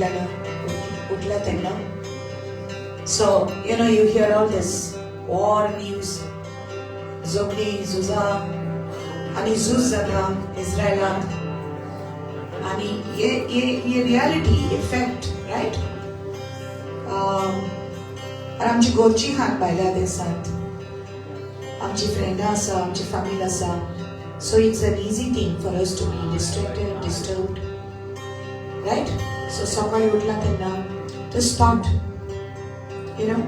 उठल्यान उठला तेन्ना. So you know you hear all this war news, झगडी झुजां आनी झूज जाता इस्रायलांत आनी हे हे हे रियालिटी, हे फॅक्ट, रायट. आनी आमची घरची खान भायल्या देसांत, आमची फ्रेंडां आसा, आमची फामील आसा. So it's an easy thing for us to be distracted, disturbed, right. So सकाळी उठला तेन्ना this thought, you know,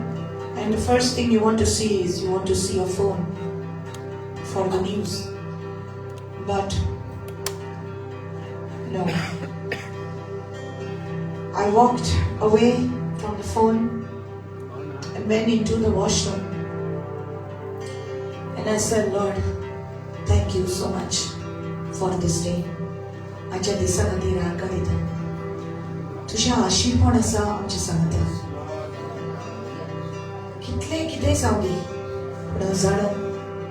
and the first thing you want to see is you want to see your phone for the news. But no, I walked away from the phone and went into the washroom and I said, Lord, thank you so much for this day. आजच्या दिसा खातीर आर्गां दिता. तुजें आशिरपण आसा आमच्या सांगता. कितलें कितेंय जावं दी, पूण हांव जाणा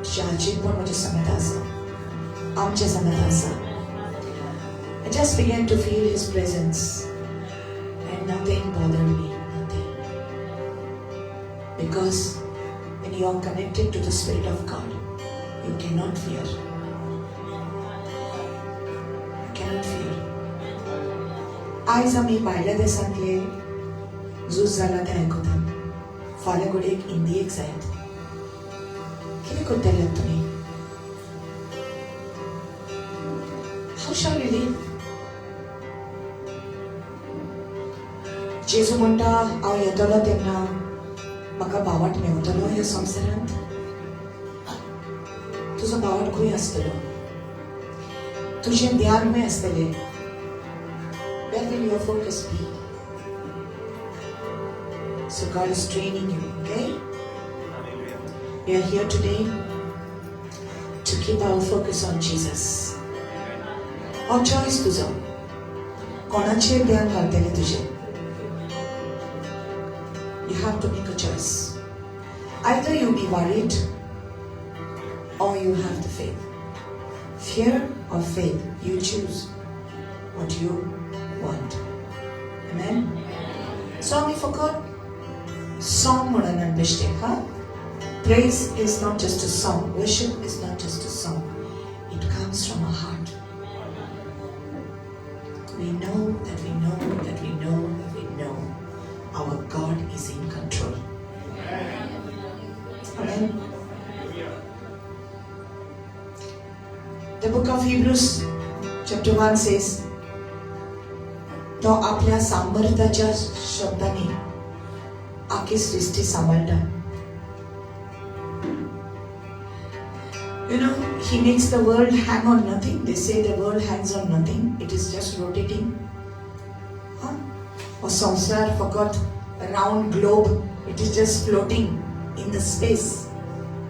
तुजें आजीरपण म्हज्या सांगाता आसा, आमच्या सांगाता आसा. I just began to feel His presence and nothing bothered me, nothing. Because when you are connected to the Spirit of God, you cannot fear. You cannot fear. आयज आमी भायल्या देसांतले झूज जाला तें आयकता. फाल्यां घडयेक इंडियेक जायत. कितें करतले तुमी? How shall we live? जेजू म्हणटा, हांव येतलो तेन्ना म्हाका भावाट मेवतलो ह्या संवसारांत. तुजो भावाट खंय आसतलो? तुजें ध्यान खंय आसतलें? Where will your focus be? So God is training you, okay? We are here today to keep our focus on Jesus. हो choice तुजो. कोणाचेर ध्यान घालतलें तुजें? You have to make a choice. Either you be worried or you have the faith. Fear or faith, you choose what you want. Amen? So we forgot song म्हणून बेश्टे, huh? Praise is not just a song. Worship is not just a song. It comes from our heart. We know that we know that we know that we know our God is in control. Amen. The book of Hebrews chapter 1 says, तो आपल्या सामर्थ्याच्या शब्दांनी आखी सृष्टी सांभाळटा. You know, he makes the world hang on nothing. They say the world hangs on nothing. It is just rotating. Huh? Or संसार forgot a round globe. It is just floating in the space.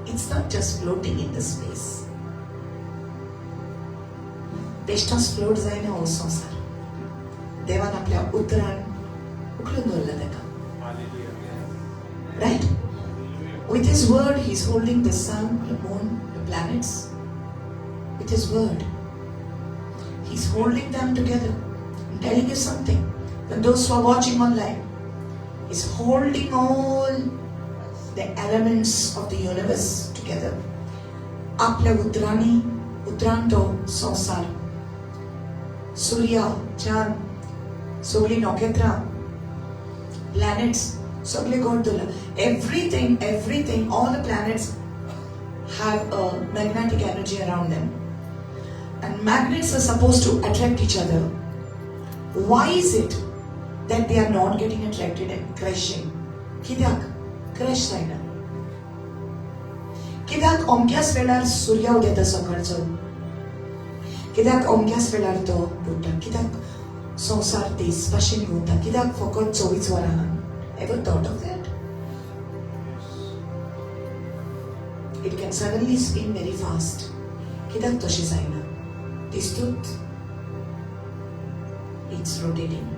It's not just floating in the space. बेश्टोच float जायना हो संवसार. देवान आपल्या उतरान उखलून दवरला ताका. Right? With His word, He's holding the sun, the moon, the planets. With His word, He's holding them together. I'm telling you something. And those who are watching online, He's holding all the elements of the universe together. आपल्या उतरांनी, उतरान तो संवसार, सूर्य, चांद, सगळीं नखेत्रां, planets, सगळे गॉड दवरला. Everything, everything, all the planets have a magnetic energy around them. And magnets are supposed to attract each other. Why is it that they are not getting attracted and crashing? कित्याक crash जायना? कित्याक अमक्याच वेळार सूर्य उदेता सकाळचो? कित्याक अमक्याच वेळार तो बुडटा? कित्याक संवसार तेच भाशेन घुंवता? कित्याक फकत 24 वरां आहा? Ever thought of that? It can suddenly spin very fast. कित्याक तशें जायना? दिस्तूच it's rotating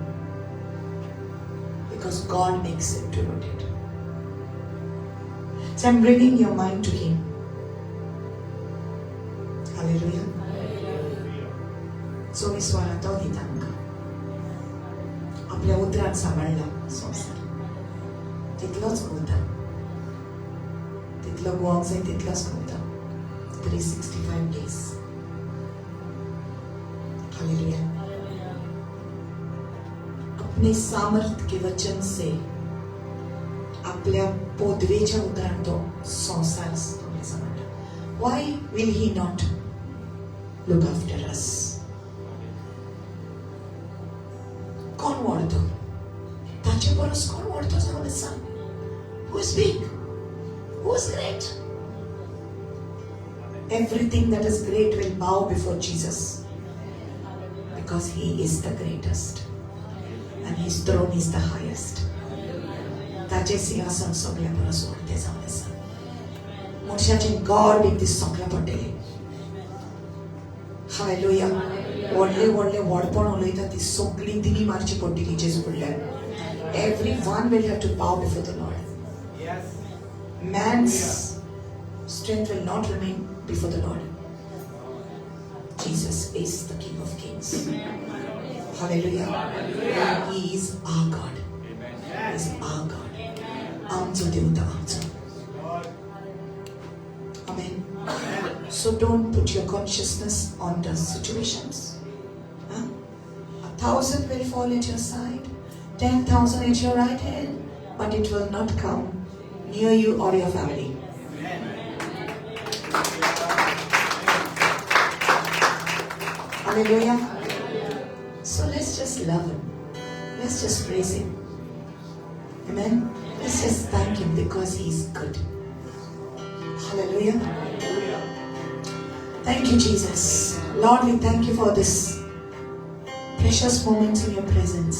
because God makes it to rotate. So I'm bringing your mind to Him. Hallelujah. 24 वरां तो दिता आमकां. आपल्या उतरान सांबाळला संवसार, तितलोच घुंवता, तितलो घुंवक जाय तितलोच घुंवता. 365 days. Hallelujah. अपने सामर्थ के वचन से आपल्या पोदवेच्या उतरान तो संवसार सांबाळटा. Why will he not look after us? कोण व्हडतो ताचे परस? कोण व्हडतो जावन आसा? Who is big? Who is great? Everything that is great will bow before Jesus, because he is the greatest and his throne is the highest. ताचे सिंहासन सगळ्या परस व्हडलें जावन आसा. मनशाचे गॉड बीन ती सगळें पडटलें. हालेलुया. व्हडले व्हडले व्हडपण उलयता ती सगळी दिमी मारची पडटली जेजू फुडल्यान. Everyone will have to bow before the Lord. Man's strength will not remain before the Lord. Jesus is the King of Kings. Hallelujah. And he is our God. He is our God. आमचो देव तो आमचो. Amen. So don't put your consciousness on the situations. Huh? 1,000 will fall at your side, 10,000 at your right hand, but it will not come near you or your family. Hallelujah. So let's just love him. Let's just praise him. Amen. Let's just thank him because he is good. Hallelujah. Thank you, Jesus. Lord, we thank you for this precious moments in your presence.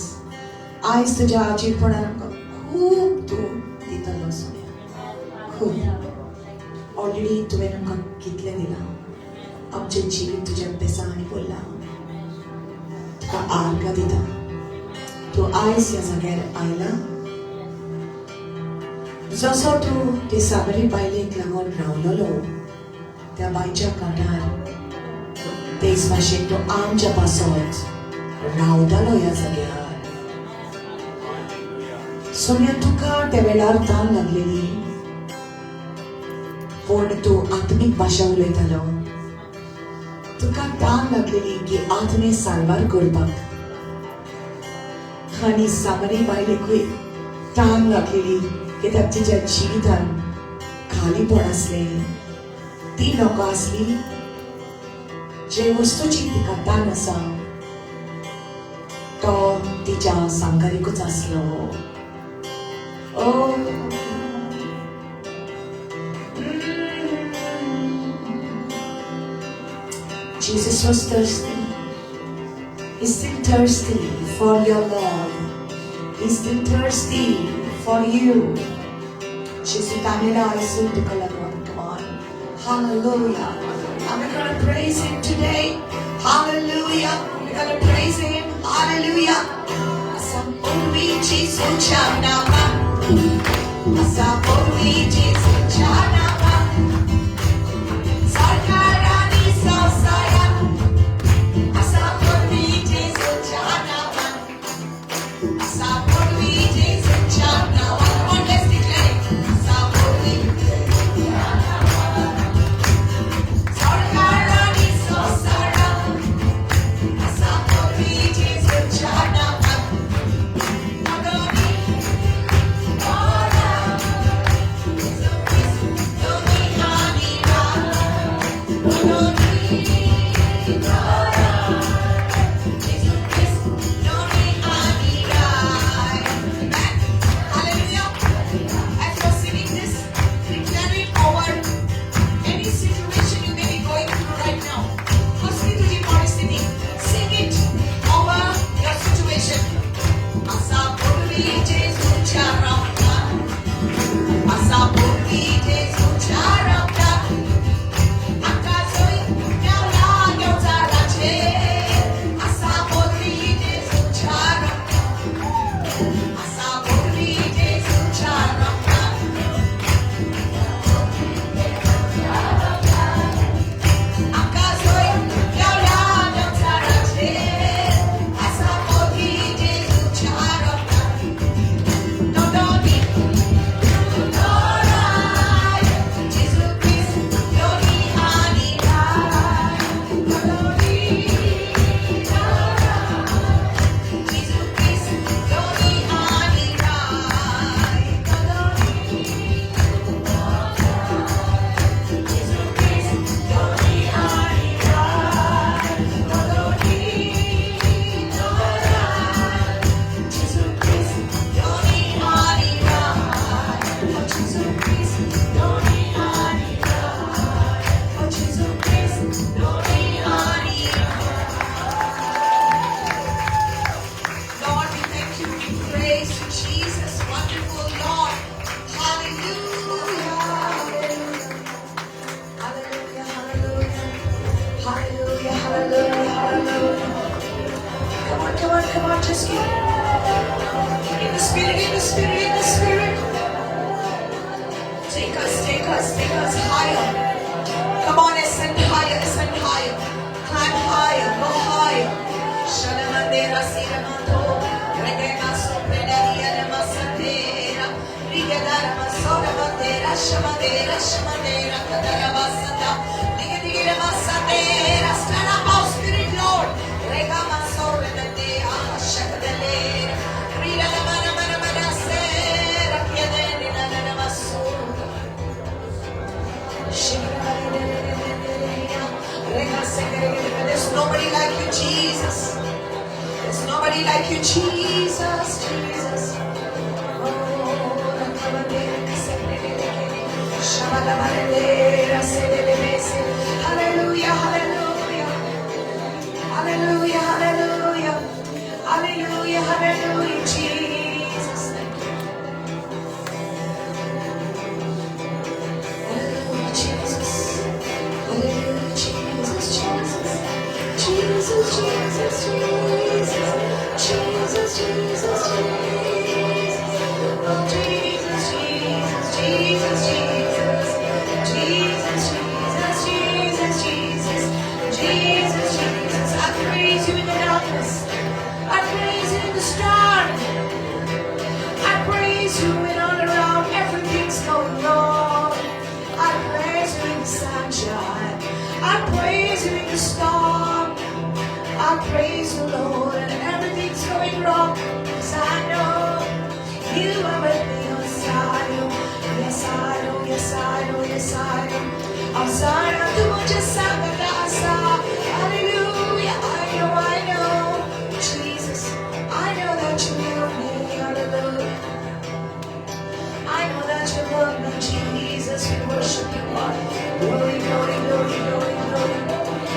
आयज तुज्या आजीरपणान आमकां खूब तूं दितलो सोन्या, खूब. Already तुवें आमकां कितलें दिलां. आमचें जिवीत तुज्या बेसांनी भरलां. तुका आर्गां दिता. तूं आयज ह्या जाग्यार आयला. जसो तूं ते साबरी बायलेक लागून रावलोलो त्या बांयच्या कांठार, तेच भाशेन तूं आमच्या पासत रावतालो ह्या जाग्यार. सोन्या, तुका त्या वेळार तान लागलेली, पूण तूं आत्मीक भाशा उलयतालो. तुका तान लागलेली की आत्मे साल्वार करपाक, आनी सामरी बायलेकूय तान लागलेली कित्याक तिच्या जिवितान खालीपण आसलें. ती लोकां आसली जे वस्तूची तिका तान आसा तो तिच्या सांगारीकूच आसलो. Oh, Jesus was thirsty. He's still thirsty for your love. He's still thirsty for you. Jesus तानेला आयसून तुका लागून. Come on. Hallelujah. And we're going to praise him today. Hallelujah. We're going to praise him. Hallelujah. Asa पूर्वी जेजूच्या नामा, असा पूर्वी जेजूच्या नामा, सरकारांनी संवसारात, असा पूर्वी जेजूच्या नामा, असा पूर्वी जेजूच्या नामा. Come on, let's declare it. असा पूर्वी सरकारांनी संवसारात, असा पूर्वी जेजूच्या नामा, Hallelujah. As you're singing this, declare it over any situation you may be going through right now. कसली तुझी परिस्थिती, sing it over your situation. असा पूर्वी जेजूच्या रक्तान, असा पूर्वी जेजूच्या रक्तान, आकाशय देवला देवचा राजे, असा पूर्वी जेजूच्या रक्तान, असा पूर्वी जेजूच्या रक्तान, आकाशय देवला देवचा राजे, असा पूर्वी जेजूच्या Just keep. In the spirit, in the spirit, in the spirit. Take us, take us, take us higher. Come on, ascend higher, ascend higher. Climb higher, go higher. Shalamandera siramanto, regemaso predaria namasantera, rigadara masora bandera, shamadera, shamadera, kadarabasata, digidigira masatera, stand up our spirit, Lord. Regamasora bandera, shakadalera, rigadamana mana mana sera, kiadeni nananamasura. There's nobody like you, Jesus. There's nobody like you, Jesus, Jesus. Hallelujah, hallelujah. Hallelujah, hallelujah. Hallelujah, hallelujah, Jesus. Thank you. Hallelujah, Jesus. Hallelujah, Jesus, Jesus. Jesus, Jesus, Jesus. Jesus, Jesus, Jesus. Oh, Jesus, Jesus, Jesus, Jesus. Jesus, Jesus, Jesus, Jesus. Jesus, Jesus. I praise you in the darkness. I praise you in the storm. I praise you when all around everything's going wrong. I praise you in the sunshine. I praise you in the storm. I praise you, Lord, and everything's going wrong. 'Cause I know you are with me on side. Yes, I know, yes, I know, yes, I know. Outside of the hallelujah, I know, Jesus, I know that you love me, hallelujah. I know that you love me, Jesus. We worship you, Lord. Glory, glory, glory, glory, glory.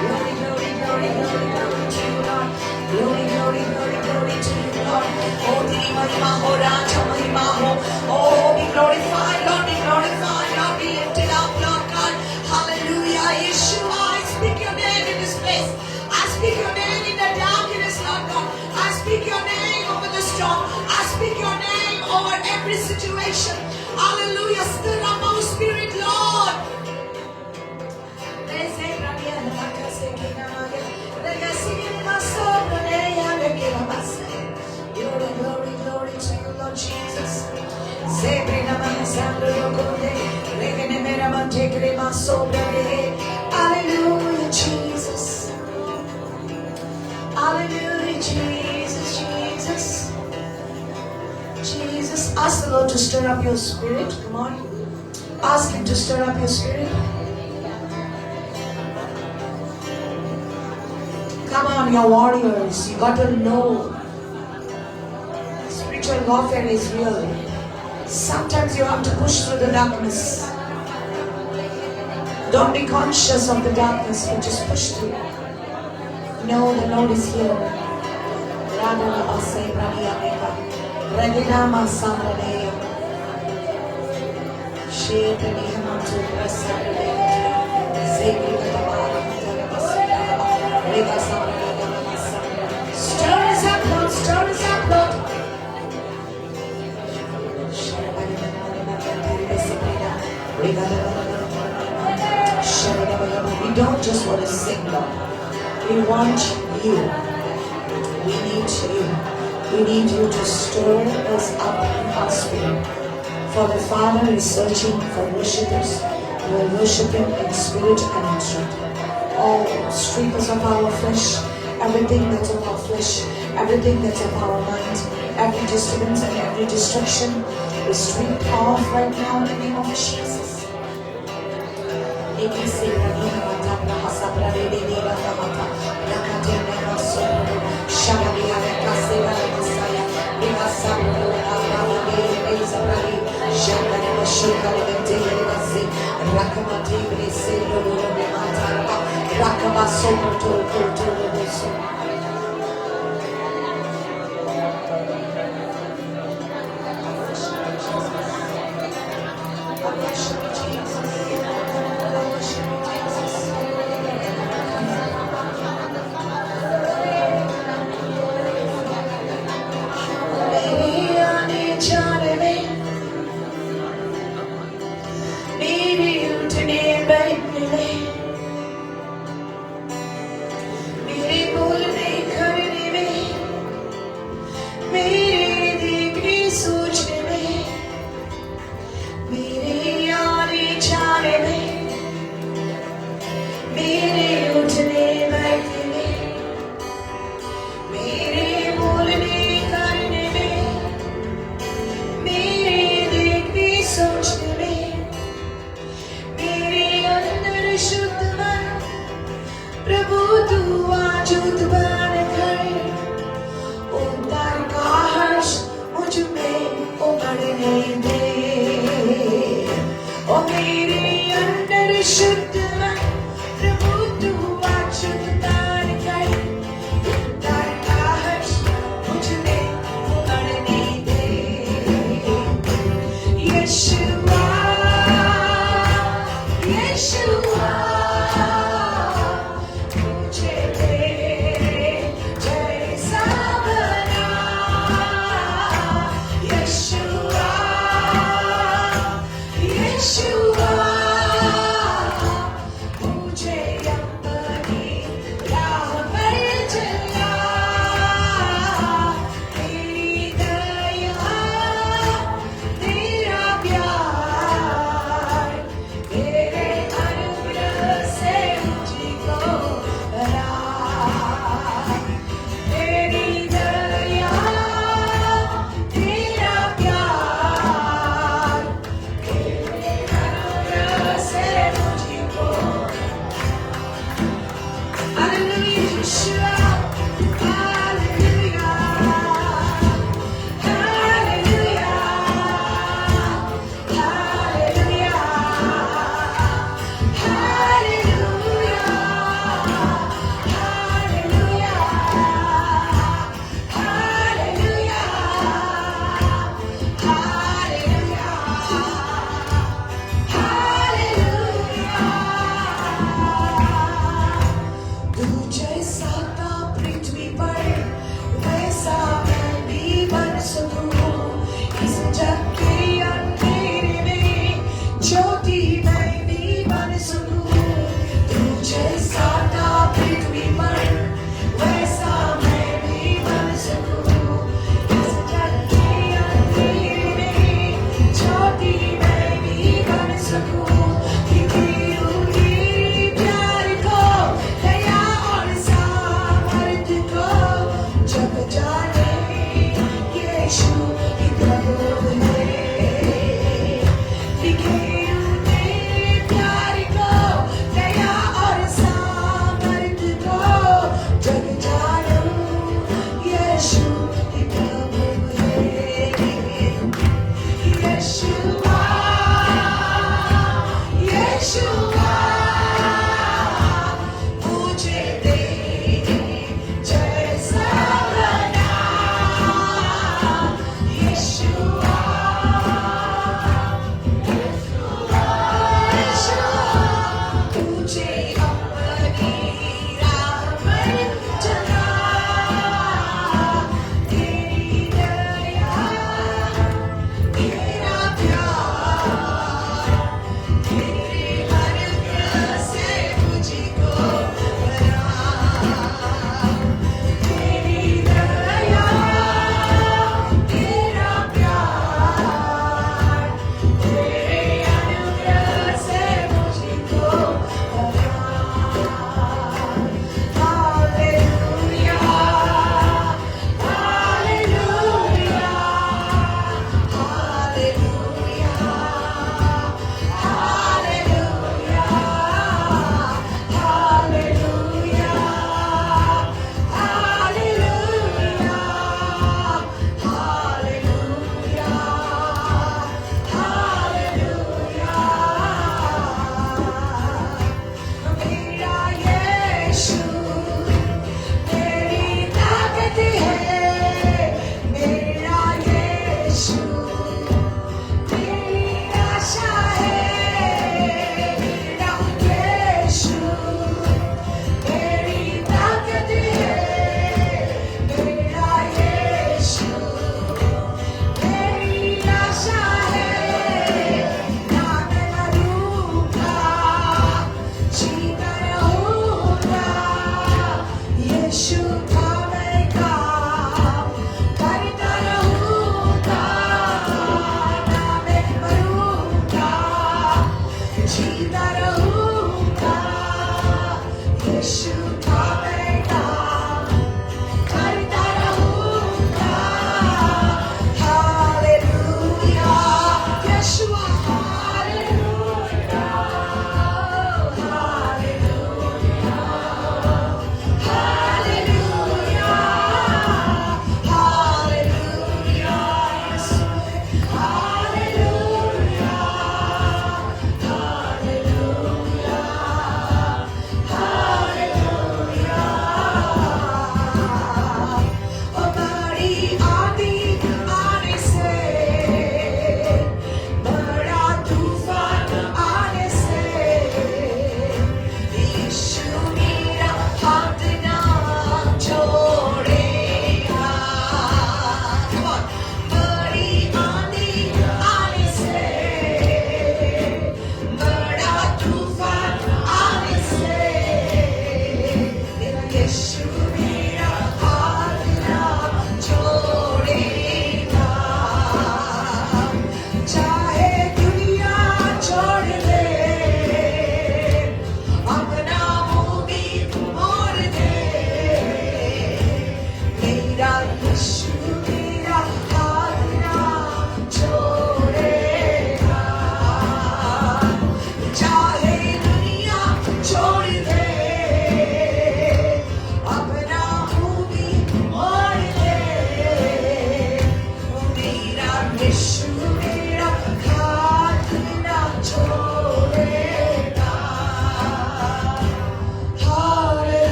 Glory, glory, glory, glory, glory to you, Lord. Glory, glory, glory, glory to you, Lord. Oh, Tiri Mahima ho, Raja Mahima ho. Oh, be glorified, Lord, be glorified, Lord, be lifted up, Lord God. Hallelujah. Yeshua, I speak your name in this place. I speak your name in the darkness, Lord God. I speak your name over the storm. I speak your name over every situation. Hallelujah. Stir up our spirit, Lord. Glory, glory, glory to you, Lord Jesus. Hallelujah, Jesus. Hallelujah, Jesus, Jesus. Jesus, ask the Lord to stir up your spirit. Come on. Ask Him to stir up your spirit. Come on, your warriors. You got to know. Spiritual warfare is real. Sometimes you have to push through the darkness. Don't be conscious of the darkness, but just push through. Know the Lord is here. Stir us up, Lord. Stir us up, Lord. We don't just want to sing, Lord. We want you. We need you. We need you to stir us up in our spirit. For the Father is searching for worshippers who will worship Him in spirit and in truth. All strip us of our flesh, everything that's of our flesh, everything that's of our mind, every disturbance and every destruction is stripped off right now in the name of Jesus.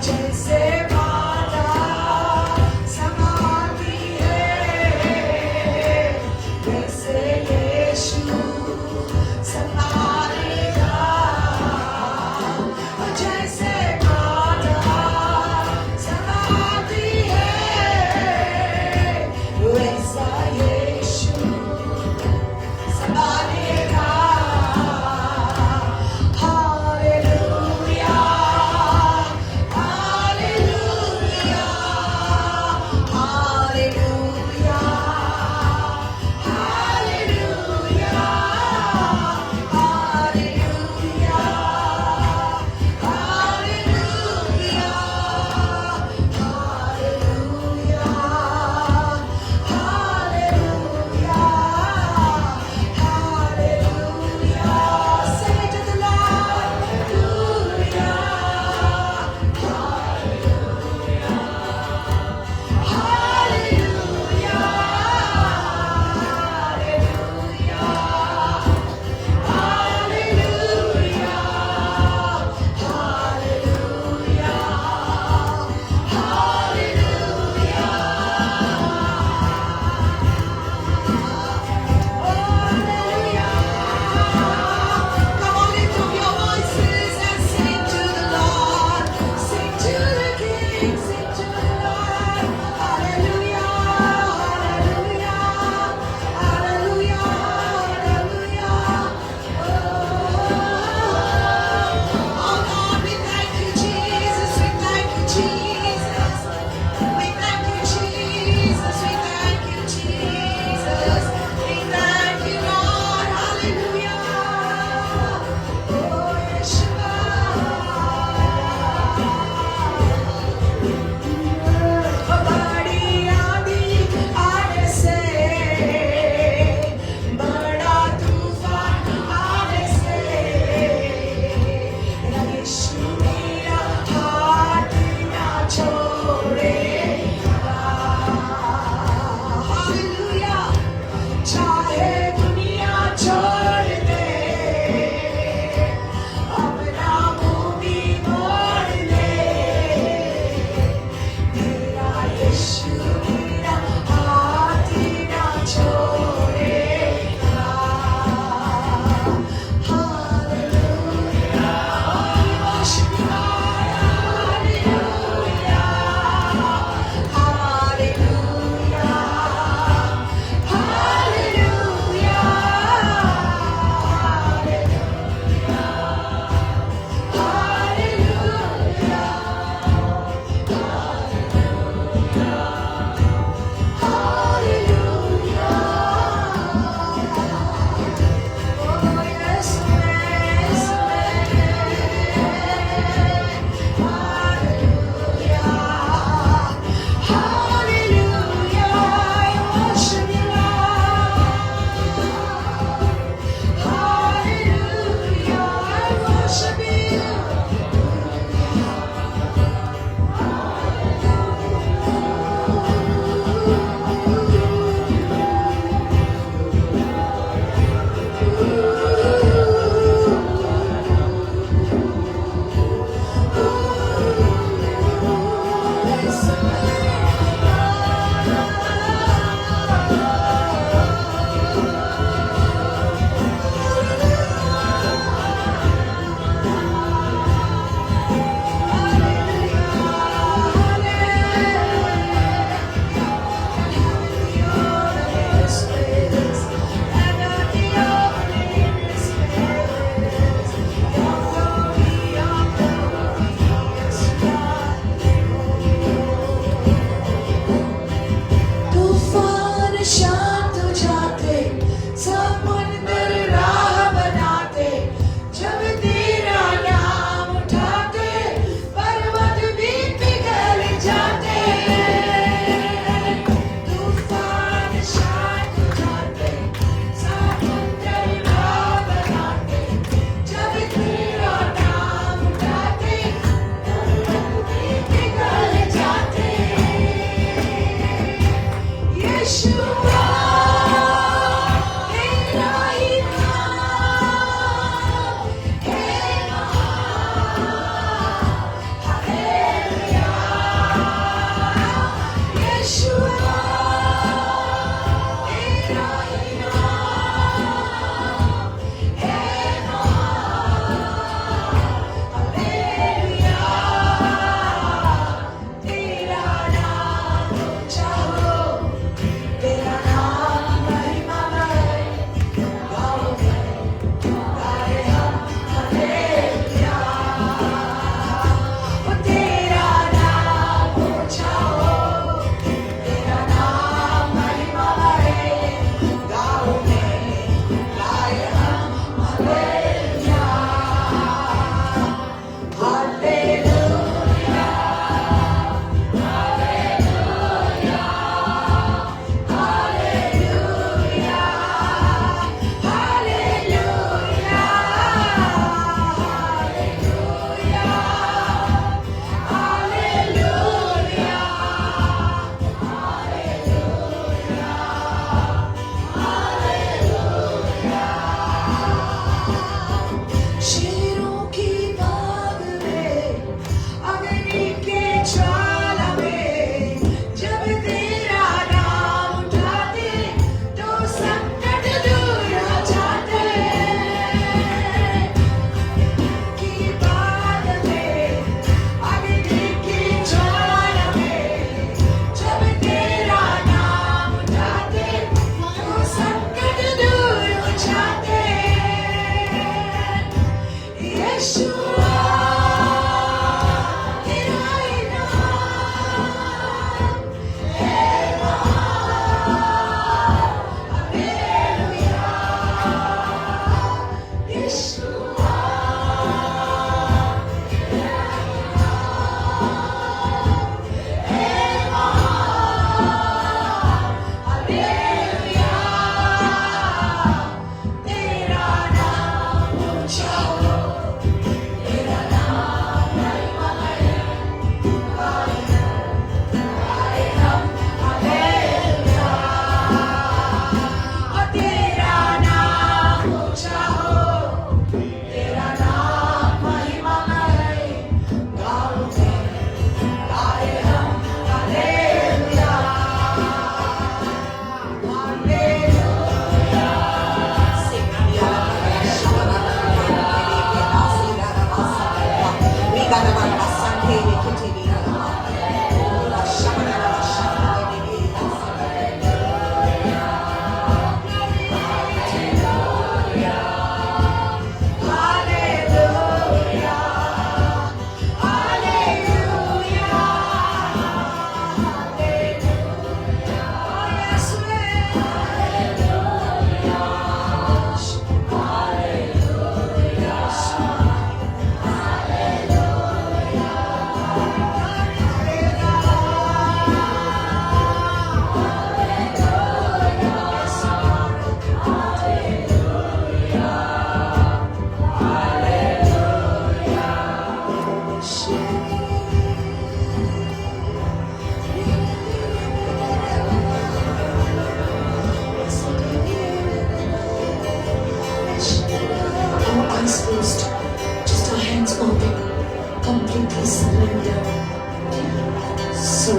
जैसे माता संभालती है, वैसे यीशु संभालेगा। जैसे माता संभालती है, वैसा यीशु संभालेगा। Hallelujah, hallelujah, hallelujah, hallelujah, hallelujah, hallelujah, hallelujah, hallelujah, hallelujah. Sing it to the Lord. Hallelujah, hallelujah, hallelujah, hallelujah, hallelujah. Hallelujah. Come on, lift up your voices and sing to the Lord. Sing to the King, sing to the Lord. Hallelujah, hallelujah, hallelujah, hallelujah. Oh God, we thank you, Jesus. We thank you, Jesus. We thank you, Jesus. We thank you, Jesus. We thank you, Lord. Hallelujah. Oh, Yeshua.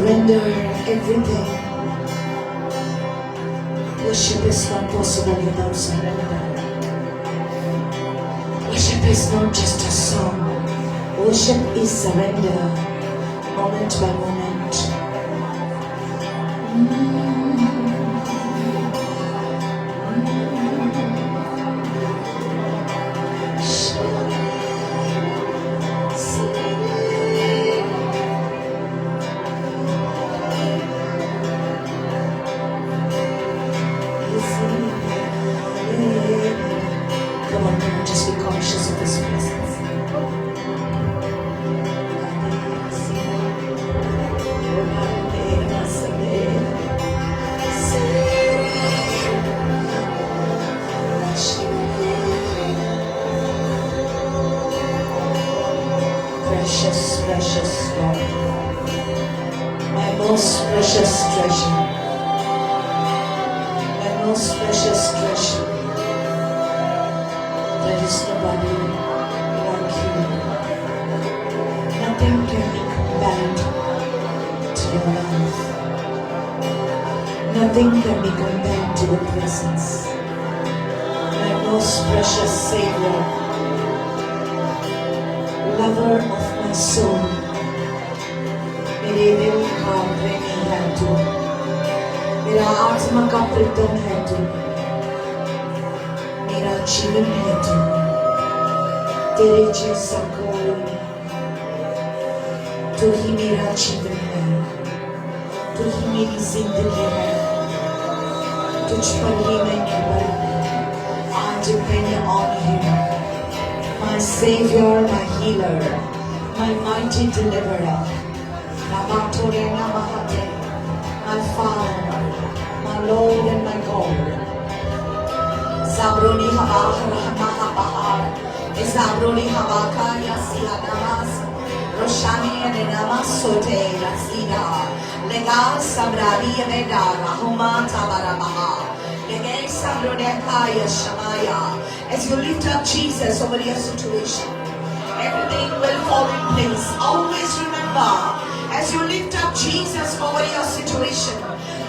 Surrender everything. Worship is not possible without surrender. Worship is not just a song. Worship is surrender, moment by moment. Come on, come on, just be conscious of His presence. Precious, precious Lord, my most precious treasure, my most precious treasure. There is nobody like you. Nothing can be compared to your love. Nothing can be compared to your presence. My most precious Savior, lover of my soul, मेरे दिल का प्रेमी है तू, मेरा आत्मा का प्रीतम है तू, मेरा जीवन है तू, तेरे जैसा कोई नहीं। तू ही मेरा जीवन है, तू ही मेरी जिंदगी है, तुझ पर ही मैं निर्भर हूँ। I depend on you, my Savior, my healer, my mighty deliverer, my Father, my Lord and my God. Zabroni haba rahma bahar, Zabroni habaka yasiha namas, Roshani and namasote rasida, Lega sabrari veda rahuma tabarabaha, Lege sabronekaya shamaya. As you lift up Jesus over your situation, everything will fall in place. Always remember, as you lift up Jesus over your situation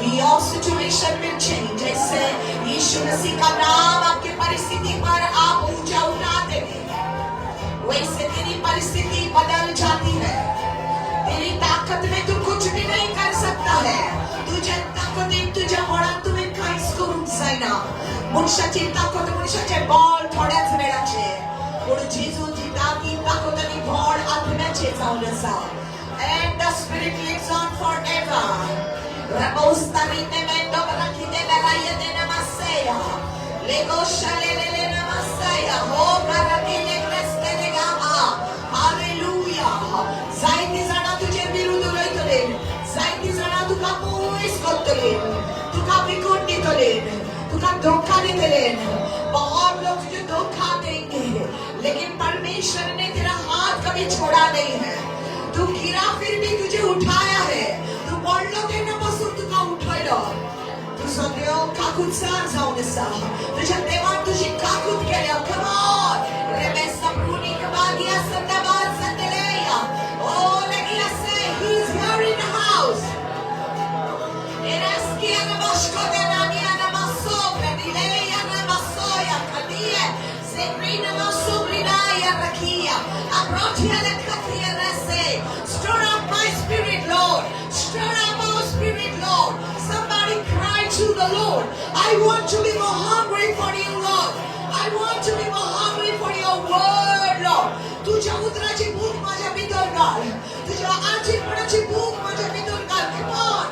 will change. जैसे यीशु मसीह का नाम आपकी परिस्थिति पर आप ऊंचा उठाते हैं, वैसे तेरी परिस्थिति बदल जाती है। तेरी ताकत में तू कुछ भी नहीं कर सकता है। तुझ्या ताकदीन तुझ्या बळान तुवें कांयच करूंक जायना। मनशाची ताकद मनशाचें बळ थोड्याच वेळाचें, पूण जेजूची ताकी ताकद आनी बळ आत्म्याचें जावन आसा. And the spirit lives on forever. Hallelujah. जायती जाणां तुजे विरुद्ध उलयतले, जायती जाणां तुका पयस करतले, तुका विकून दितले, तुका धोखा दितले. बहुत लोग तुझे धोखा देंगे, लेकिन परमेश्वर ने तेरा हाथ कभी छोड़ा नहीं है. तू गिरा फिर भी तुझे उठाया है. तू पडलो तेन्ना पासून तुका उठयलो. तुजो देव काकूतसार जावन आसा. तुज्या देवान तुजी काकूत केल्या. Come on. Oh, he is here in the house. Stir up my spirit, Lord. Stir up our spirit, Lord. Somebody cry to the Lord. I want to be more hungry for you, Lord. I want to be more hungry for your word, Lord. तुझ्या उतराची भूक माझ्या भितर घाल. तुझ्या आजीपणाची भूक माझ्या भितर घाल. Come on.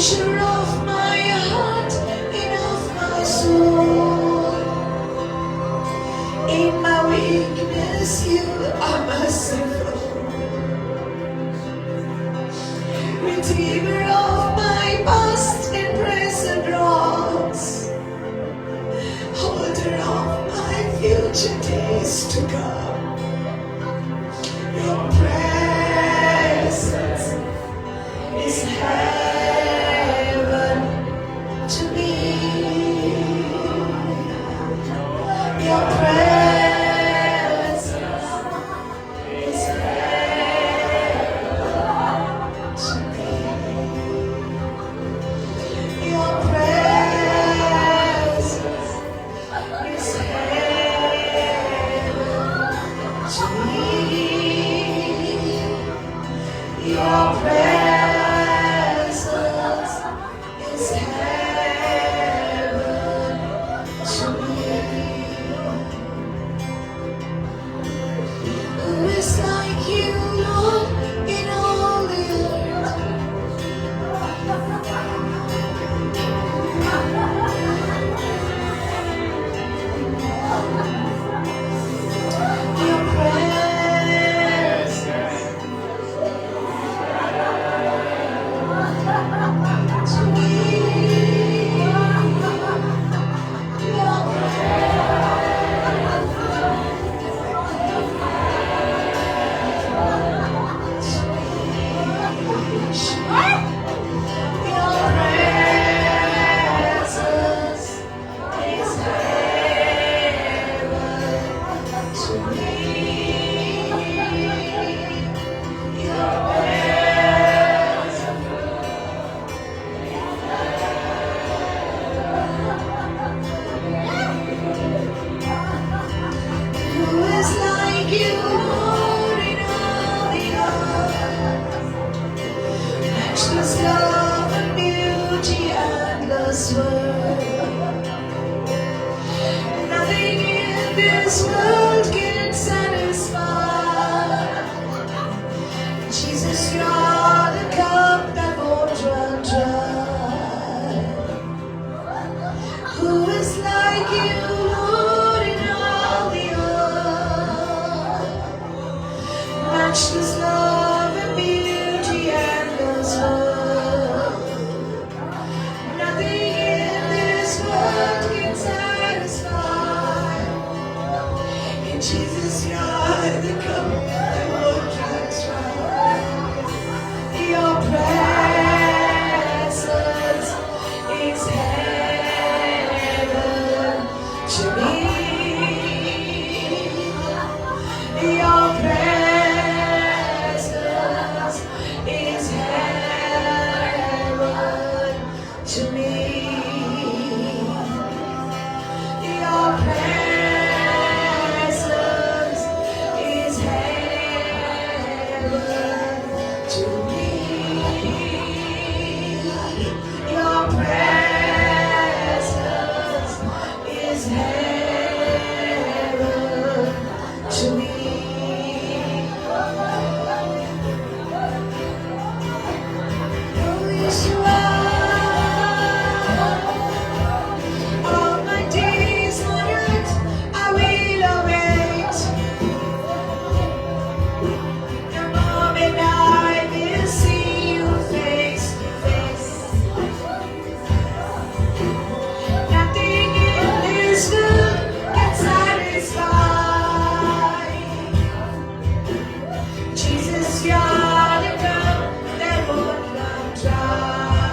Treasure of my heart and of my soul. In my weakness, you are merciful. Redeemer of my past and present wrongs. Holder of my future days to come. Your presence is heaven to me. Your presence is heaven to me. Your presence is heaven to me. Your presence is heaven to me. Who is like you, Lord, in all the earth? Your presence to me. Your Your presence is heaven to me. Your presence. Who is like you, Lord, in all the earth? Matchless love and beauty, endless worth. Nothing in this world can satisfy. Jesus, you're the cup that won't run dry. Who is like you, Lord, in all the earth? Matchless love and beauty, endless worth. Nothing in this world can satisfy. And Jesus, you're the cup that won't run dry. Your presence is heaven to me. Your presence is heaven to me. Your presence is heaven to me. Your presence is heaven to me. Oh, Yeshua, all my days on earth I will await the moment I will see you face to face. Nothing in this world can satisfy. Jesus, you're the cup that won't run dry.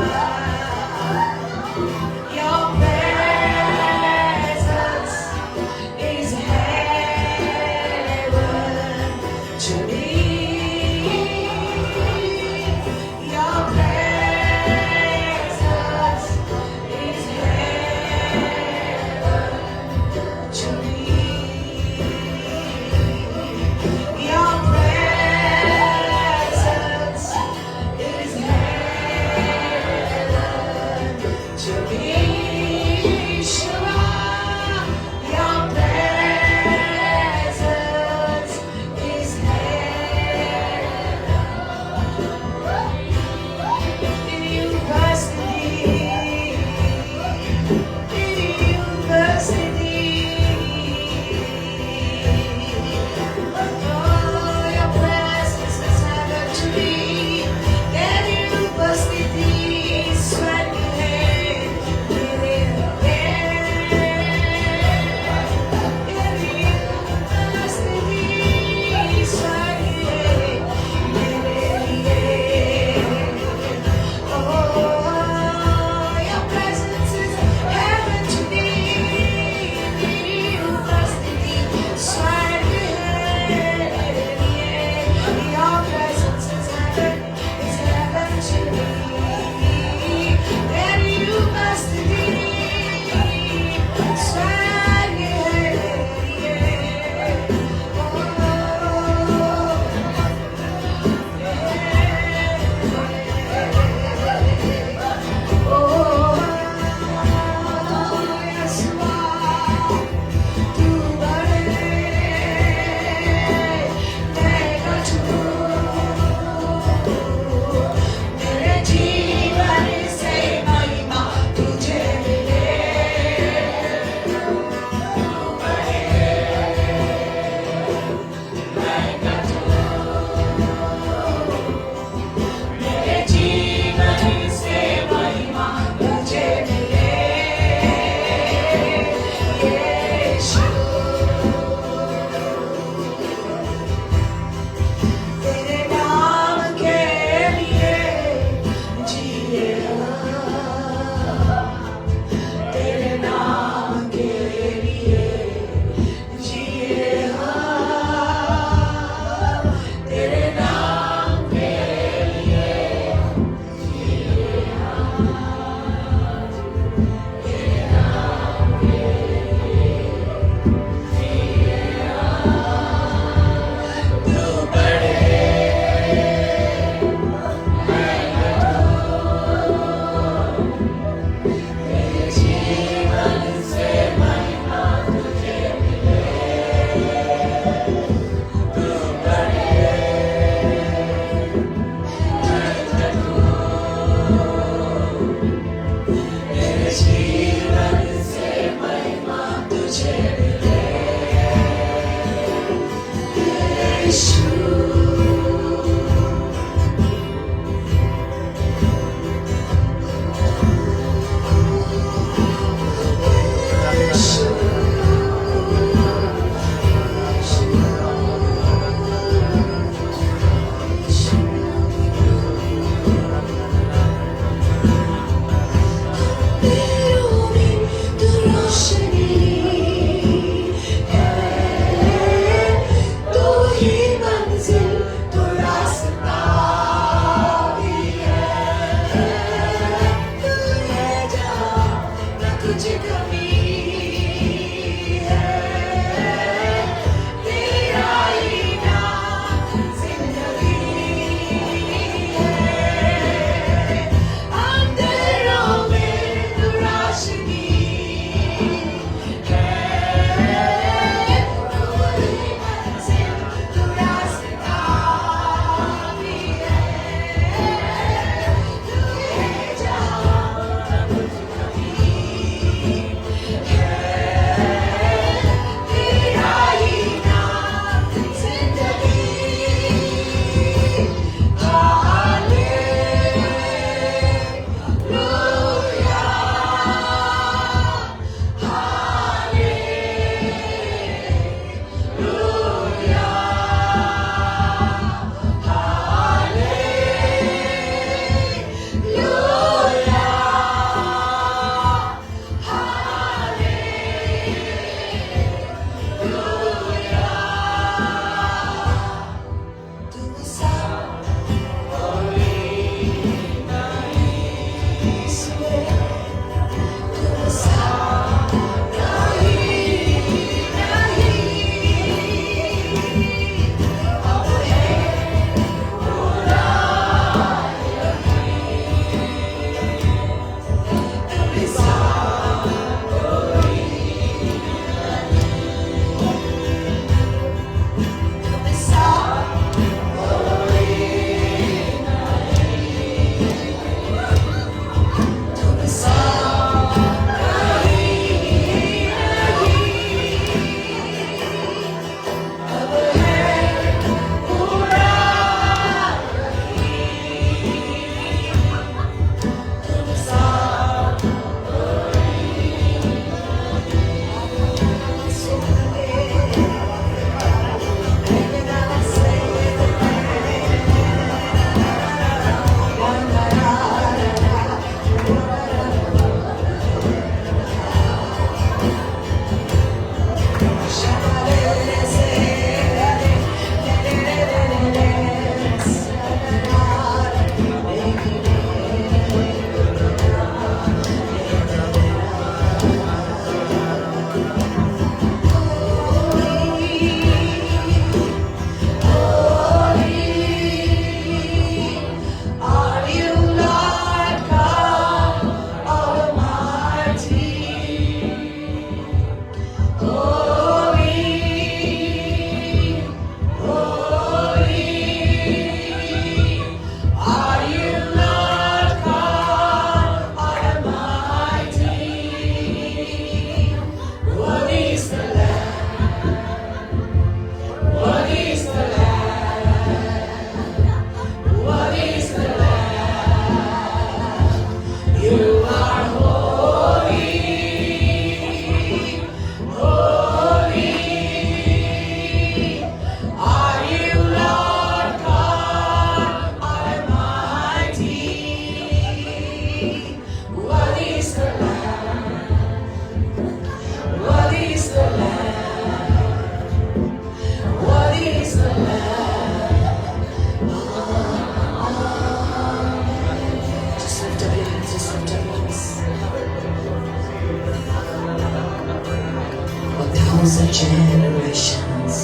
Thousand generations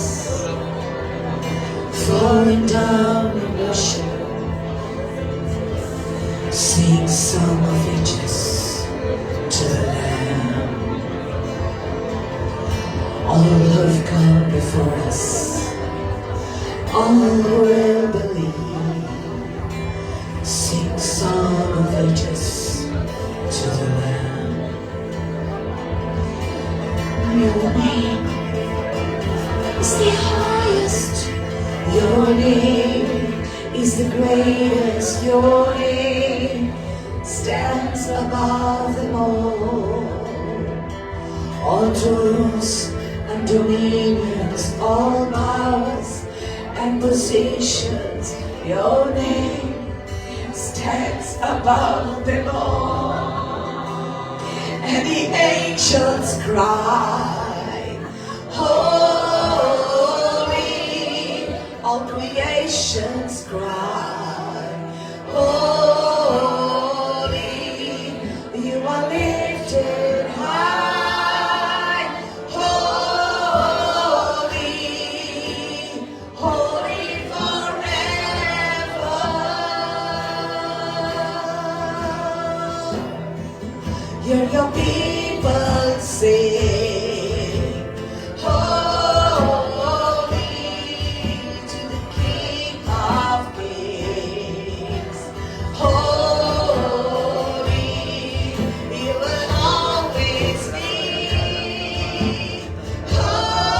falling down in worship, sing song of ages to the Lamb. All who've gone before us, all who will believe, sing song of ages to the Lamb. Your name is the highest. Your name is the greatest. Your name stands above them all. All thrones and dominions, all powers and positions, your name stands above them all. And the angels cry, "Holy." All creations cry, "Holy." You are lifted high, holy, holy forever. Hear your people sing, "Holy," to the King of Kings. Holy, you will always be.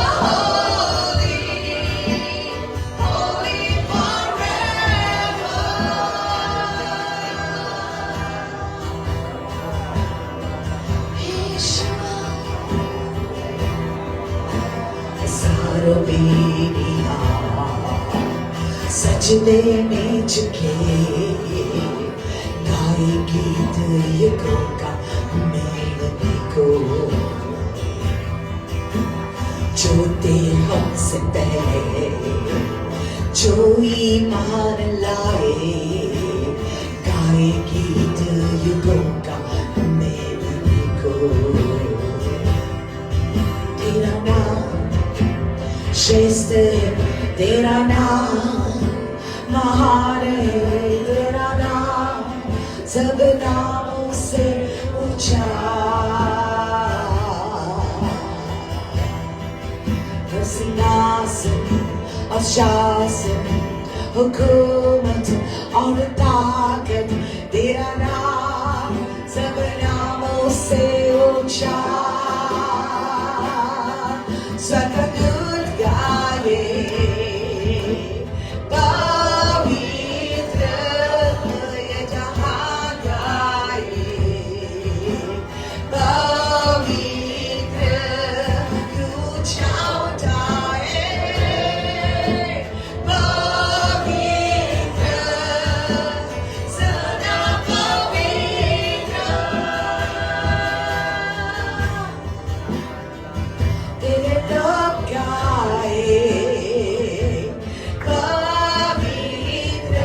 Holy, holy forever. Yeshua, सारों बेनियाज़ सजदे में झुके, गाए गीत युगों का मेमने को। जो थे हमसे पहले, जो ईमान लाए, गाए गीत युगों का मेमने को। तेरा नाम श्रेष्ठ है, तेरा नाम महान है, तेरा नाम सब नामों से ऊंचा। हर सिंहासन और शासन, हुकूमत और ताकत, तेरा नाम सब नामों से ऊंचा। स्वर्गदूत गाए, "पवित्र", ये जहां गाए, "पवित्र", ऊंचा उठाए, पवित्र, सदा पवित्र। तेरे लोग गाए, "पवित्र",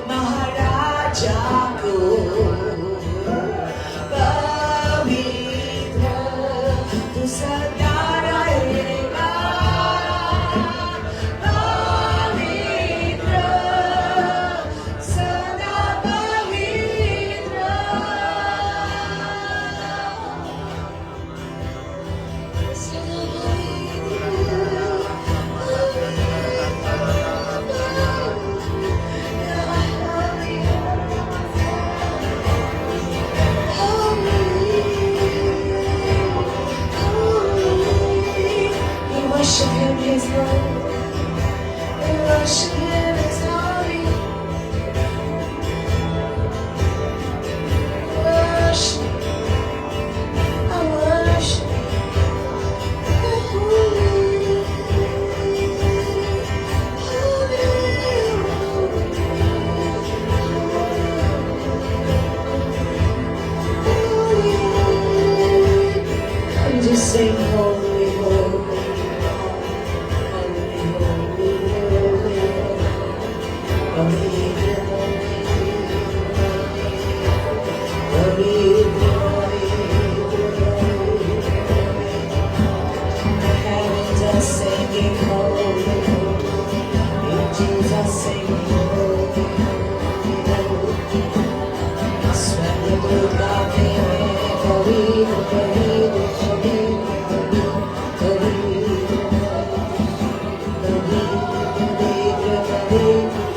महाराजा को, पवित्र तू सदा रहेगा, पवित्र, सदा पवित्र। सदा पवित्र। We worship Him, His Lord. We worship Him, His holy. Worship, I worship Holy, holy, holy. And just sing holy, holy, holy, holy, holy, holy, holy, holy. गाते हैं पवित्र पवित्र पवित्र पवित्र पवित्र पवित्र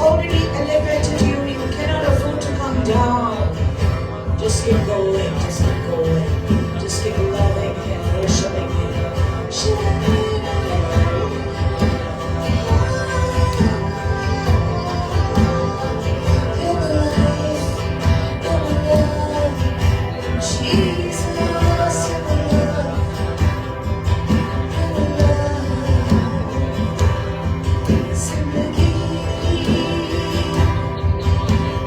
Already elevated you. You cannot afford to come down. Just keep going. Just keep going. Just keep loving Him, worshiping Him. You're my life. You're my love. Jesus, you're my love. You're my love. जिंदगी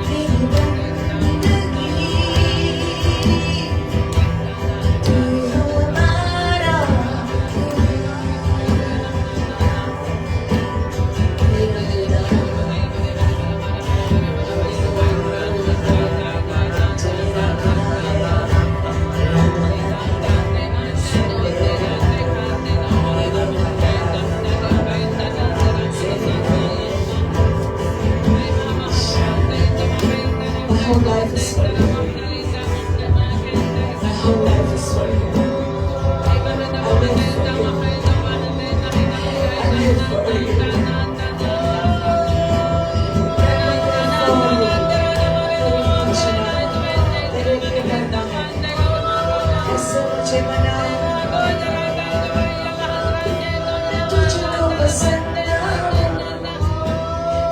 तेरी बंदगी तू हमारा मेरा खुदा तू मेरा खुदा है। My whole life is for you. My whole life is for you. I live for you. I live for you. I live for you. तेरे लिए मरना है, ऐसे मुझे बना, तुझको पसंद आऊं,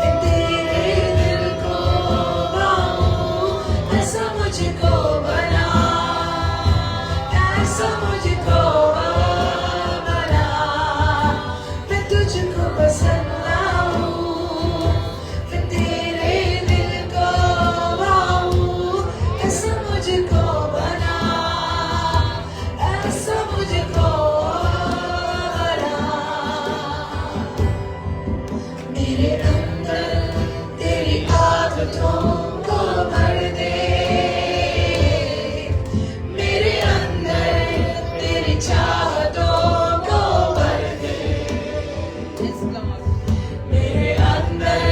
मैं तेरे दिल को भाऊं, ऐसा मुझको बना, ऐसा मुझको बना, मैं तुझको पसंद आऊं, मैं तेरे दिल को भाऊं, ऐसा मुझको बना, ऐसा मुझको बना। मेरे अंदर तेरी आदतों को भर दे, मेरे अंदर तेरी चाहतों को भर दे, मेरे अंदर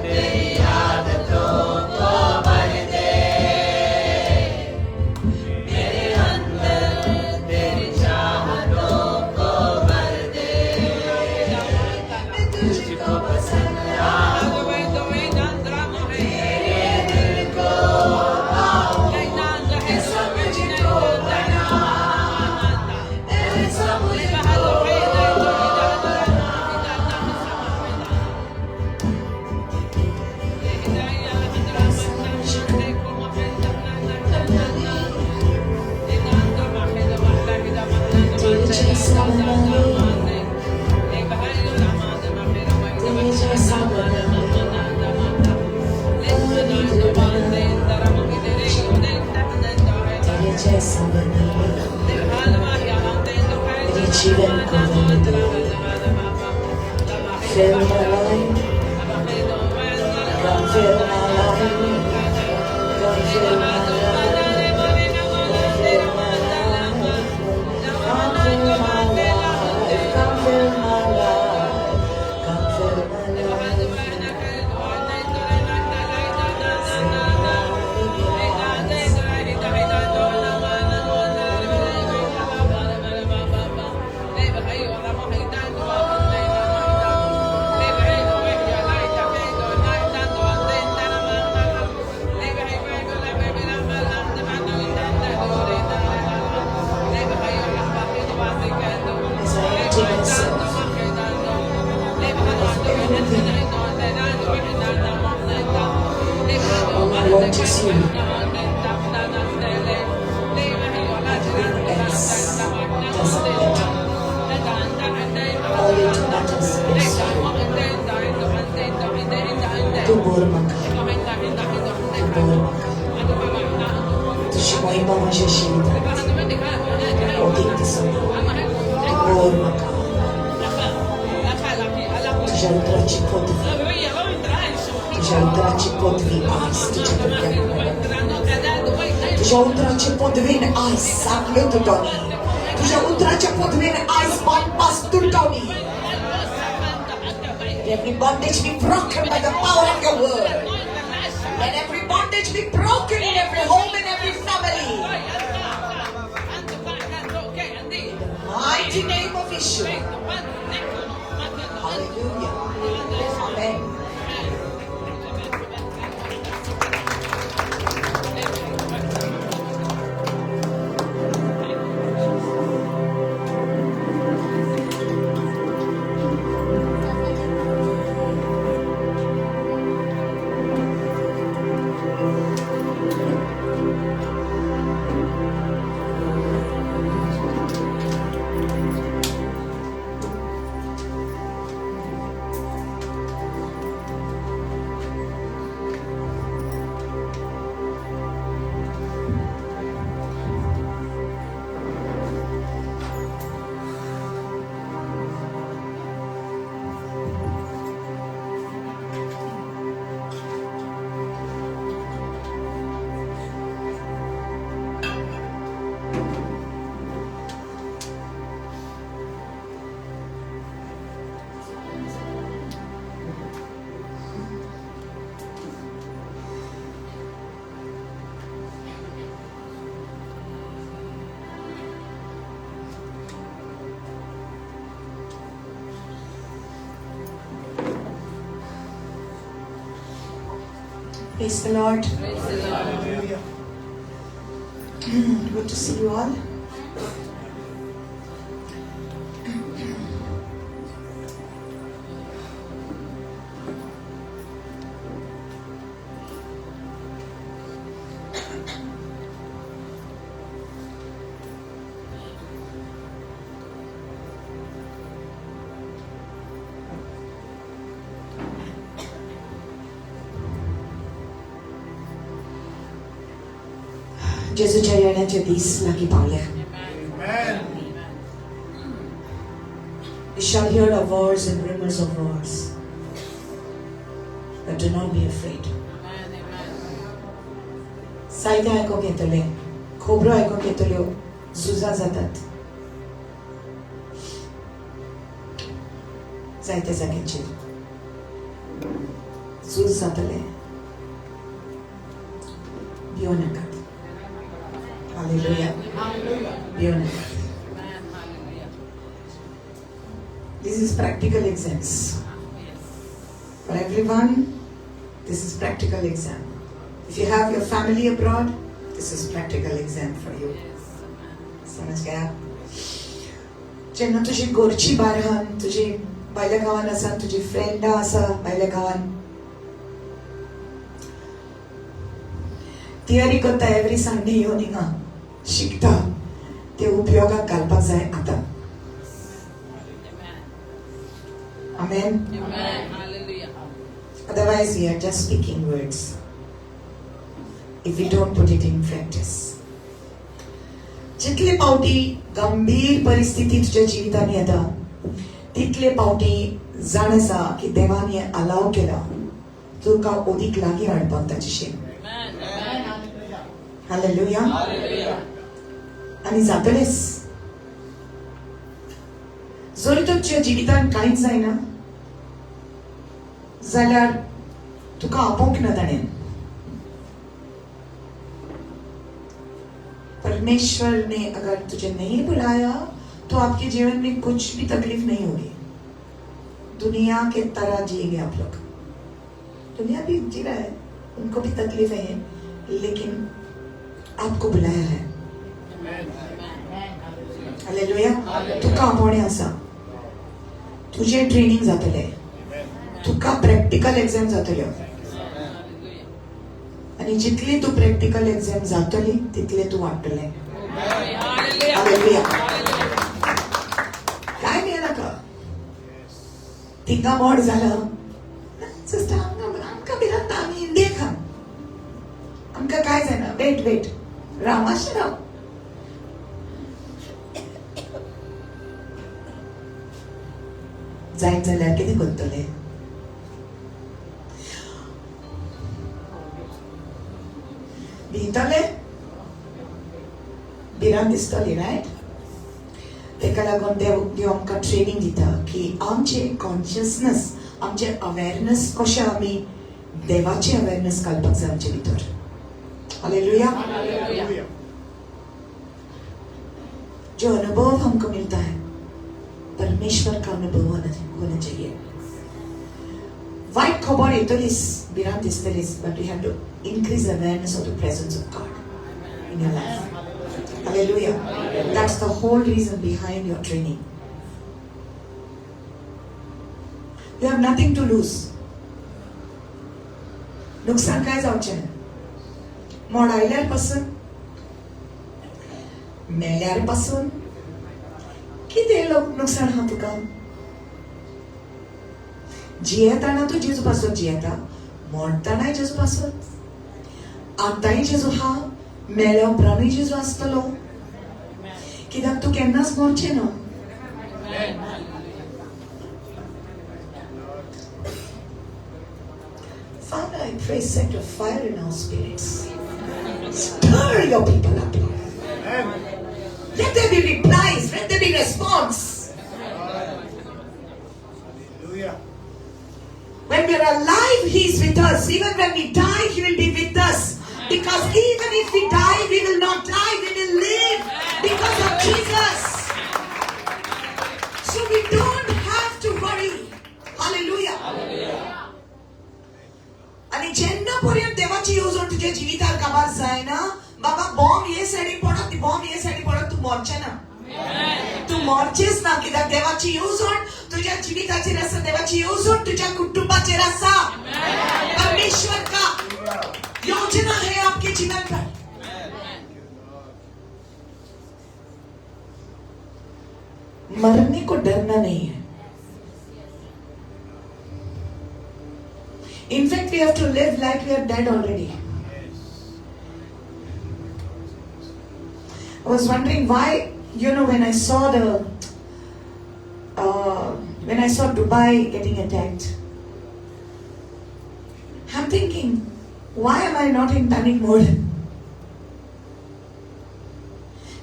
तेरी आदतों को भर दे, मेरे अंदर तेरी चाहतों को भर दे, मैं तुझको पसंद आऊं, तेरे दिल को भाऊं, ऐसा मुझको बना, ऐसा मुझको बना। ऐसा मुझको बना दे, तेरे जैसा बना दे, तेरे जैसा बना दे, पवित्र बना दे, तेरे जैसा बना दे, मेरे जीवन को रंग दे। Fill my life, come fill my life, come fill my life, come fill my life, come fill my life, come fill my life, come fill my life. Yes. As I empty myself of everything, all I want is you. Everything else doesn't matter. All it matters is you. तूं बोर म्हाका, तूं बोर म्हाका, तुजी महिमा म्हज्या जिवितांत अदीक दिसना। तूं बोर म्हाका, तुज्या उतराची पदवी, तुज्या उतराची पदवी आयज तुज्या भुरग्यांक मेळ्ळ्या। तुज्या उतराचे पदवीन आयज सांगल्यो तुटोनी, तुज्या उतराच्या पदवीन आयज bypass तुटोनी। Let every bondage be broken by the power of your word. Let every bondage be broken in every home and every family. In the mighty name of Yeshua. Hallelujah. Amen. Praise the Lord. Praise the Lord. Good to see you all. जेजूच्या येण्याचे दीस लागीं पावले. You shall hear of wars and rumors of wars, but do not be afraid. साहित्य आयकूंक येतलें, खबरो आयकूंक येतल्यो, झुजां जातात जायत्या जाग्यांचेर, झूज जातलें, भियो नाकात. Hallelujah. Hallelujah. This is practical exams. For everyone, this is practical exam. If you have your family abroad, this is practical exam for you. समझ गया? जेन्ना तुजी घरची बारहान, तुजी भायल्या गांवान आसा, तुजी फ्रेंडां आसा भायल्या गांवान, तियारी करता एवरी संडे येवन हिंगा शिकता, ते उपयोगाक घालपाक जाय आतां. Amen. Otherwise we are just speaking words if we don't put it in practice. जितले पावटी गंभीर परिस्थिती तुज्या जिवितान येता तितले पावटी जाण आसा की देवान हें अलाव केला तुका ओदीक लागीं हाडपाक ताचेशी. हालेलुया. आनी जातलेच. जरी तुमच्या जिवितान कांयच जायना जाल्यार तुका आपोवंक ना ताणें. परमेश्वर ने अगर तुझे नहीं बुलाया तो आपके जीवन में कुछ भी तकलीफ नहीं होगी. दुनिया के तरह जिएंगे आप लोग. दुनिया भी जी रहा है, उनको भी तकलीफ है, लेकिन आपको बुलाया है. हालेलुया. तुका आपोवणें आसा, तुजें ट्रेनिंग जातलें, तुका प्रॅक्टिकल एक्झाम जातल्यो, आनी जितली तूं प्रॅक्टिकल एक्झाम जातली तितले तूं वाडटलें. हालेलुया. काय भिये नाका. थिंगा मोड जाला सिस्टर, आमकां भिरांत, आमी इंडियेक आहा, आमकां काय जायना. वेट वेट, रामाशे राव. जायत जाल्यार कितें करतले? भितले भिरांत दिसतली, रायट? तेका लागून देव देव आमकां ट्रेनींग दिता की आमचें कॉन्शियसनस, आमचें अवेरनस कशें आमी देवाचें अवेरनस घालपाक जाय आमचे भितर. हालेलुया. जो अनुभव हमको मिलता है परमेश्वर का अनुभव होना चाहिए. वायट खबर येतलीच, भिरांत दिसतलीच, but you have to increase awareness of the presence of God in your life. Hallelujah. That's the whole reason behind your training. You have nothing to lose. नुकसान काय जावचें ना. मोड आयल्यार पासून, मेल्यार पासून कितें नुकसान आहा तुका? जियेतना तूं जेजू पासून जियेता, मोडटनाय जेजू पासून, आतांय जेजू आहा, मेल्या उपरांतूय जेजू आसतलो. कित्याक तूं केन्नाच मरचें ना. Father, I pray, set a fire in our spirits. Stir your people up, Lord. Let there be replies. Let there be response. Hallelujah. When we are alive, He is with us. Even when we die, He will be with us. Because even if we die, we will not die. We will live because of Jesus. So we don't have to worry. Hallelujah. आनी जेन्ना पर्यंत देवाची येवजण तुज्या जिवितार काबार जायना, बाबा bomb हे सायडीन पडत, बॉम्ब हे सायडीन पडत, तूं मरचें ना, तूं मरचेच ना. कित्याक देवाची येवजण तुझ्या जिविताचेर आसा, देवाची येवजण तुझ्या कुटुंबाचेर आसा. परमेश्वर का योजना है आपके जीवन पर. मरने को डरना नहीं है. In fact, we have to live like we are dead already. I was wondering why, you know, when I saw when I saw Dubai getting attacked, I'm thinking, why am I not in panic mode?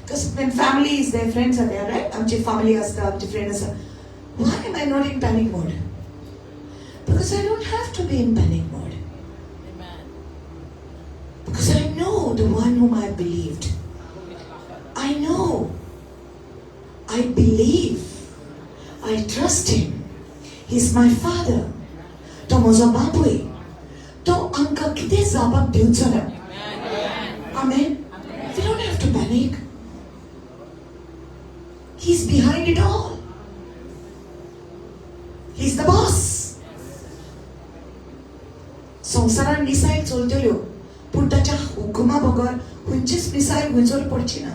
Because when family is there, friends are there, right? आमची family असता, आमची friend असता. Why am I not in panic mode? Because I don't have to be in panic mode. Amen. Because I know the one whom I believed. I know. I believe. I trust him. He's my father. तो म्हजो बापूय. तो आमकां कितें जावपाक दिवचो ना. Amen. We don't have to panic. He's behind it all. He's the boss. संवसारान मिसायल चलतल्यो, पूण ताच्या हुकुमा बगर खंयचीच मिसायल खंयसर पडची ना.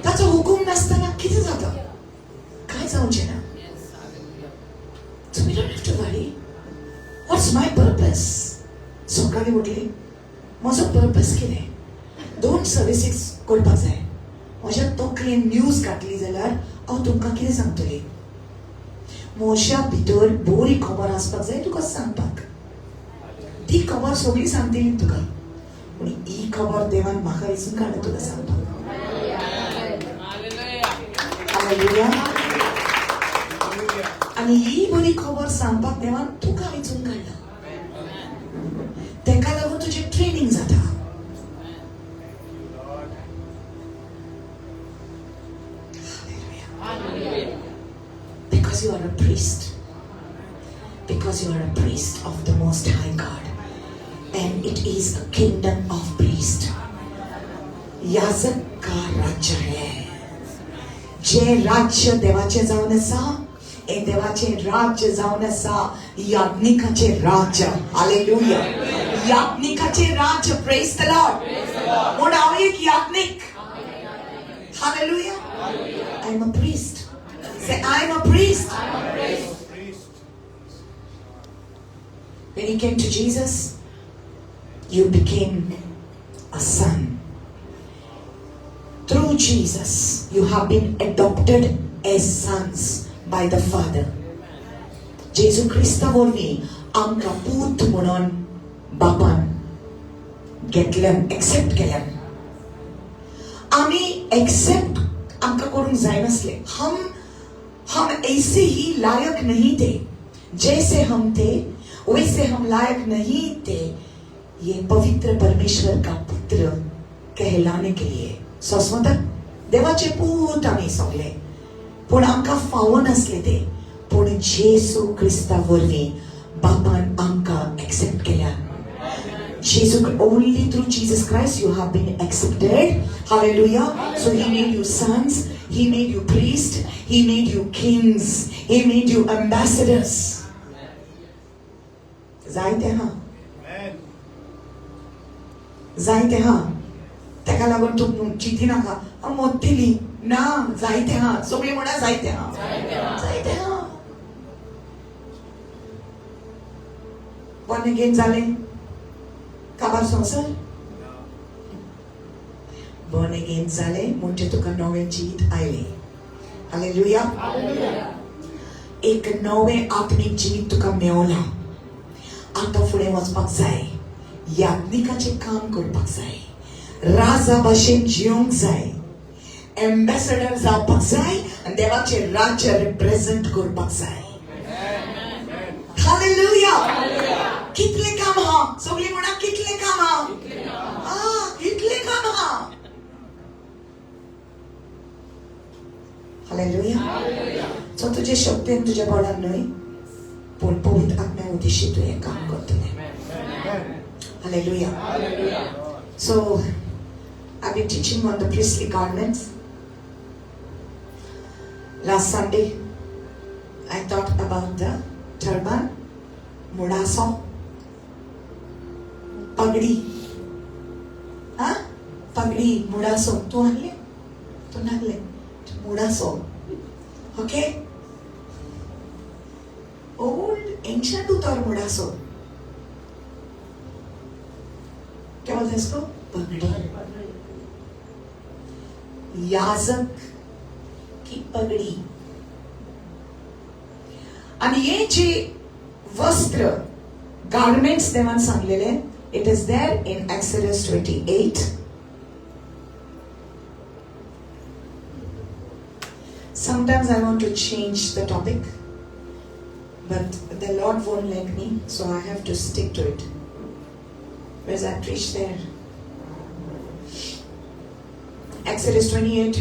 ताचो हुकूम नासतना कितें जाता? कांय जावचें ना. So we don't have to worry. What's my purpose? सकाळीं उठली, म्हजो पर्पस कितें? 2 सर्विसीस करपाक जाय. म्हज्या तकलेन न्यूज घातली जाल्यार हांव तुमकां कितें सांगतलें? म्हज्या भितर बरी खबर आसपाक जाय तुका सांगपाक. ती खबर सगळी सांगतली तुका, पूण ही खबर देवान म्हाका विसून काडल्या तुका सांगपाक. हालेलुया. आनी ही बरी खबर सांगपाक देवान तुका विचून काडला. तेका लागून तुजें ट्रेनींग जाता. Because you are a priest. Because you are a priest of the Most High God. And it is a kingdom of priests. याजक का राज्य है. जे राज्य देवाचे जावन आसा, हे देवाचे राज्य जावन आसा याज्ञिकाचे राज्य. हालेलुया. याज्ञिकाचे राज्य. Praise the Lord. म्हूण हांव एक याज्ञिक. Hallelujah. I am a priest. Say, I am a priest. When you came to Jesus, you became a son. Through Jesus, you have been adopted as sons by the Father. जेजू क्रिस्ता वरवीं आमकां पूत म्हणून बापान घेतल्यान, एक्सेप्ट केल्यान. आमी accept आमकां करूंक जायनासले. हम ऐसे ही लायक नहीं थे. जैसे हम थे वैसे हम लायक नहीं थे ये पवित्र परमेश्वर का पुत्र कहलाने के लिए. सोसमता देवाचे पूत आमी सगळे, पूण आमकां फावो नासले ते. पूण जेजू क्रिस्ता वरवीं बापान आमकां एक्सेप्ट केल्या. Jesus, only through Jesus Christ you have been accepted. Hallelujah. So he made you sons, he made you priests, he made you kings, he made you ambassadors. जायते हा, जायते हा. तेका लागून तूं चिंती नाका हांव मोत्तली ना. जायते हा, सगळीं म्हणा जायते हा, जायते हा. बॉर्न अगेन जालें काबार संवसार. बॉर्न अगेन जालें म्हणजे तुका नवें जिवीत आयलें. हालेलुया. एक नवें आत्मीक जिवीत तुका मेवलां. आतां फुडें वचपाक जाय, याज्ञिकाचें काम करपाक जाय, राजा भाशेन जिवंक जाय, एम्बेसडर जावपाक जाय आनी देवाचें राज्य रिप्रेझेंट करपाक जाय. हालेलुया. कितलें काम हा, सगळीं म्हणा कितलें काम हा, कितलें काम हा. हालेलुया. सो तुजे शक्तीन तुज्या बळान न्हय, पूण पवित्र आत्म्या उदेशी तूं हें काम करतलें. Hallelujah. So I've been teaching on the priestly garments. Last Sunday, I taught about the turban, mudaso, pagdi. Huh? Pagdi, mudaso. Tu hanle? Tu nagle? Mudaso. Okay? Old, ancient उतर मुडासो. क्या बोलते हैं इसको? पगड़ी. याजक की पगडी. आणि हे जे वस्त्र गार्मेंट्स देवान सांगलेले, it is there in Exodus 28. Sometimes I want to change the topic, but the Lord won't let me, so I have to stick to it. Whereas I preach there. Exodus 28.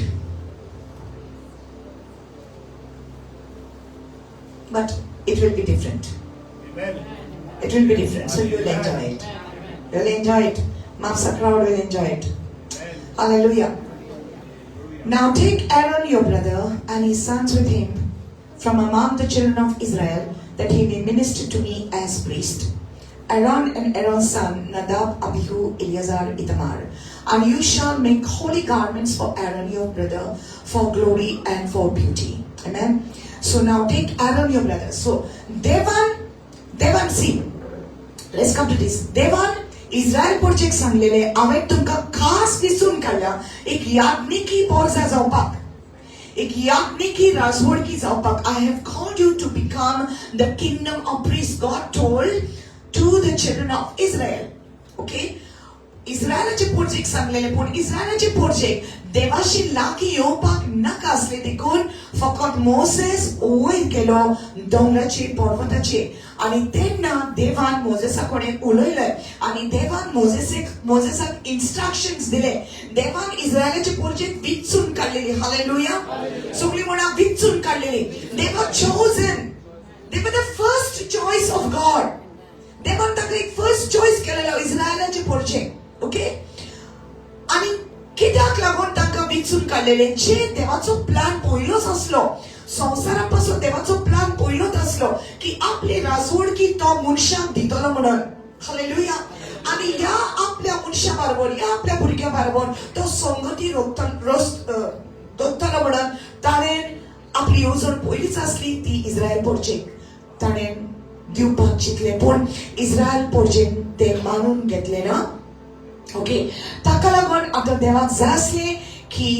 But it will be different. Amen. It will be different, so you'll enjoy it. You'll enjoy it. Mapsa crowd will enjoy it. Amen. Hallelujah. Now take Aaron your brother and his sons with him from among the children of Israel, that he may minister to me as priest. Aaron and Aaron's son, Nadab, Abihu, Eleazar, Ithamar. And you shall make holy garments for Aaron your brother, for glory and for beauty. Amen. So now take Aaron your brother. So Devan, see, let's come to this. Devan Israel पोर्चेक सांगलेले, हांवें तुमकां खास विसून काडल्या एक याज्ञिकी पोरसा जावपाक, एक याज्ञिकी राजवडकी जावपाक. I have called you to become the kingdom of priest. God told to the children of Israel. Okay, इस्रायलाचे पोर्चेक सांगलेले, पूण इस्रायलाचे पोर्चेक देवाशी लागीं येवपाक नाका आसले, देखून फकत मोसेस वयर गेलो दोंगराचे पर्वताचे. आनी तेन्ना देवान मोजेसा कडेन उलयले आनी देवान मोजेसाक इन्स्ट्रक्शन्स दिले. देवान इस्रायलाचे पोर्चेक विचून काडलेली. हालेलुया. सगळी म्हणा, विचून काडलेली. They were chosen. They were the first choice of God. देवान ताका एक फर्स्ट चॉयस केलेलो इस्रायलाचे पोर्चेक. ओके, आनी कित्याक लागून तांकां विचून काडलेले? जे देवाचो प्लान पयलोच आसलो, संवसारा पासून देवाचो प्लान पयलोच आसलो की आपली राजवडकी तो मनशाक दितलो म्हणून. हालेलुया. आनी ह्या आपल्या मनशा बरोबर, ह्या आपल्या भुरग्या बरोबर तो संगती दोत्तलो म्हणून ताणें आपली येवजण पयलीच आसली ती इस्रायल पोर्चेक ताणें दिवपाक चिंतलें, पूण इस्रायल पोर्चेन तें मानून घेतलें ना. ओके, ताका लागून आतां देवाक जाय आसलें की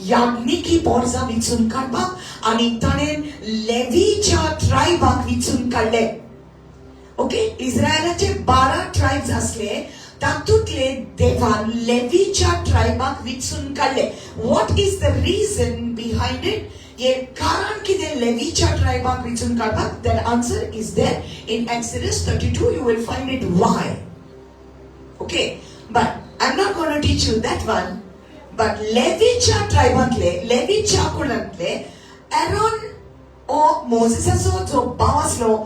याज्ञिकी पोरसां विचून काडपाक, आनी ताणें लेवीच्या ट्रायबाक विचून काडले. ओके, इस्रायलाचे 12 ट्रायब्स आसले, तातूंतले देवान लेवीच्या ट्रायबाक विचून काडले. What is the reason behind it? हे कारण कितें लेवीच्या ट्रायबाक विचून काडपाक? That answer is there in Exodus 32. You will find it why. Okay, but I'm not going to teach you that one. But लेवीच्या ट्रायबांतले, लेवीच्या कुळांतले एरॉन ओ मोजेसाचो जो भाव आसलो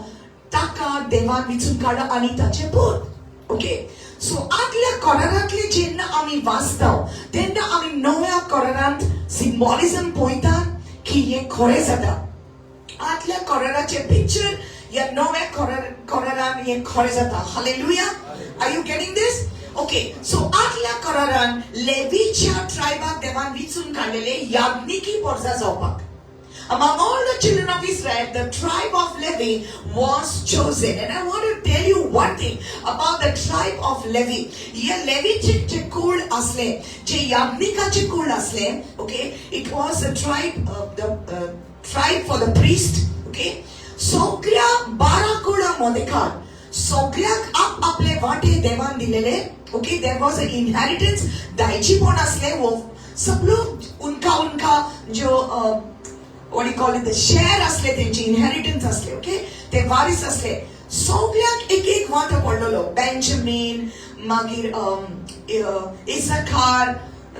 ताका देवान विचून काडलो आनी ताचे पूत. ओके, सो आदल्या करारांतले जेन्ना आमी वाचता तेन्ना आमी नव्या करारांत सिम्बॉलिझम पळयता की हें खरें जाता. आदल्या कराराचें पिक्चर ह्या नव्या करारान हें खरें जाता. Hallelujah. Are you getting this? Okay, so आदल्या करारान लेवीच्या ट्रायबाक देवान विचून काडलेले याज्ञिकी पोरसा जावपाक. Among all the children of Israel, the tribe of Levi was chosen. And I want to tell you one thing about the tribe of Levi. ये लेवीचे जे कुळ असले, जे याज्ञिकाचे कुळ असले, okay, it was the tribe, the tribe for the priest, okay. सगळ्या 12 कुळां मदेकार सगळ्याक आप आपले वांटे देवान दिलेले. Okay, there was an inheritance. दायजीपण असले, वो सब लोग उनका उनका जो what do you call it, the share असले, तेंचे इनहेरिटन्स असले. ओके, ते वारीस असले. सगळ्यांक एक एक वांटो पडलेलो. बेंजामीन, मागीर इसाखार,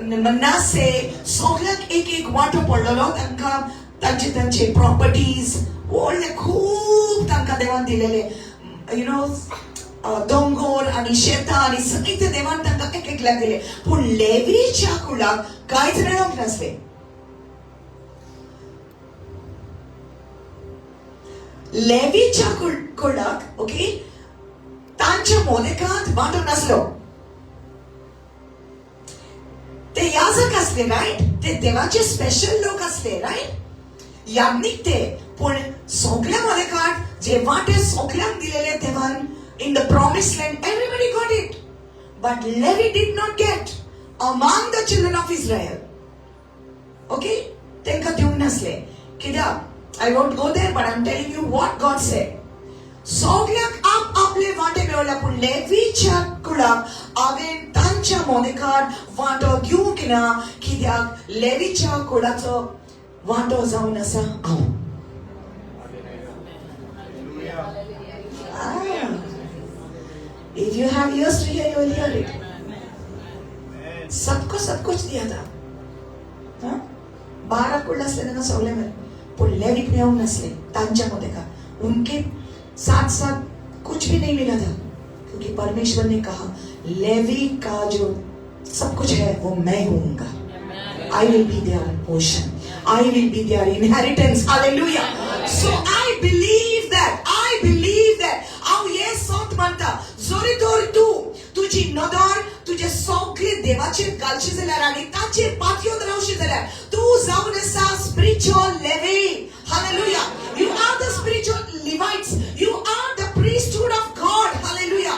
मनासे, सगळ्यांक एक एक वांटो पडलेलो. तांकां तांचे तांचे प्रॉपर्टीज व्हडले खूब तांकां देवान दिलेले. You know, दोंगोर आनी शेतां आनी सगळीं देवान तांकां एक एकल्याक दिले, पूण लेवीच्या कुळाक कांयच मेळोंक नासलें. लेवीच्या कुळाक ओके तांच्या मोदेकांत वांटो नासलो. ते याजक आसले, रायट? ते देवाचे स्पेशल लोक आसले, रायट? याज्ञीक ते. पूण सगल्या मोदेकांत जे वांटे सगल्यांक दिलेले देवान in the promise land, everybody got it, but Levi did not get among the children of Israel. Okay, तांकां दिवंक नासले. कित्याक? I won't go there, but I am telling you what God said. सगल्यांक आप आपले वांटे मेळ्ळ्या, पूण लेवीच्या कुळाक हांवें तांच्या मोनेकार वांटो घेवंक ना, कित्याक लेवीच्या कुळाचो वांटो जावन आसा हांव. If you have ears to hear, you will hear it. सबको सब कुछ दिया था. 12 कुळ आसले तेन्ना सगळे मेळ्ळे, पूण लेवीक मेळूंक नासले तांच्या मोदेकार. उनके साथ साथ कुछ भी नहीं मिला था, क्योंकि परमेश्वर ने कहा लेवी का जो सब कुछ है वो मैं होऊंगा. I will be their portion, I will be their inheritance. Hallelujah. So I believe that, I believe that. हांव हें सत मानता, जरी तर तूं तुजी नदर तुजे सगळे देवाचेर घालशी जाल्यार आनी ताचेर पातयेवन रावशी जाल्यार तूं जावन आसा spiritual Levi. Hallelujah. You are the spiritual Levites. You are the priesthood of God. Hallelujah.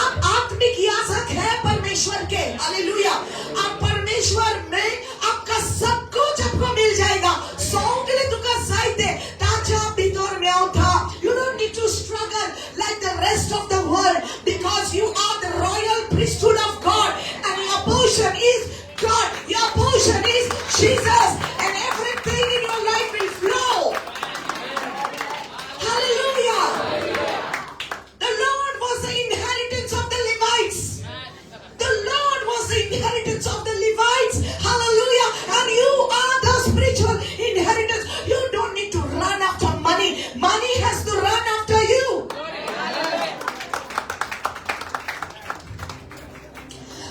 आप आत्मिक याजक है परमेश्वर के. Hallelujah. आप परमेश्वर में आपका सब कुछ आपको मिल जाएगा. सगळे तुका जाय ते ताच्या भितर मेवता. You don't need to struggle like the rest of the world, because you are the royal priesthood of God, and your portion is God. Your portion is Jesus, and everything in your life will flow. Hallelujah. The Lord was the inheritance of the Levites. The Lord was the inheritance of the Levites. Hallelujah. And you are the spiritual inheritance. You don't need to run after money. Money has to run after you.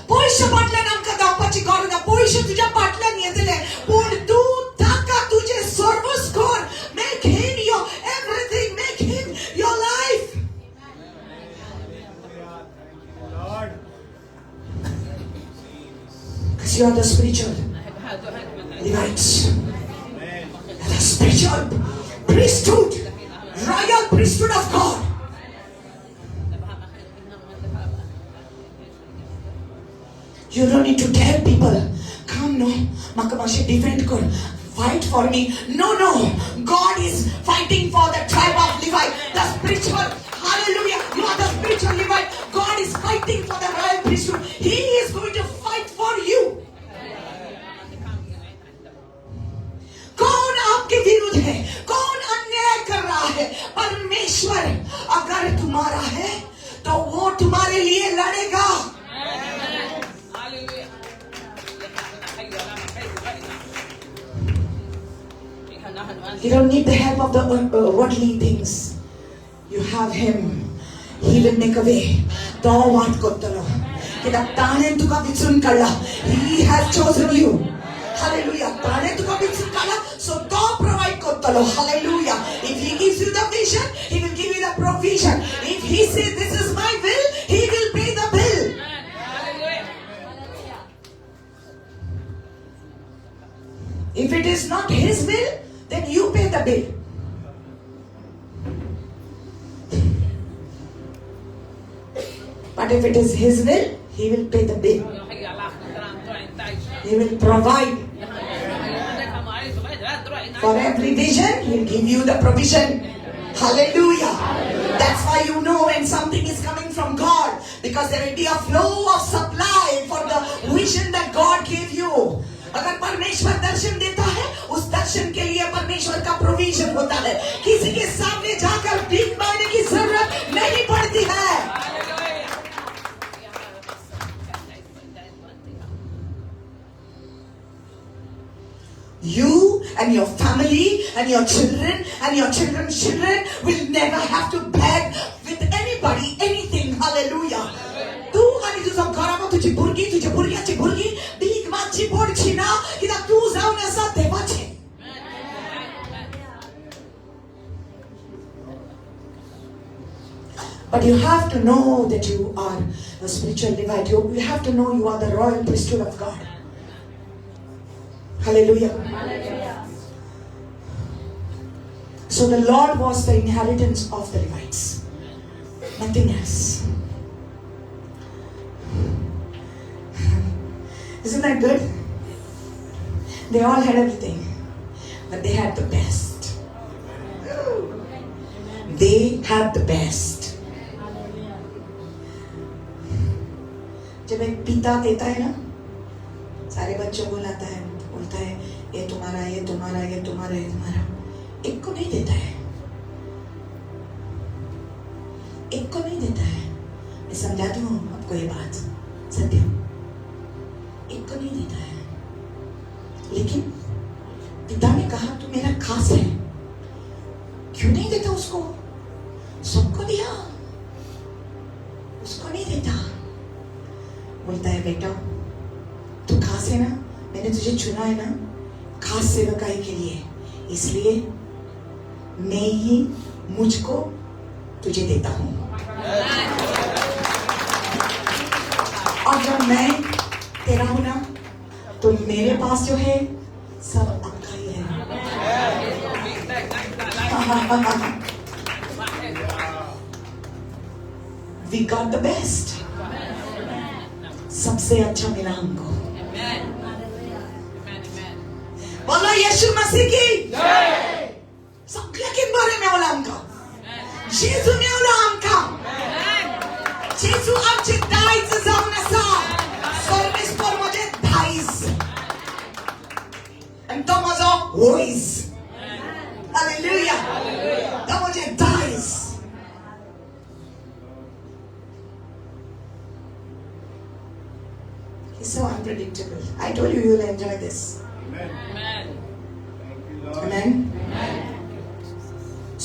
पयशे फाटल्यान आमकां धांवपाची गरज ना. पयशे तुज्या फाटल्यान येतले, पूण तूं ताका तुजें सर्वस कर. Make him your everything. Make him your life. Lord. Because you are the spiritual Levites. Amen. The spiritual priesthood, royal priesthood of God. You don't need to tell people, come no, म्हाका मातशें defend कर, fight for me. No, no. God is fighting for the tribe of Levi, the spiritual. Hallelujah. You are the spiritual Levite. God is fighting for the royal priesthood. He is going to fight for you. कौन आपके विरुद्ध है? कौन अन्याय कर रहा है? परमेश्वर अगर तुम्हारा है तो वो तुम्हारे लिए लड़ेगा. You don't need the help of the worldly things. You have him. He will make a way. तो वाट करतलो, कित्याक ताणें तुका विचून काडला. He has chosen you. Hallelujah. ताणें तुका विचून काडला, so तो provide करतलो. Hallelujah. If he gives you the vision, he will give you the provision. If he says this is my will, he will pay the bill. If it is not his will, then you pay the bill. But if it is his will, he will pay the bill. He will provide. For every vision, he will give you the provision. Hallelujah. That's why you know when something is coming from God, because there will be a flow of supply for the vision that God gave you. अगर परमेश्वर दर्शन देता है, उस दर्शन K लिए परमेश्वर का provision होता है. किसी K सामने जाकर भीख मांगने की जरूरत नहीं पड़ती है. You and your family and your children and your children's children will never have to beg with anybody anything. Hallelujah. तुजी भुरगीं, तुज्या भुरग्याची भुरगीं भीक मागची पडची ना, कित्याक तूं जावन आसा देवाचें. But you have to know that you are a spiritual Levite. You have to know you are the royal priesthood of God. Hallelujah. Hallelujah. So the Lord was the inheritance of the Levites. Nothing else. Isn't that good? They all had everything, but they had the best. They had the best. जब एक पिता देता है ना, सारे बच्चों को लाता है, बोलता है ये तुम्हारा, ये तुम्हारा, ये तुम्हारा, ये तुम्हारा, एक को नहीं देता है, एक को नहीं देता है. मैं समझाती हूँ आपको ये बात, सत्यम, एक को नहीं देता है. लेकिन पिता ने कहा तू मेरा खास है, क्यों नहीं देता उसको? सबको दिया, उसको नहीं देता. बोलता है बेटा तू खास है ना, मैंने तुझे चुना है ना खास सेवकाई के लिए, इसलिए मैं ही मुझको तुझे देता हूं. और जब मैं तेरा हूं ना, तो मेरे पास जो है सब आपका ही है. We got the best. सबसे अच्छा मिला हमको. बोलो यीशु मसीह की जय. सगळ्या बारे मेवला आमकां, जेजू मेवलो आमकां, जेजू आमचे दायज जावन आसा. सर्वेस्पर म्हजें दायज आनी तो म्हजो वयज. हालेलुया. तो म्हजें दायज. He's so unpredictable. I told you you'll enjoy this. Amen. Amen. Thank you, Lord. Amen. Amen.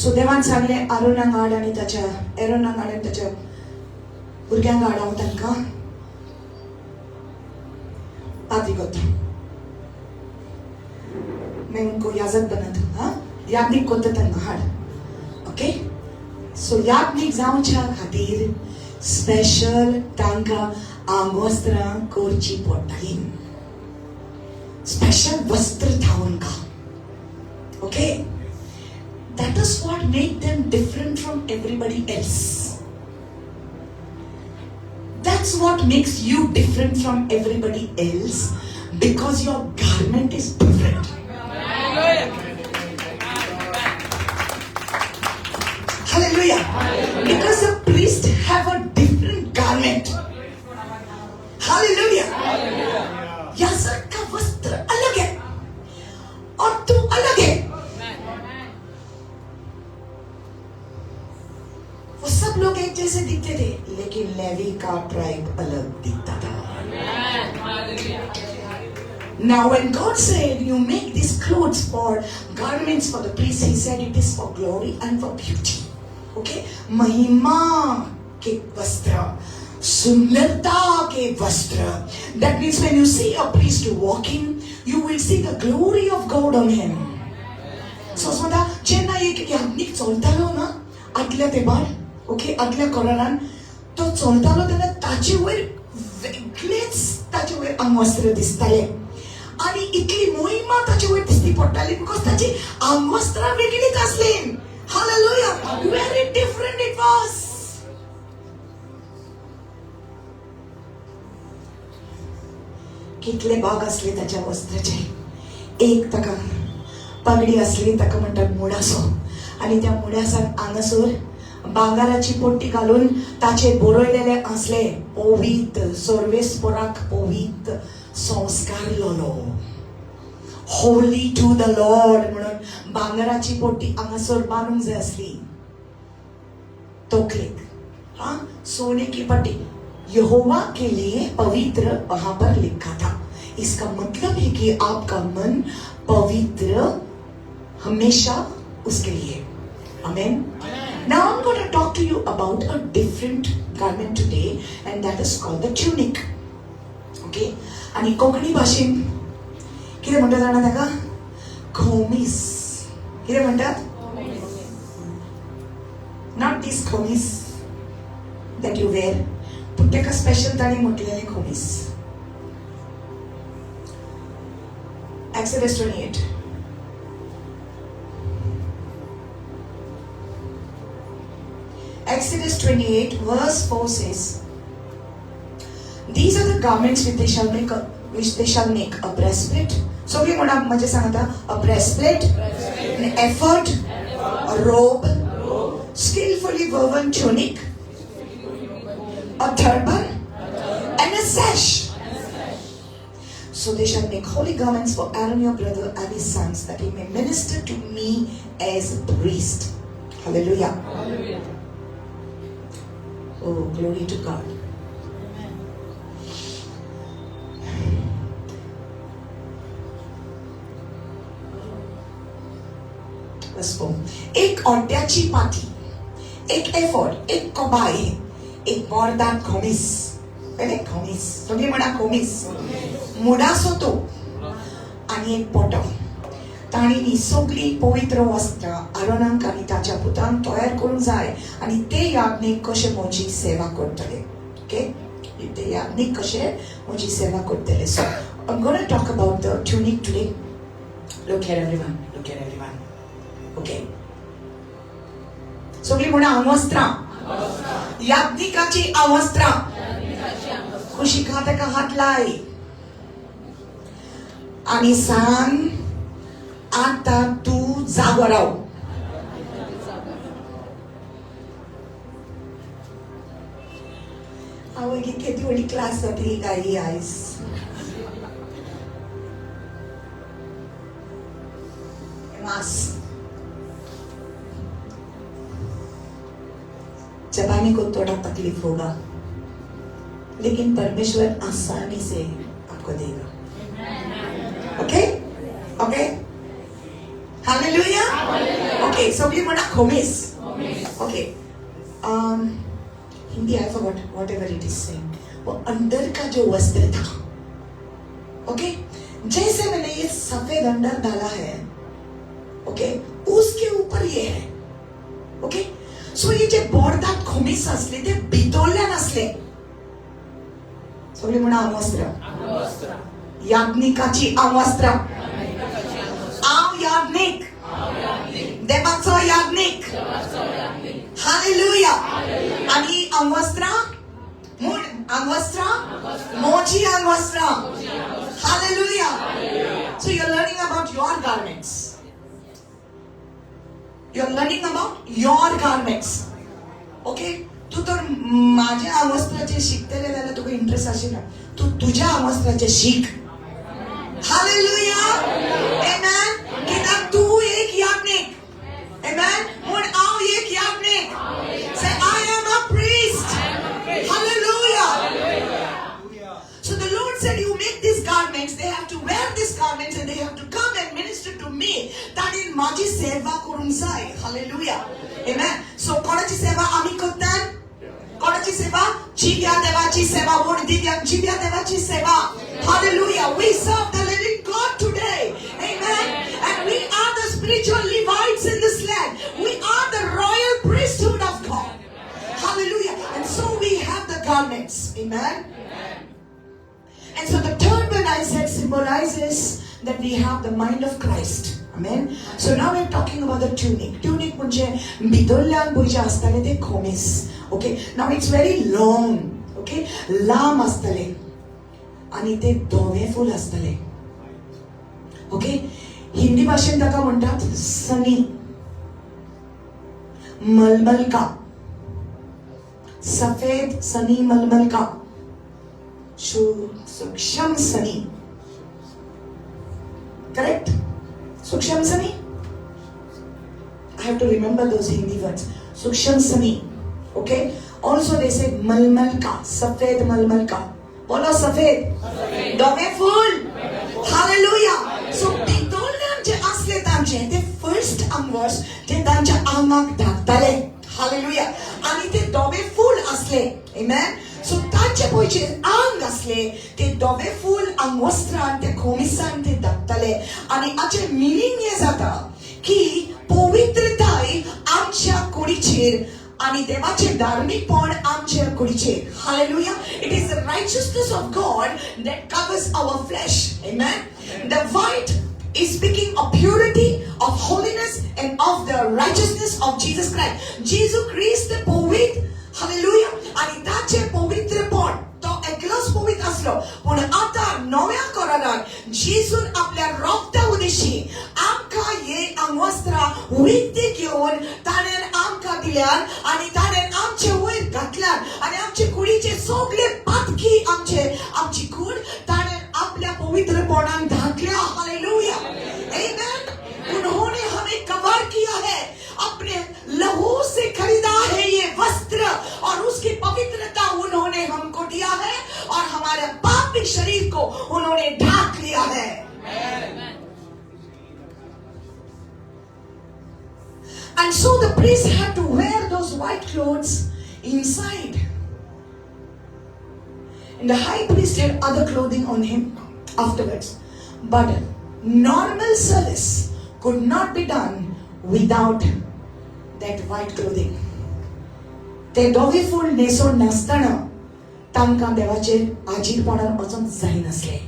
So देवान सांगले आरोनाक हाड आनी ताच्या, एरोनाक हाड आनी ताच्या भुरग्यांक हाड, हांव तांकां पाद्री कोत्ता, मैं उनको याजक बनाता, हाँ याज्ञिक कोत्ता तांकां हाड. ओके, सो याज्ञिक जावच्या खातीर स्पेशल तांकां आंगवस्त्रां करची पडटाली, स्पेशल वस्त्र था उनका. Okay, that is what make them different from everybody else. That's what makes you different from everybody else, because your garment is different. Hallelujah. Because the priest have a different garment. Hallelujah. याजक का वस्त्र अलग है और तू अलग है. वो सब लोग एक जैसे दिखते थे, लेकिन लेवी का ट्राइब अलग दिखता था. Now when God said you make these clothes for garments for the priests, he said it is for glory and for beauty. Okay, Mahima K वस्त्र, सुंदरता के वस्त्र. That means when you see a priest walking, you will see the glory of God on him. So समजा जेन्ना एक याज्ञिक चलतालो ना आदल्या तेंपार, ओके, आदल्या कोरारान तो चलतालो तेन्ना ताचे वयर वेगळेच ताचे वयर आंगवस्त्र दिसताले आनी इतली मोहिमा ताचे वयर दिसती पडटाली, because ताची आंगवस्त्रां वेगळीच आसली. Hallelujah. Very different it was. कितले भाग असले ताच्या वस्त्राचे. एक ताका पगडी असली, ताका म्हणटात मुडासो, आनी त्या मुडासान हांगासर भांगराची पट्टी घालून ताचेर बरयलेले आसले पवित्र सर्वेस्पराक पवित्र संस्कार लोलो, होली टू the Lord म्हणून भांगराची पट्टी हांगासर बांदूंक जाय आसली तकलेक. हाँ, सोने की पट्टी यहोवा के लिए पवित्र वहां पर लिखा था. इसका मतलब है कि आपका मन पवित्र हमेशा उसके लिए. Amen. Now I'm going to talk to you about a different garment today, and that is called the tunic. Okay, आनी कोंकणी भाशेन कितें म्हणटा जाणा ताका? खोमीस. कितें म्हणटात? Not these खोमीस that you wear, पूण ताका स्पेशल ताणें म्हटलेलें खोमीस. Exodus 28. Exodus 28 verse 4 says, These are the garments which they shall make a breastplate. So we want to a breastplate, an ephod, a robe, skillfully woven tunic, a turban, and a sash. So they shall make holy garments for Aaron your brother and his sons, that he may minister to me as priest. Hallelujah. Hallelujah. Oh, glory to God. Amen. Verse 4. एक ओंट्याची पाती, एक एफोड, एक कोबाय, एक बोर्दात खोमीस. पहिले खोमीस, सगळी म्हणा खोमीस, मुडासो तो आनी एक पोटो. तांणी ही सगळी पवित्र वस्त्रां आरोनाक आनी ताच्या पुतांक तयार करूंक जाय आनी ते याज्ञीक कशे म्हजी सेवा करतले. ओके, ते याज्ञीक कशे म्हजी सेवा करतले. So I am gonna talk about the tunic today. Look here everyone, look here everyone. Okay, सगळी म्हणा आंगवस्त्रां, याज्ञिकाची आंगवस्त्रां. कुशीक ताका हात लाय आनी सांग, आता तू जागो राव. आवय केदी व्हडली क्लास जातली काय ही आयज. मास चबाने को थोड़ा तकलीफ होगा, लेकिन परमेश्वर आसानी से आपको देगा. Okay okay, hallelujah. Okay, सगळी म्हणा खोमीस. Okay, Hindi I forgot whatever it is saying. वो अंदर का जो वस्त्र था, ओके, जैसे मैंने ये सफेद अंडर डाला है, ओके, उसके ऊपर ये है. ओके, सो ये जे बोर्दात खोमीस असले ते भितरल्यान असले. सगळी म्हणा आंगवस्त्र, याज्ञिकाची आंगवस्त्र. हांव याज्ञिक, देवाचो याज्ञिक. हालेलुया. आनी आंगवस्त्रां म्हूण आंगवस्त्रां, मोजी आंगवस्त्रां. Hallelujah. So you are learning about your garments. You are learning about your garments. Okay, तूं तर माझ्या आंगवस्त्राचेर शिकतले जाल्यार तुका इंट्रस्ट आशिना, तूं तुज्या आंगवस्त्राचेर शीक. हालेलुया. आमेन. कित्याक तूं एक याज्ञिक. आमेन. म्हूण हांव एक याज्ञिक. Say, I am a priest. Hallelujah. So the Lord said, you make these garments, they have to wear these garments and they have to come and minister to me. ताणें माझी सेवा करूंक जाय. Hallelujah. Amen. So कोणाची सेवा आमी करतात? कोणाची सेवा? जिव्या देवाची सेवा. म्हूण दिव्यांग जिव्या देवाची सेवा. Hallelujah. We serve the living God today. Amen. And we are the spiritual Levites in this land. We are the royal priesthood of God. Hallelujah. And so we have the garments. Amen. And so the turban, I said, symbolizes that we have the mind of Christ. Amen. So now we're talking about the tunic. Tunic म्हणजे भितरल्यान पळय जे आसताले ते खोमीस. Okay. Now it's very long. Okay. लांब आसतले आनी ते धवे फूल आसतले. ओके, हिंदी भाशेन ताका म्हणटात सनी, मलमल का, सफेद सनी मलमल का, सूक्ष्म सनी. करेक्ट? सूक्ष्म Sunny. I have to remember those Hindi words. सूक्ष्म Sunny. Okay. Also they say मलमल का, सफेद मलमल का. बोलो सफेद, धवे फूल. हालेलुया. सो भितरल्यान जे आसले तांचे ते फर्स्ट आंगवस ते तांच्या आंगाक धाकताले. हालेलुया. आनी ते धवे फूल आसले. आमेन. सो ताचे तांचे पळय जे आंग आसले ते धवे फूल आंगवस्त्रान, त्या खोमिसान ते धाकताले. आनी हाचे मिनींग हें जाता की पवित्रताय आमच्या कुडीचेर आणि देवाचे धार्मिकपण आमच्या कुडीचेर. Hallelujah. It is the righteousness of God that covers our flesh. Amen. The white is speaking of purity, of holiness, and of the righteousness of Jesus Christ. जेजू क्रिस्त पवित्र. हालेलुया. आणि ताचे पवित्रपण, तो एकलोच पवित्र आसलो, पूण आतां नव्या करारान जेजून आपल्या रोगता उदेशी आमकां हे आंगवस्त्रां विकती घेवन ताणें आमकां दिल्यान आनी ताणें आमचे वयर घातल्यान आनी आमचे कुडीचे सगळे पातकी आमचे आमची कूड ताणें आपल्या पवित्रपणान धाकल्या. हालेलुया. आमेन. उन्होंने हमें कवर किया है, अपने लहू से खरीदा है ये वस्त्र, और उसकी पवित्रता उन्होंने हमको दिया है और हमारे पापी शरीर को उन्होंने ढाक लिया है. And so the priest had to wear those white clothes inside. And the high priest had other clothing on him afterwards. But normal service could not be done without that white clothing. ते धवे फूल न्हेसोन नासतना तांकां देवाचेर आजीरपणान वचोंक जायनासलें.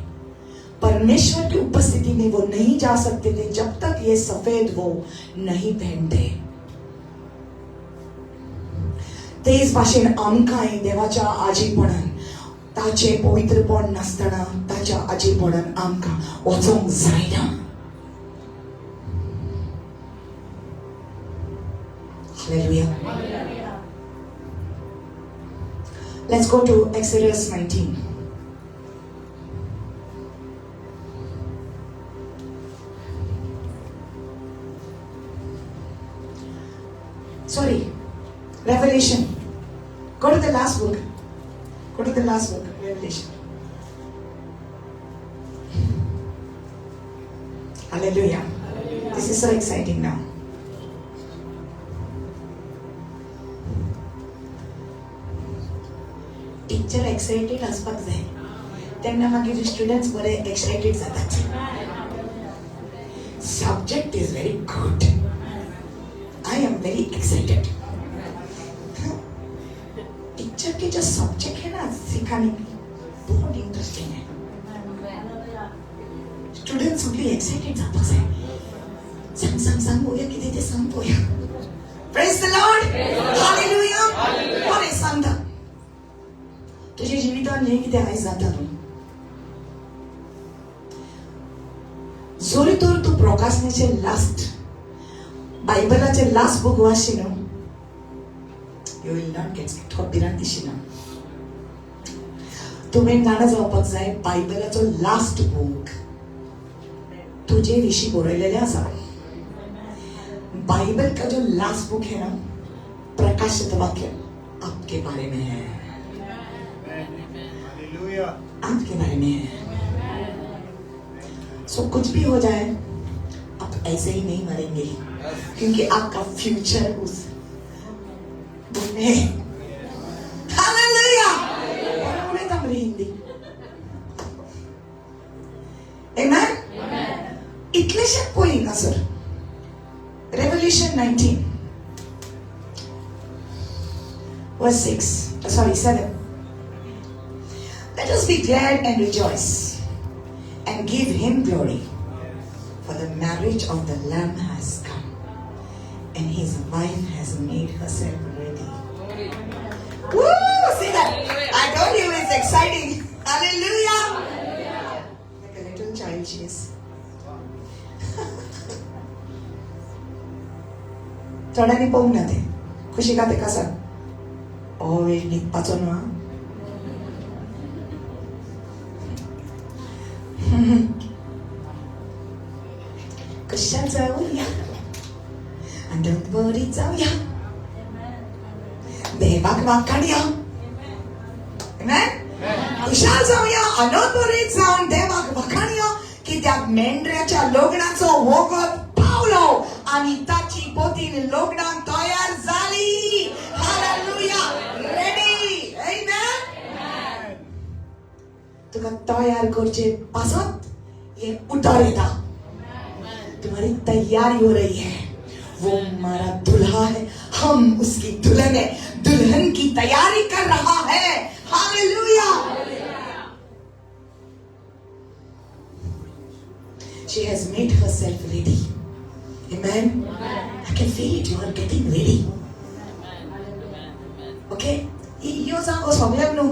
परमेश्वर की उपस्थिति में वो नहीं जा सकते थे जब तक ये सफेद वो नहीं पहनते. तेच भाशेन आमकांय देवाच्या आजीरपणान ताचे पवित्रपण नासतना ताच्या आजीरपणान आमकां वचोंक जायना. Hallelujah. Let's go to Exodus 19. Sorry, Revelation. Go to the last book. Go to the last book, Revelation. Hallelujah. Hallelujah. This is so exciting now. Teacher excited आसपाक जाय तेन्ना मागीर स्टुडंट्स बरे एक्सायटेड जातात. Subject is very good. I am very excited. Teacher K जो subject है ना सिखाने की, बहुत इंटरेस्टिंग है. स्टुडंट सगळी एक्सायटेड जावपाक जाय. सांग सांग सांग पोवया कितें तें सांग पोवया. Praise the Lord. Hallelujah. बरें सांगता तुझ्या जिवितान हें कितें आयज जाता न्हू, जोरी तर तूं प्रकाशनाचे लास्ट बायबलाचे लास्ट बूक वाचशी न्हू, you will not get, तुका भिरांत दिशिना. तुवें जाणा जावपाक जाय बायबलाचो लास्ट बूक तुजे विशीं बरयलेलें आसा. बाइबल का जो लास्ट बुक है ना, प्रकाशित वाक्य आपके बारे में है. आपके बारे में है. सो कुछ भी हो जाए आप ऐसे ही नहीं मरेंगे, क्योंकि आपका फ्यूचर उस बुक में है. हालेलुया. हिंदी. Amen? इतलेशेच पळय हांगासर Revelation 19 verse 7. Let us be glad and rejoice and give him glory, for the marriage of the Lamb has come and his wife has made herself ready. Woo! See that? I told you it's exciting. Hallelujah. Like a little child she is. थोड्यांनी पळोवंक ना तें खुशी का तेका सांग हो वेळ न्हिदपाचो न्हू. कशा जावया आनी बरी जावया, देवाक वाकाडया. खुशाल जावया, आनंद बरी जावन देवाक वाकाडया, कित्याक मेंढऱ्याच्या लग्नाचो वगत पावलो आनी ताची पोतीन लग्नाक तयार जाली. Hallelujah. Ready. Amen. तुका तयार करचे पासत हे उतर येता. तुम्हारी तैयारी हो रही है. वो हमारा दुल्हा है, हम उसकी दुल्हन है. दुल्हन की तैयारी कर रहा है. Hallelujah. She has made herself ready. Amen. I can feel it. You are getting ready. Okay? यो जागो सगळ्यांक न्हू.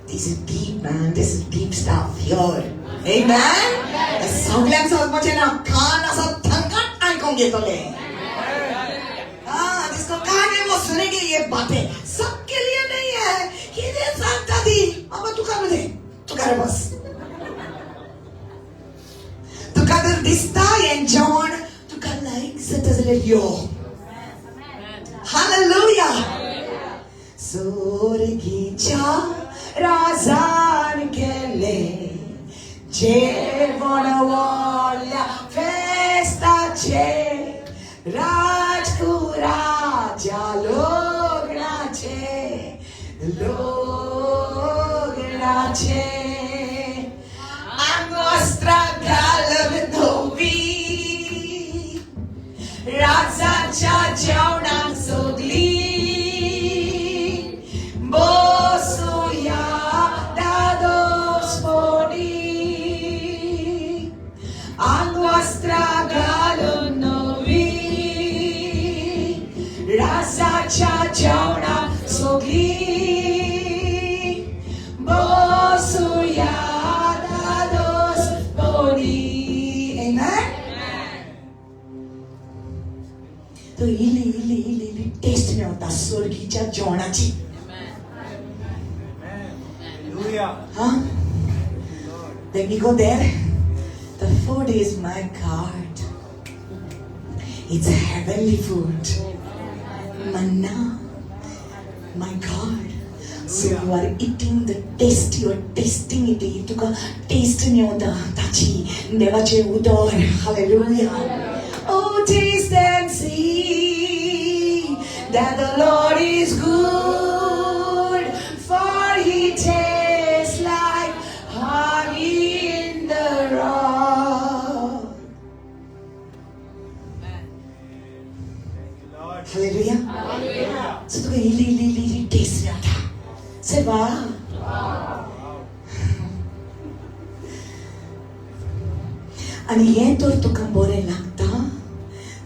This is deep, man. This is deep stuff here. Amen. सगळ्यांक समजपाचें ना. कान आसा तांकांच आयकूंक येतलें. हाँ, जिसको कान है वो सुनेंगे ये बातें. सबके लिए नहीं है. कितें सांगता ती. बाबा तुका न्हू तें. तुका रे बस. तुका जर दिसता हें जेवण तुका लायक जाता जाल्यार यो. हालेलुया. सोर्गीच्या राजान केले जेवण व्हडल्या फेस्ताचे, राजकुराच्या लग्नाचे, लग्नाचे. आंगवस्त्रां घालून धोवी राजाच्या जेवणाक सगळी बसुया दादोसपणी. आंगवस्त्रां घालून नवी राजाच्या जेवणाक सगळी बसुया दादोसपणी. Amen. तो इल्ली इल्ली इल्ली इल्ली टेस्ट मेवता सोर्गीच्या जेवणाची. Huh? Then we go there. The food is my God. It's a heavenly food. Manna. My God. So you are eating the taste. You are tasting it. तुका टेस्ट मेवता ताची देवाचें उदर. Hallelujah. Oh, taste and see that the Lord is good, for he tastes like honey in the rock. Hallelujah. So तुका इल्ली इल्ली इल्ली इल्ली टेस्ट मेळटा. Say wow. आनी हें तर तुका बरें लागता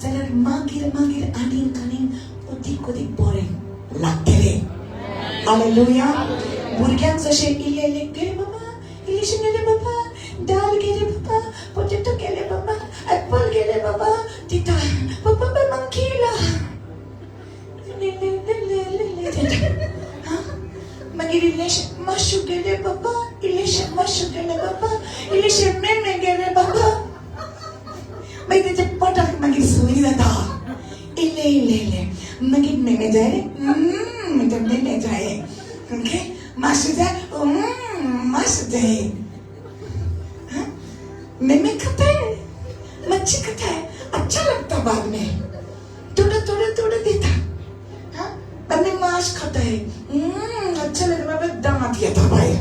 जाल्यार मागीर मागीर आनीक आनीक अदीक अदीक बरें लागतलें. हालेलुया. भुरग्यांक जशें इल्लें इल्लें गेले बाबा, इल्लेशें गेले बाबा, दाल गेले बाबा, पोटेटो गेले बाबा, एप्पल गेले बाबा, दिता बाबा मंकी येयला. मागीर इल्लेशें माशू गेले बाबा, इल्लेशें माशू गेले बाबा, इल्लेशें मेमे गेले बाबा. मागीर तेच्या पोटाक मागीर सोय जाता. इल्लें इल्लें इल्लें मागीर मेमे जाय रे, म्हणटा मेमे जाय. ओके, माशू जाय, माशू जाय. मेमे खाता है, मच्छी खाता है, अच्छा लगता बाद में. थोड़ा थोड़ा थोड़ा देता. हाँ, बाद में मांस खाता है, अच्छा लग रहा है. दांत येता भाई.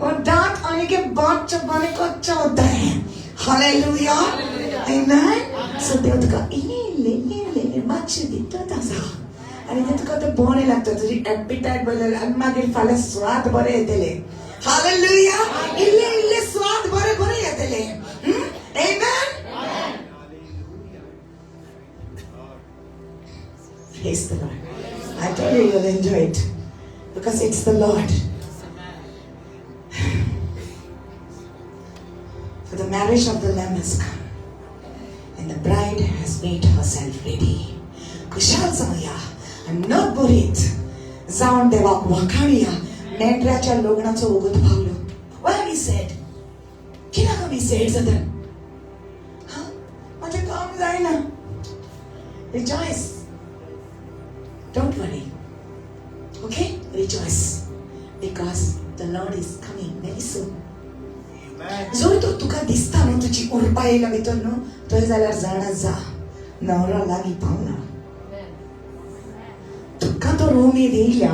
और दांत आने के बाद चबाने को अच्छा होता है. हालेलुया. आमेन. सो देव तुका इल्लें इल्लें इल्लें इल्लें मातशें दिता आसा आनी तें तुका तें बरें लागता. तुजी एपिटायट बरें आनी मागीर फाल्यां स्वाद बरें येतले. हालेलुया. इल्लें इल्लें स्वाद बरें बरें येतले. आमेन. Praise the Lord. I tell you, you'll enjoy it because it's the Lord. For the marriage of the Lamb has come, and the bride has made herself ready. खुशाल जावया आनी नत बरीत जावन देवाक वाखाणया. मेंढऱ्याच्या लग्नाचो वगत पावलो. Why we sad? कित्याक आमी सॅड जाता? हा, म्हाजें काम जायना. Rejoice. Don't worry. Okay? Rejoice. Because the Lord is coming very soon. जर तर तुका दिसता न्हू तुजी उरपा येयला भितर न्हू, थंय जाल्यार जाणा जा, न्हवरो लागीं पावला. तुका तो उमेद येयल्या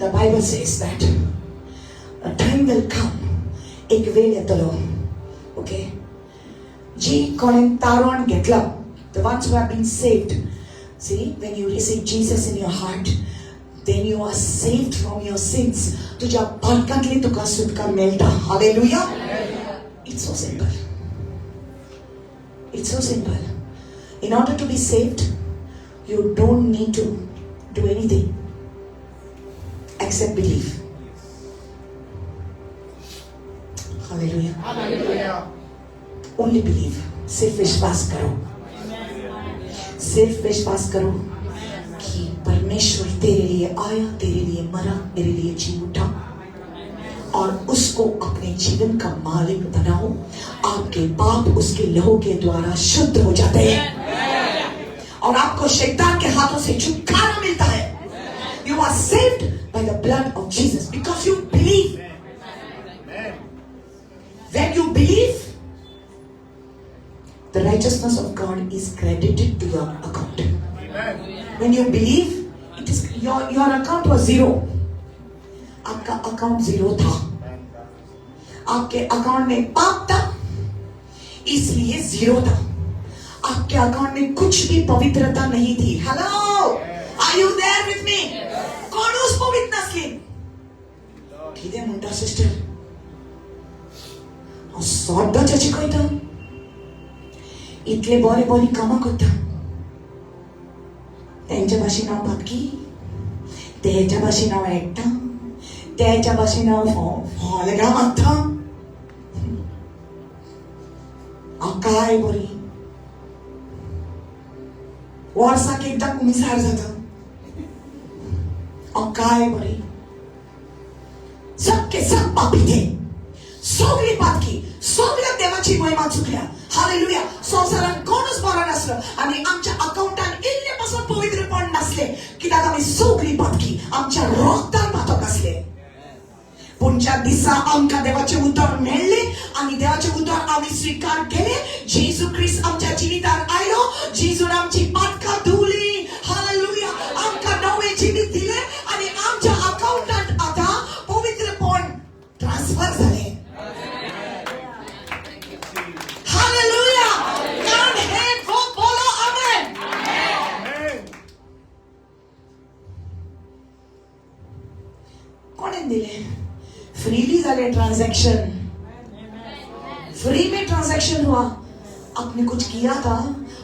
The Bible says that a time will come, एक वेळ येतलो, ओके, जी कोणें तारण घेतला, the ones who have been saved. See, when you receive Jesus in your heart, then you are saved from your sins. तुझ्या पातकांतली तुका सुटका मेळटा. Hallelujah. It's so simple. It's so simple. In order to be saved, you don't need to do anything except believe. Hallelujah. Hallelujah. Only believe. सिर्फ विश्वास करो, सिर्फ विश्वास करो कि परमेश्वर तेरे लिए आया, तेरे लिए मरा, तेरे लिए जी उठा, और उसको अपने जीवन का मालिक बनाओ. आपके पाप उसके लहू के द्वारा शुद्ध हो जाते हैं और आपको शैतान के हाथों से छुटकारा मिलता है. You are saved by the blood of Jesus because you believe. When you believe, the righteousness of God is credited to your account. When you believe, it is your account was zero. आपका account zero था, आपके account में पाप था, इसलिए zero था. आपके account में कुछ भी पवित्रता नहीं थी. Hello, are you there with me? कोणूच पवित्र नासली. कितें म्हणटा सिस्टर, हांव सद्दां चर्चीक वयता, इतले बरे बरी कामां करता, तेंच्या भाशेन हांव पातकी, तेच्या भाशेन हांव एकटा, तेच्या भाशेन हांव फोलेगां मारता, हांव काय बरी, वर्साक एकदां कुमिसार जाता, हांव काय बरी. सबके सब पापी थे, सगळी पातकी, सगळ्या देवाची महिमा चुकल्या. हालेलुया. संवसारात कोणूच बरो नासलो आनी आमच्या अकाउंटान इल्ले पासून पवित्रपण नासले, कित्याक आमी सगळी पातकी आमच्या रोगतान पातक आसले. पूण ज्या दिसा आमकां देवाचें उतर मेळ्ळें आनी देवाचें उतर आमी स्विकार केलें, जेजू क्रिस्त आमच्या जिवितान आयलो, जेजून आमची पातकां धुवली. हालेलुया. आमकां नवें जिवीत दिलें आनी आमच्या अकाउंटांत आतां पवित्रपण ट्रान्सफर जालें. हालेलुया. कौन है वो बोलो आमेन. कोणें दिलें? फ्रीली जाले ट्रांजैक्शन, फ्री में ट्रांजैक्शन हुआ. आपने कुछ किया था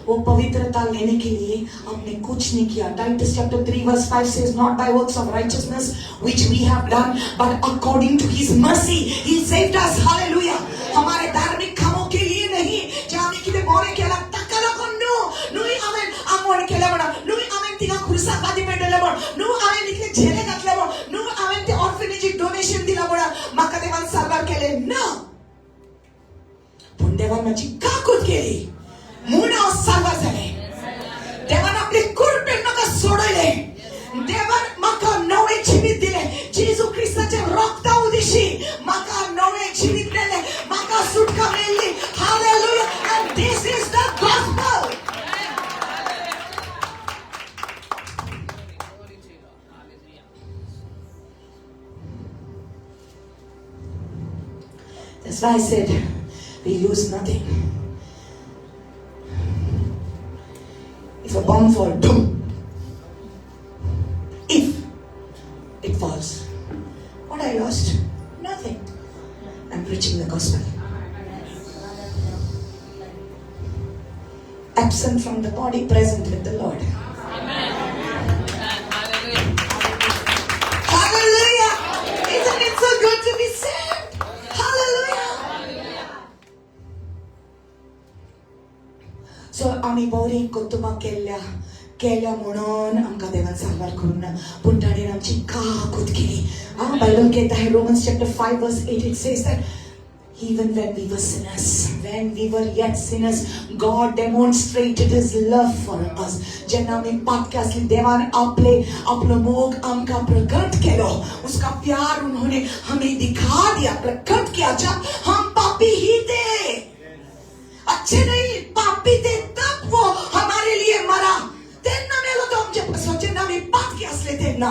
वो पवित्रता लेने के लिए? आपने कुछ नहीं किया. Titus chapter 3 verse 5 says, not by works of righteousness which we have done, but according to his mercy he saved us. Hallelujah. हमारे धार्मिक कामों के लिए नहीं, जे आमी कितें बरें केलां ताका लागून न्हू, न्हय हांवें आंगवण केलें म्हणून, न्हय हांवें तिका खुर्साक बादी पेटयलें म्हण, न्हू हांवें इतले झेले घातले म्हण, न्हू हांवें ते ऑर्फनेजीक डोनेशन दिलां म्हणून म्हाका देवान साल्वार केलें ना, पूण देवान म्हाजी काकूत केली म्हूण हांव साल्वार जालें. देवान आपले कृपेन म्हाका सोडयलें, देवान म्हाका नवें जिवीत दिलें, जेजू क्रिस्ताच्या रक्ता उदेशी म्हाका नवें जिवीत मेळ्ळें, म्हाका सुटका मेळ्ळी. Hallelujah. And this is the gospel. That's why I said we lose nothing. If a bomb falls, boom. If it falls, what I lost? Nothing. I'm preaching the gospel. Absent from the body, present with the Lord. Amen. Hallelujah. Hallelujah. Isn't it so good to be saved? Hallelujah. So आमी बरी कुटुंबां केल्ल्या केल्या म्हणून आमकां देवान साल्वार करूंक ना, पूण ताणें आमची काकूत केली. बायबल कहता है, Romans chapter 5 verse 8, it says that even when we were sinners, when we were yet sinners, God demonstrated His love for us. जेन्ना आमी पातके आसली, देवान आपले आपलो मोग आमकां प्रकट केलो. उसका प्यार उन्होंने हमें दिखा दिया, प्रकट किया, जब हम पापी ही थे, अच्छे नहीं पापी थे, तब वो हमारे लिए मरा. तेन्ना मेलो तो आमचे पासून, जेन्ना आमी पातके आसले तेन्ना.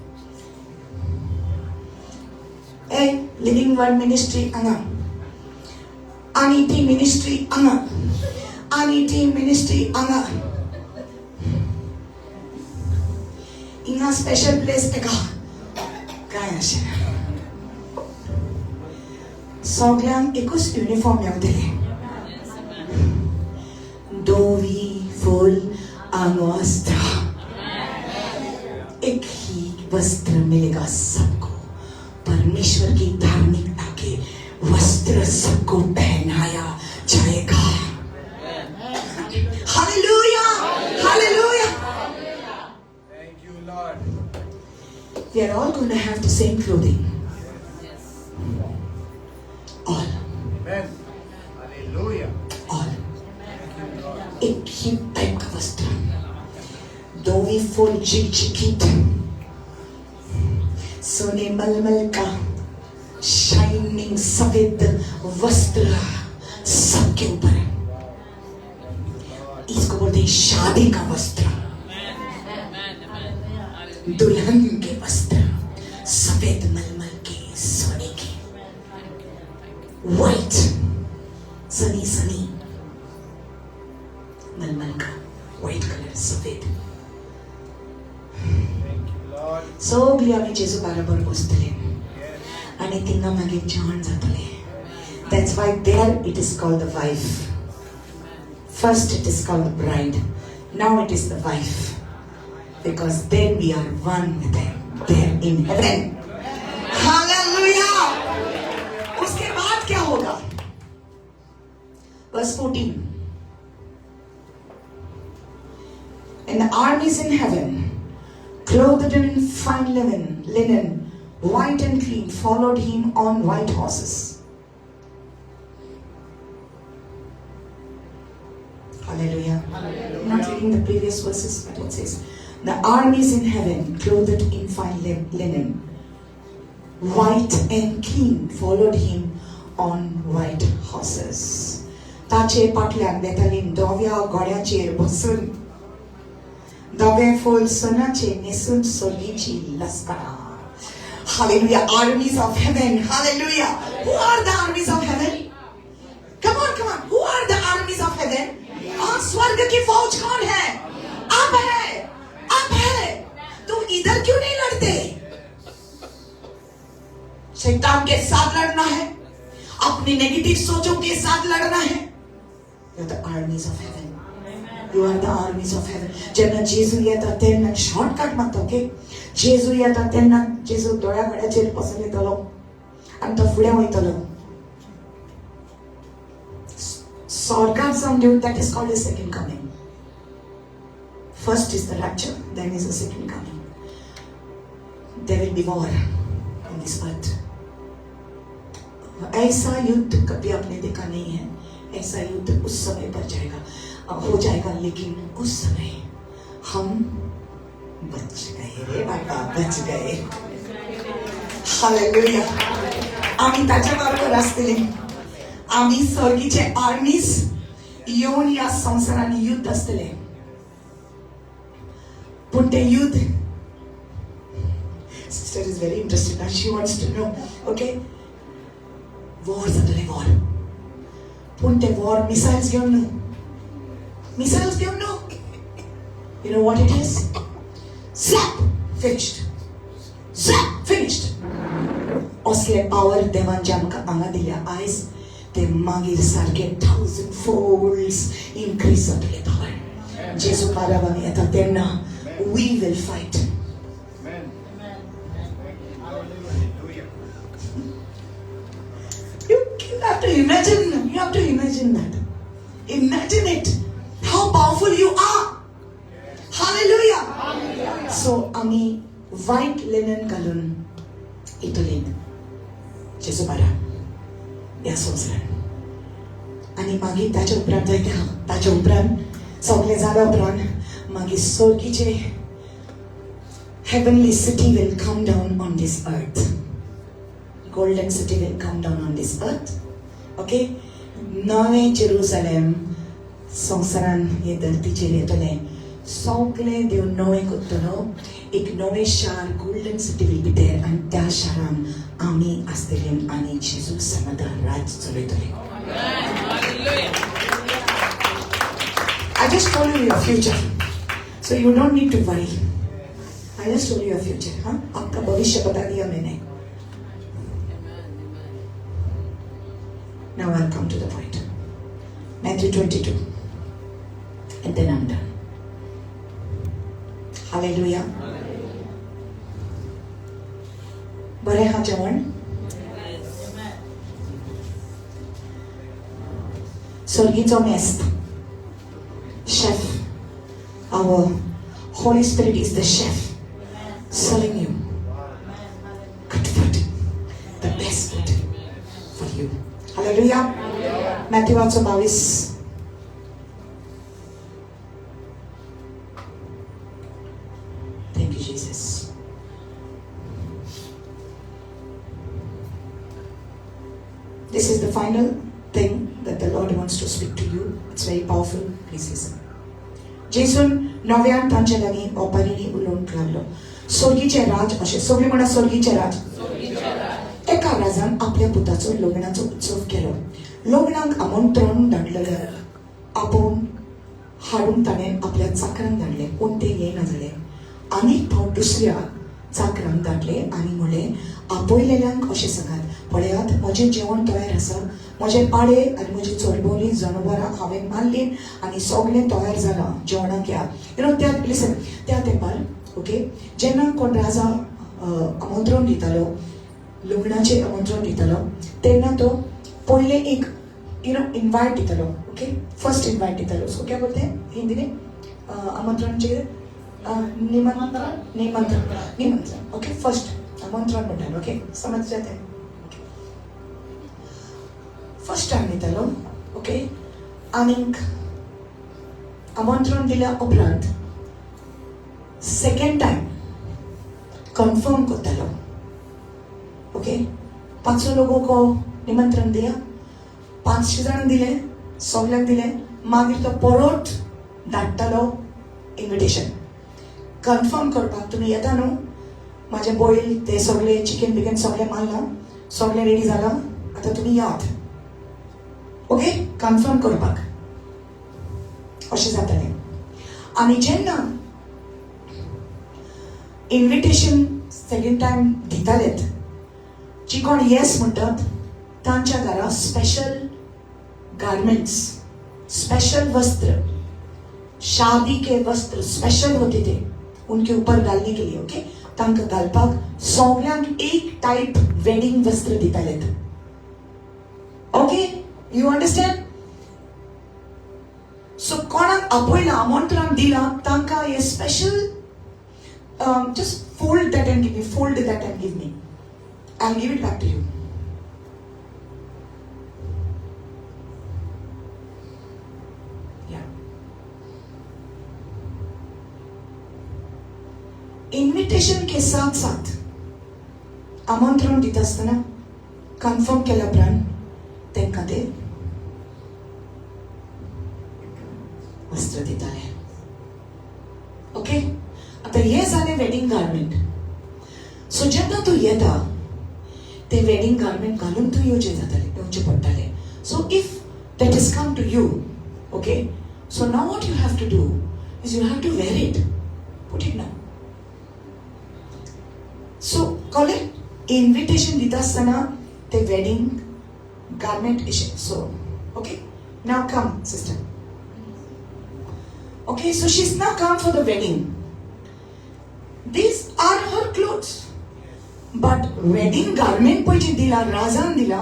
ए लिव्हिंग वर्ड मिनिस्ट्री हांगा, आनी ती मिनिस्ट्री हांगा, आनी ती मिनिस्ट्री हांगा, हिंगा स्पेशल प्लेस एका काय अशें सगल्यांक एकूच युनिफॉर्म मेवतलें, धवी फूल आंगवस्त्र, एक ही वस्त्र मिलेगा सबको, परमेश्वर की धार्मिकता के वस्त्र सबको पहनाया जाएगा। Hallelujah, hallelujah. Thank you, Lord. We are all going to have the same clothing. Yes. All. Amen. Hallelujah. All. Thank you, Lord. एक ही टाइप का वस्त्र, धोवी फूल चिकचिकित, सोने मलमल का शाइनिंग सफेद वस्त्र सबके ऊपर है। इसको बोलते हैं शादी का वस्त्र, दुल्हन के वस्त्र, सफेद मलमल के, सोने के, व्हाइट सनी सनी मलमल का व्हाइट कलर, सफेद। Thank you, Lord. सगळी आमी जेजू बरोबर बसतले Yes. आनी थिंगा मागीर जेवण जातलें। That's why there it is called the wife. First it is called the bride, now it is the wife, because then we are one with him there in heaven. Hallelujah. उसके बाद क्या होगा? Verse 14. And the armies in heaven, clothed in fine linen, white and clean, followed him on white horses. Hallelujah. I'm not reading the previous verses, but it says, the armies in heaven, clothed in fine linen, white and clean, followed him on white horses. ताचे पाटल्यान वेतालीं धव्या घोड्याचेर बसून, धवे फूल सोनाचे न्हेसून सोर्गीची लस्करां. Hallelujah. Armies of heaven. Hallelujah. Who are the armies of heaven? Come on, come on. Who are the armies of heaven? हाँ, स्वर्ग की फौज कौन है? अब है, अब है। तुम इधर क्यों नहीं लड़ते? शैतान के साथ लड़ना है, अपनी नेगेटिव सोचों के साथ लड़ना है। You are the armies of heaven. You are the armies of heaven. जेन्ना जेजू येता तेन्ना शॉर्टकट मागता, ओके? जेजू येता तेन्ना जेजू दोळ्या घड्याचेर बसून येतलो आनी तो फुडें वयतलो स्वर्गार जावन देव. That is called a second coming. First is the rapture, then is the second coming. There will be war on this earth. ऐसा युद्ध कभी आपने देखा नहीं है। ऐसा युद्ध उस समय पर जाएगा, हो जाएगा, लेकिन उस समय हम बच गए रे बाबा, बच गए। हालेलुया। आमी ताच्या बरोबर आसतले। आमी स्वर्गीचे आर्मीज येवन ह्या संवसारान युद्ध आसतले, पूण तें युद्ध, sister is very interested, she wants to know, okay? War जातलें, वॉर, पूण ते वॉर मिसायल्स घेवन न्हू, मिसायल्स घेवन न्हू। You know what it is? Zap, finished. Zap, finished. असले पावर देवान जे आमकां हांगा दिल्या आयज, ते मागीर सारके 1000 folds increase जातले पावर। जेजू बाराब आमी येता तेन्ना we will fight. Amen. Thank you, Lord. Hallelujah. You have to imagine, you have to imagine that. Imagine it. How powerful you are. Hallelujah. So, आमी white linen घालून येतली जेजू बारा ह्या संवसारान। आनी मागीर ताच्या उपरांत जायते आहा। ताच्या उपरांत सगळें जाल्या उपरांत मागीर स्वर्गीचे heavenly city will come down on this earth. Golden city will come down on this earth. Okay? नवें जेरुसलेम संवसारान हे धरतीचेर येतलें। सगळें देव नवें करतलो. एक नवें शार, golden city will be there. आनी त्या शारान आमी आसतले आनी जेजू समदा राज चलयतले. I just told you your future, so you don't need to worry. I just told you your future. हाँ, आपका भविष्य बता दिया मैंने. Now I'll come to the point. Matthew 22, and then I'm done. Hallelujah. बरें हा जेवण. स्वर्गीचो मेस्त, chef, our Holy Spirit is the chef, serving you good food, the best food for you. Hallelujah. मॅथ्यूवाचो 22. Thank you, Jesus. This is the final thing that the Lord wants to speak to you. It's very powerful. Please listen. जेजून नव्यान तांचे लागीं ओपारींनी उलोवंक लागलो. स्वर्गीचें राज अशें. सगळीं म्हणा, स्वर्गीचें राज. एका राजान आपल्या पुताचो लग्नाचो उत्सव केलो. लग्नाक आमंत्रण धाडलेले आपोवन हाडून ताणें आपल्या चाकरांक धाडले, पूण ते येना जाले. आनीक फावट दुसऱ्या चाकरांक धाडले आनी म्हणलें, आपयलेल्यांक अशें सांगात, पळयात, म्हजें जेवण तयार आसा, म्हजे पाडे आनी म्हजी चरबोली जनावरां हांवें मारली आनी सगळें तयार जालां, जेवणाक या. You know त्या लिसन, त्या तेंपार, ओके, जेन्ना कोण राजा आमंत्रण दितालो, लग्नाचें आमंत्रण दितालो, तेन्ना तो पयलें एक you know invite दितालो. ओके, फर्स्ट इनवायट दितालो. उसको क्या बोलते हैं हिंदी में? आमंत्रण चाहिए, निमंत्रण, निमंत्रण, निमंत्रण. ओके, फर्स्ट आमंत्रण म्हणटालो. ओके, समज जाते हैं. फर्स्ट टायम दितालो. ओके, आनीक आमंत्रण दिल्या उपरांत सेकंड टायम कन्फर्म करतालो. ओके, 500 लोगों को निमंत्रण दिया, 500 जाणांक दिले, सगल्यांक दिले. मागीर तो परत धाडटालो इन्विटेशन कन्फर्म करपाक, तुमी येता न्हू, म्हाजे बैल ते सगळे चिकन बिकन सगळें मारलां, सगळें रेडी जालां, आतां तुमी यात. ओके, कन्फर्म करपाक अशें जातालें. आनी जेन्ना इन्विटेशन सेकंड टायम दितालेत, जी कोण येस म्हणटात तांच्या घरा स्पेशल गारमेंट्स, स्पेशल वस्त्र, शादी के वस्त्र स्पेशल होते थे उनके ऊपर डालने के लिए. ओके, तांकां घालपाक सगल्यांक एक टायप वेडिंग वस्त्र दितालेत. Okay, you understand? सो कोणाक आपयलां, आमंत्रण दिलां, तांकां हे special, just fold that and give me, fold that and give me, I give it back to you. Yeah, invitation K साथ साथ आमंत्रण दिता आसतना कन्फर्म केल्या उपरांत तांकां ते वस्त्र दिताले. ओके, आतां हें जालें वेडिंग गार्मेंट. सो जेन्ना तूं येता ते वेडिंग गार्मेंट घालून तूं येवचें जातालें, येवचें पडटालें. So if that is come to you, okay, so now what you have to do is you have to wear it. Put it now. So कळ्ळें? इन्विटेशन दिता आसतना ते wedding garment. So okay, now come sister. Okay, so she's now come for the wedding. These are her clothes. But wedding garment पळय जे दिला राजान, दिला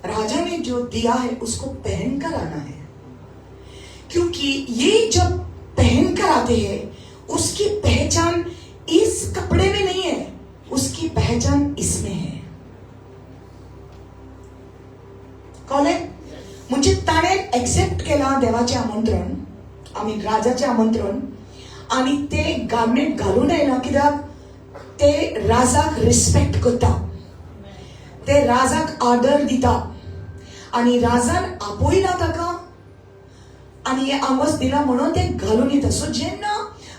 राजा ने, जो दिया है उसको पहन कर आना है, क्योंकि ये जब पहन कर आते हैं उसकी पहचान इस कपड़े में नहीं है, उसकी पहचान इसमें है. कळ्ळें? म्हणजे ताणें एक्सेप्ट केलां देवाचें आमंत्रण, I mean राजाचें आमंत्रण, आनी ते गार्मेंट घालून आयलां कित्याक ते राजाक रिस्पेक्ट करता, ते राजाक आदर दिता, आनी राजान आपयला ताका आनी हें आंगवस्त्र दिलां म्हणून ते घालून येता. सो जेन्ना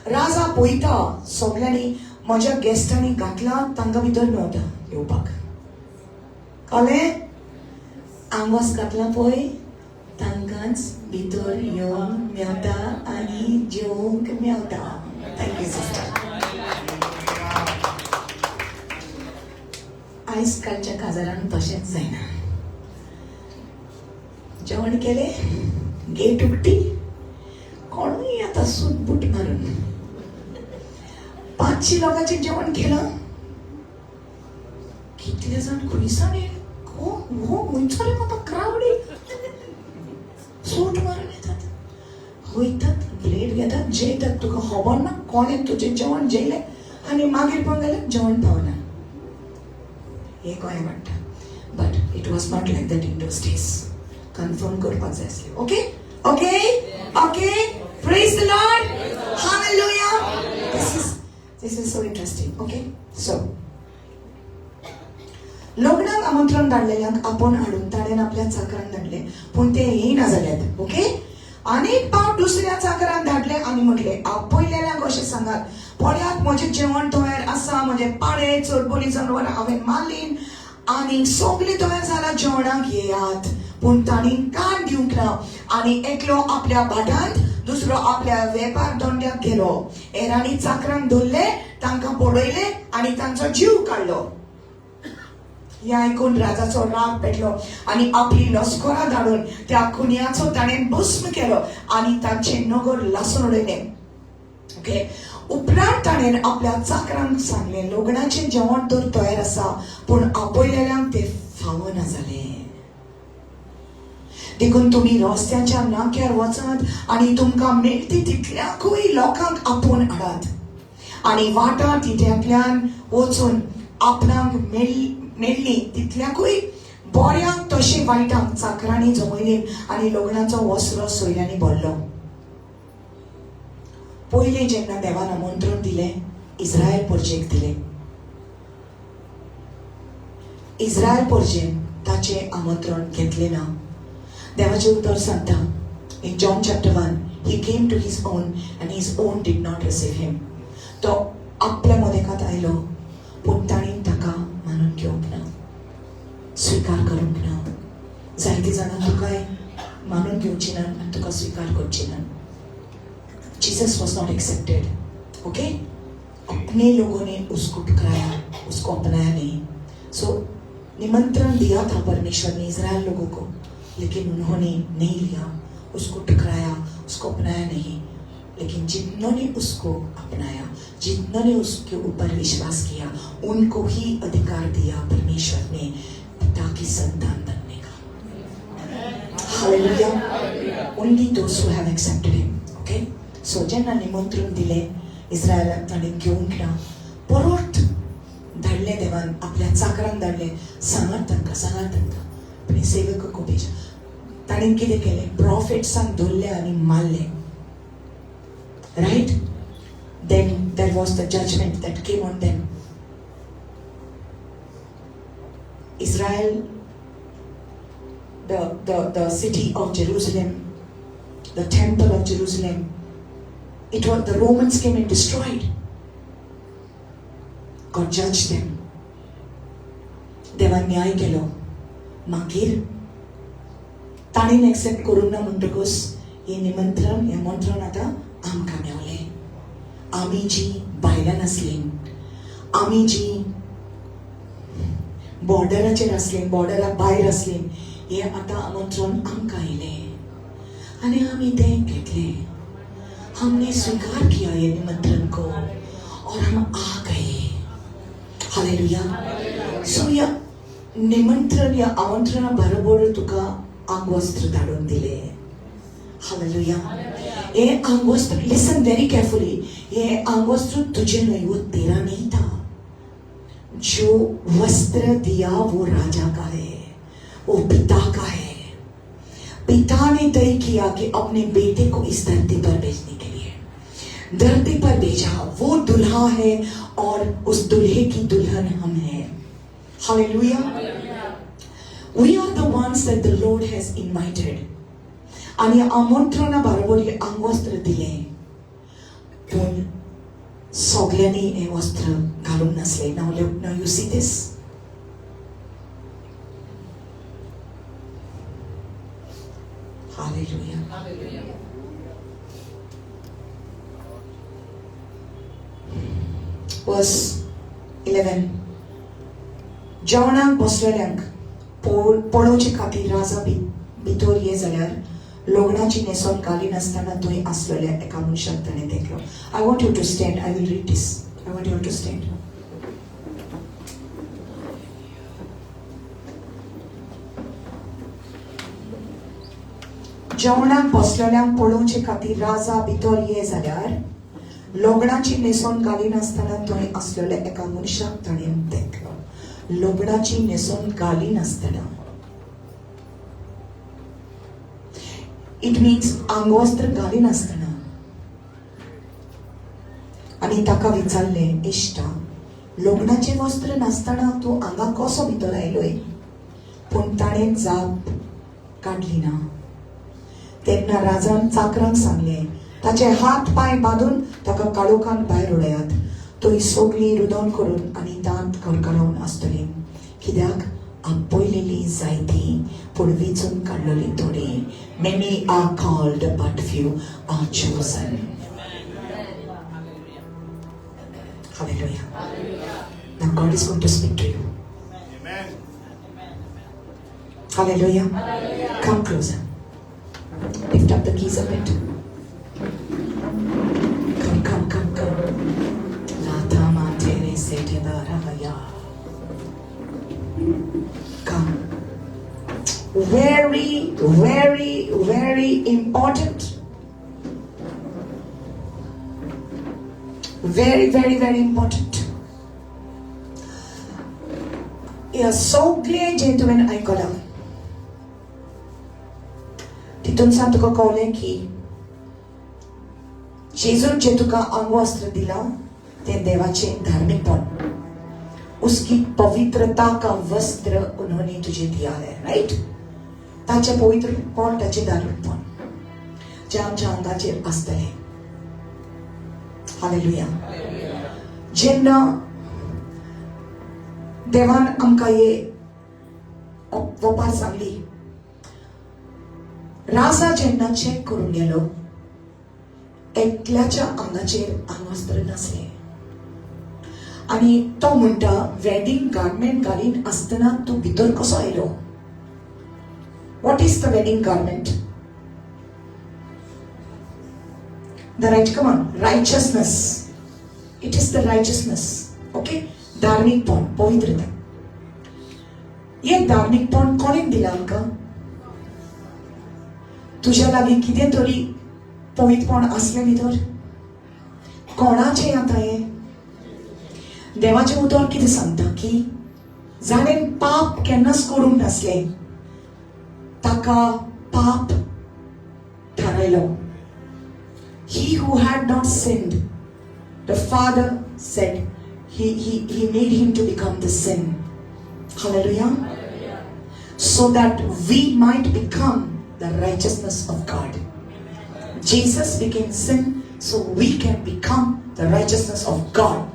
राजा पळयता सगल्यांनी म्हज्या गेस्टांनी घातला तांकां भितर मेवता येवपाक. कळ्ळें? आंगवस घातला पळय तांकांच भितर येवंक मेवता आनी जेवंक मेवता. Thank you sister. आयज कालच्या काजारान तशेंच जायना. जेवण केलें, गेट उगटी, कोणूय आतां सूट बूट मारून 500 लोकांचें जेवण केलां. कितले जाण खुयसाण हो खंयचो रे बाबा क्रावडी सूट मारून येतात, वयतात, प्लेट घेतात, जेयतात. तुका खबर ना कोणें तुजें जेवण जेयलें आनी मागीर पळोवंक गेल्यार जेवण पावना. हे गोंय म्हणटा. But it was not like that in those days. Confirm करपाक जाय आसलें. Okay okay okay. Praise the Lord. Hallelujah. This is so interesting. Okay, so लग्नाक आमंत्रण धाडलेल्यांक आपोवन हाडून ताणें आपल्या चाकरान धाडले, पूण ते येयना जाल्यात. ओके, आनीक पावट दुसऱ्या चाकरान धाडले आनी म्हटले आपयलेल्यांक अशें सांगात, पळयात म्हजें जेवण तयार आसा, म्हजें पाडे चडबोली जनावरां हांवें मारलीं आनी सगळें तयार जालां, जेवणाक येयात. पूण तांणी कान दिवंक ना आनी एकलो आपल्या भाटांत, दुसरो आपल्या वेपार धंद्याक गेलो. हेरांनी चाकरांक धरले, तांकां पळयले आनी तांचो जीव काडलो. हे आयकून राजाचो राग पेटलो आनी आपली लश्करां धाडून त्या खुन्याचो ताणें भस्म केलो आनी तांचें नगर लासून उडयलें. ओके, उपरांत ताणें आपल्या चाकरांक सांगलें, लग्नाचें जेवण तर तयार आसा, पूण आपयलेल्यांक तें फावना जालें. देखून तुमी रस्त्याच्या नाक्यार वचात आनी तुमकां मेळटी तितल्याकूय लोकांक आपोवन हाडात आनी वाटा तितल्यांतल्यान वचून आपणाक मेळ्ळी तितल्याकूय बऱ्यांक तशें वायटांक चाकरांनी जमयली आनी लग्नाचो वसरो सोयऱ्यांनी भरलो. पयलें जेन्ना देवान आमंत्रण दिलें इस्रायल परजेक दिलें, इस्रायल परजेन ताचें आमंत्रण घेतलें ना. देवाचें उतर सांगता in John chapter 1, he came to his own and his own did not receive him. तो आपल्या मदेकात आयलो पूण तांणी ताका मानून घेवंक ना, स्विकार करूंक ना. जायतीं जाणां तुकाय मानून घेवची ना आनी तुका स्विकार करची ना. Jesus was not accepted. Okay, अपने लोगों ने उसको ठुकराया, उसको अपनाया नहीं. सो निमंत्रण दिया था परमेश्वर ने इज़राइल लोगों को, लेकिन उन्होंने नहीं लिया, उसको ठुकराया, उसको अपनाया नहीं. लेकिन जिन्होंने उसको अपनाया, जिन्होंने उसके ऊपर विश्वास किया, उनको ही अधिकार दिया परमेश्वर ने पिता की संतान बनने का. Hallelujah. Only those who have accepted him. Okay, so जेन्ना निमंत्रण दिले इस्रायलाक ताणें घेवंक ना, परत धाडले देवान आपल्या चाकरांक धाडले, सांगात तांकां, सांगात तांकां, आपले सेवक को भेजा. ताणें कितें केलें, प्रॉफेट्सांक धरले आनी मारले. Right? Then there was the judgment that came on them. Israel, the city of Jerusalem, the temple of Jerusalem, it was the Romans came and destroyed. God judged them. देवान न्याय केलो. मागीर ताणें एक्सेप्ट करूंक ना म्हणटकच हें निमंत्रण, हें मंत्रण आतां आमकां मेवलें. आमी जी भायल्यान आसलीं, आमी जी बॉर्डराचेर आसलीं, बॉर्डरा भायर आसलीं, हें आतां आमंत्रण आमकां आयलें आनी आमी तें घेतलें. हमने स्वीकार किया ये निमंत्रण को और हम आ गए. हालेलुया. सो या निमंत्रण, या आमंत्रणा बरोबर तुका आंगवस्त्र धाडून दिले. हालेलुया. ये अंगवस्त्र, लिसन वेरी केयरफुली, ये अंगवस्त्र तुझे नहीं, वो तेरा नहीं था. जो वस्त्र दिया वो राजा का है, वो पिता का है. पिता ने तय किया कि अपने बेटे को इस धरती पर भेजने के लिए, धरती पर भेजा. वो दुल्हा है और उस दुल्हे की दुल्हन हम हैं. Hallelujah. We are the ones that the Lord has invited. आनी आमंत्रणा बरोबर हे आंगवस्त्र दिलें, पूण सगल्यांनी हें वस्त्र घालूंक नासलें. Now now you see this. Hallelujah. Verse 11. जेवणाक बसलेल्यांक पळोवचे खातीर राजा भितर ये जाल्यार लग्नाची न्हेसण घालिनासतना थंय आसलेल्या एका मनशाक ताणें देखलो. I want you to stand. I will read this. I want you to stand. जेवणाक बसलेल्यांक पळोवचे खातीर राजा भितर ये जाल्यार लग्नाची न्हेसण घालिनासतना थंय आसलेल्या एका मनशाक ताणें देखलो. लग्नाची न्हेसण घालिनासतना, it means आंगवस्त्र घालिनासतना. आनी ताका विचारलें, इश्टा, लग्नाचें वस्त्र नासतना तूं हांगा कसो भितर आयलोय? पूण ताणें जाप काडली ना. तेन्ना राजान चाकरांक सांगलें, ताचे हात पांय बांदून ताका काळोखान भायर उडयात. थंय सगळीं रुदन करून आनी दांत करकरावन आसतली. कित्याक आपयलेली जायती पूण विचून काडलेली थोडी. Many are called but few are chosen. Hallelujah. Now God is going to speak to you. Amen. Hallelujah. Come closer. Lift up the keys a bit. Come, come, come, come. Lata ma tere se te baraya. Come. Very, very, very important. Very, very, very important. ह्या सगळें जें तुवें आयकलां तितून सावन तुका कळ्ळें की जेजून जें तुका आंगवस्त्र दिलां तें देवाचें धार्मीकपण, उसकी पवित्रता का वस्त्र उन्होंने तुझे दिया है, राईट? ताचें पवित्रपण, ताचें धार्मीकपण जें आमच्या आंगाचेर आसतलें. हालेलुया. जेन्ना देवान आमकां हे वपार सांगली, राजा जेन्ना चॅक करून गेलो, एकल्याच्या आंगाचेर आंगवस्त्र नासलें. आनी तो म्हणटा, वेडिंग गार्मेंट घालीन आसतना तूं भितर कसो आयलो? What is the wedding garment? The right, come on, righteousness. It is the righteousness. Okay, धार्मीकपण, पवित्रता. हें धार्मीकपण कोणें दिलां आमकां? तुज्या लागीं कितें तरी पवित्रपण आसलें भितर? कोणाचें आतां हें? देवाचें उतर कितें सांगता की जाणें पाप केन्नाच करूंक नासलें ताका पाप थारायलो. He who had not sinned, the Father said, he made him to become the sin. Hallelujah. So that we might become the righteousness of God. Jesus became sin so we can become the righteousness of God.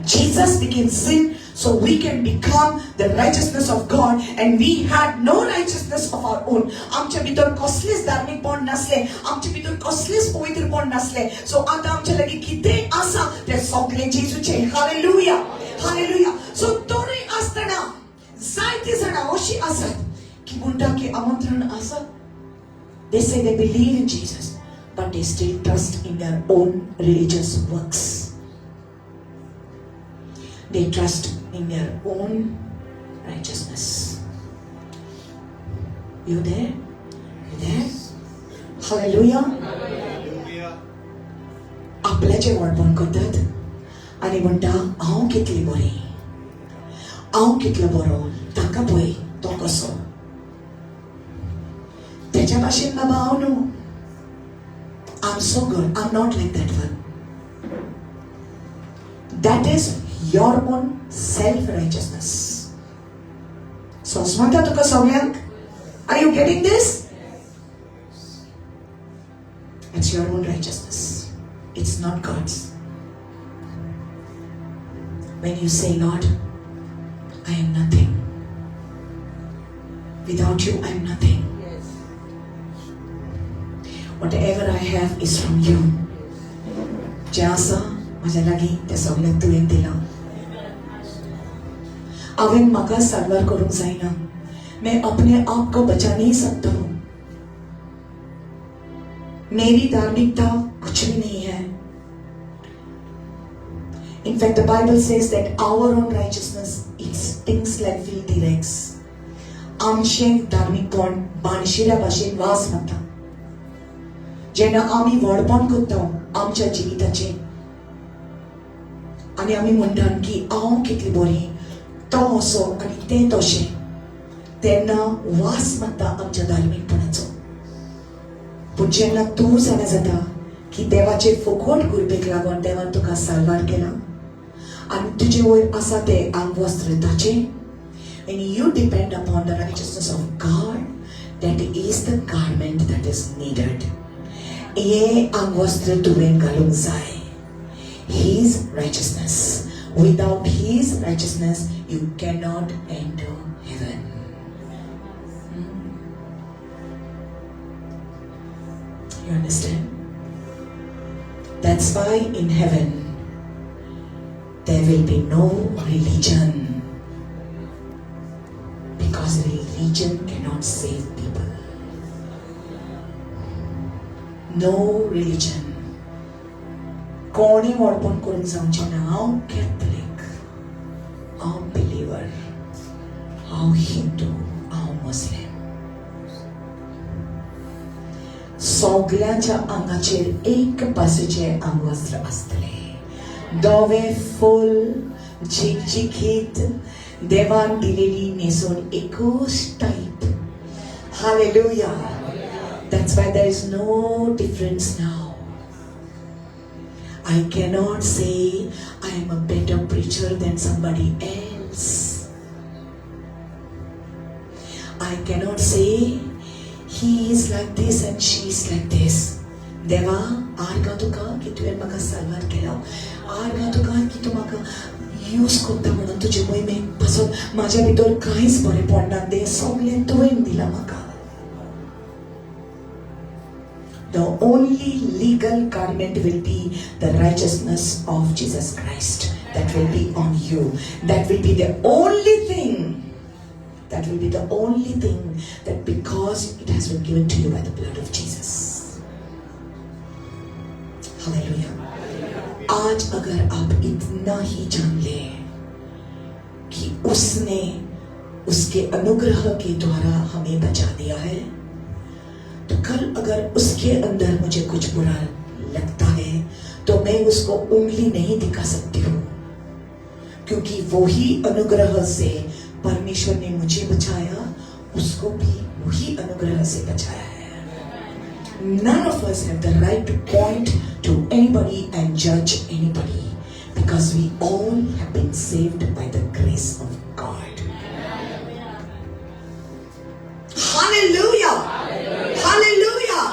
Jesus became sin so we can become the righteousness of God, and we had no righteousness of our own. आमच्या भितर कसलेच धार्मीकपण नासले, आमच्या भितर कसलेच पवित्रपण नासले. So आतां आमच्या लागीं कितें आसा तें सगळें जेजूचें. Hallelujah, hallelujah. सो तरूय आसतना जायतीं जाणां अशीं आसात की म्हणटा की आमंत्रण आसा. They say they believe in Jesus, but they still trust in their own religious works. They trust in their own righteousness. You there? You there? Hallelujah. Hallelujah. आपल्याचें व्हडपण करतात आनी म्हणटा, हांव कितली बरी, हांव कितलो बरो, ताका पळय तो कसो, तेच्या भाशेन बाबा हांव न्हू. I am so good, I am not like that one. That is your own self righteousness. सोंसमाता तुका सगळ्यांक? Are you getting this? It's your own righteousness. It's not God's. When you say, Lord, I am nothing. Without you, I am nothing. Whatever I have is from you. जें आसा म्हाज्या लागीं तें सगळें तुवें दिलां. हांवें म्हाका साल्वार करूंक जायना. मैं अपने आप को बचा नहीं सकता हूं. मेरी धार्मिकता कुछ भी नहीं है. In fact, the Bible says that our own righteousness, it stinks like filthy rags. आमचें धार्मिकपण बाणशिऱ्या भाशेन वास मारता. जेन्ना आमी व्हडपण करता आमच्या जिविताचें आनी आमी म्हणटा की हांव कितली बरी, तो असो आनी तें तशें, तेन्ना वास मारता आमच्या धार्मिकपणाचो. पूण जेन्ना तूं जाणा जाता की देवाचे फुकट कृपेक लागून देवान तुका साल्वार केला आनी तुजे वयर आसा तें आंगवस्त्र ताचें, and you depend upon the righteousness of God, that is the garment that is needed. हें आंगवस्त्र तुवें घालूंक जाय. His righteousness. Without His righteousness, you cannot enter heaven. You understand? That's why in heaven there will be no religion. Because religion cannot save people. No religion. कोणी व्हडपण करूंक जावचें ना. हांव कॅथलीक, हांव बिलीवर, हांव हिंदू, हांव मुस्लीम. सगळ्यांच्या आंगाचेर एक भाशेचें आंगवस्त्र आसतलें. धवे फूल झिकझिकीत देवान दिलेली न्हेसवण एकूच type. Hallelujah. That's why there is no difference now. I cannot say I am a better preacher than somebody else. I cannot say he is like this and she is like this. देवा, आर्गां तुका की तुवें म्हाका साल्वार केला, आर्गां तुका की तूं म्हाका यूज करता म्हणून तुजे मोहिमेक पासत म्हाज्या भितर कांयच बरें ना, तें सगळें तुवें दिलां म्हाका. The only legal garment will be the righteousness of Jesus Christ. That will be on you. That will be the only thing. That will be the only thing that, because it has been given to you by the blood of Jesus. Hallelujah. आज अगर आप इतना ही जान लें कि उसने उसके अनुग्रह के द्वारा हमें बचा दिया है, तो कल अगर उसके अंदर मुझे कुछ बुरा लगता है तो मैं उसको उंगली नहीं दिखा सकती हूँ, क्योंकि वही अनुग्रह से परमेश्वर ने मुझे बचाया, उसको भी वही अनुग्रह से बचाया है. None of us have the right to point to anybody and judge anybody, because we all have been saved by the grace of God. Hallelujah! Hallelujah!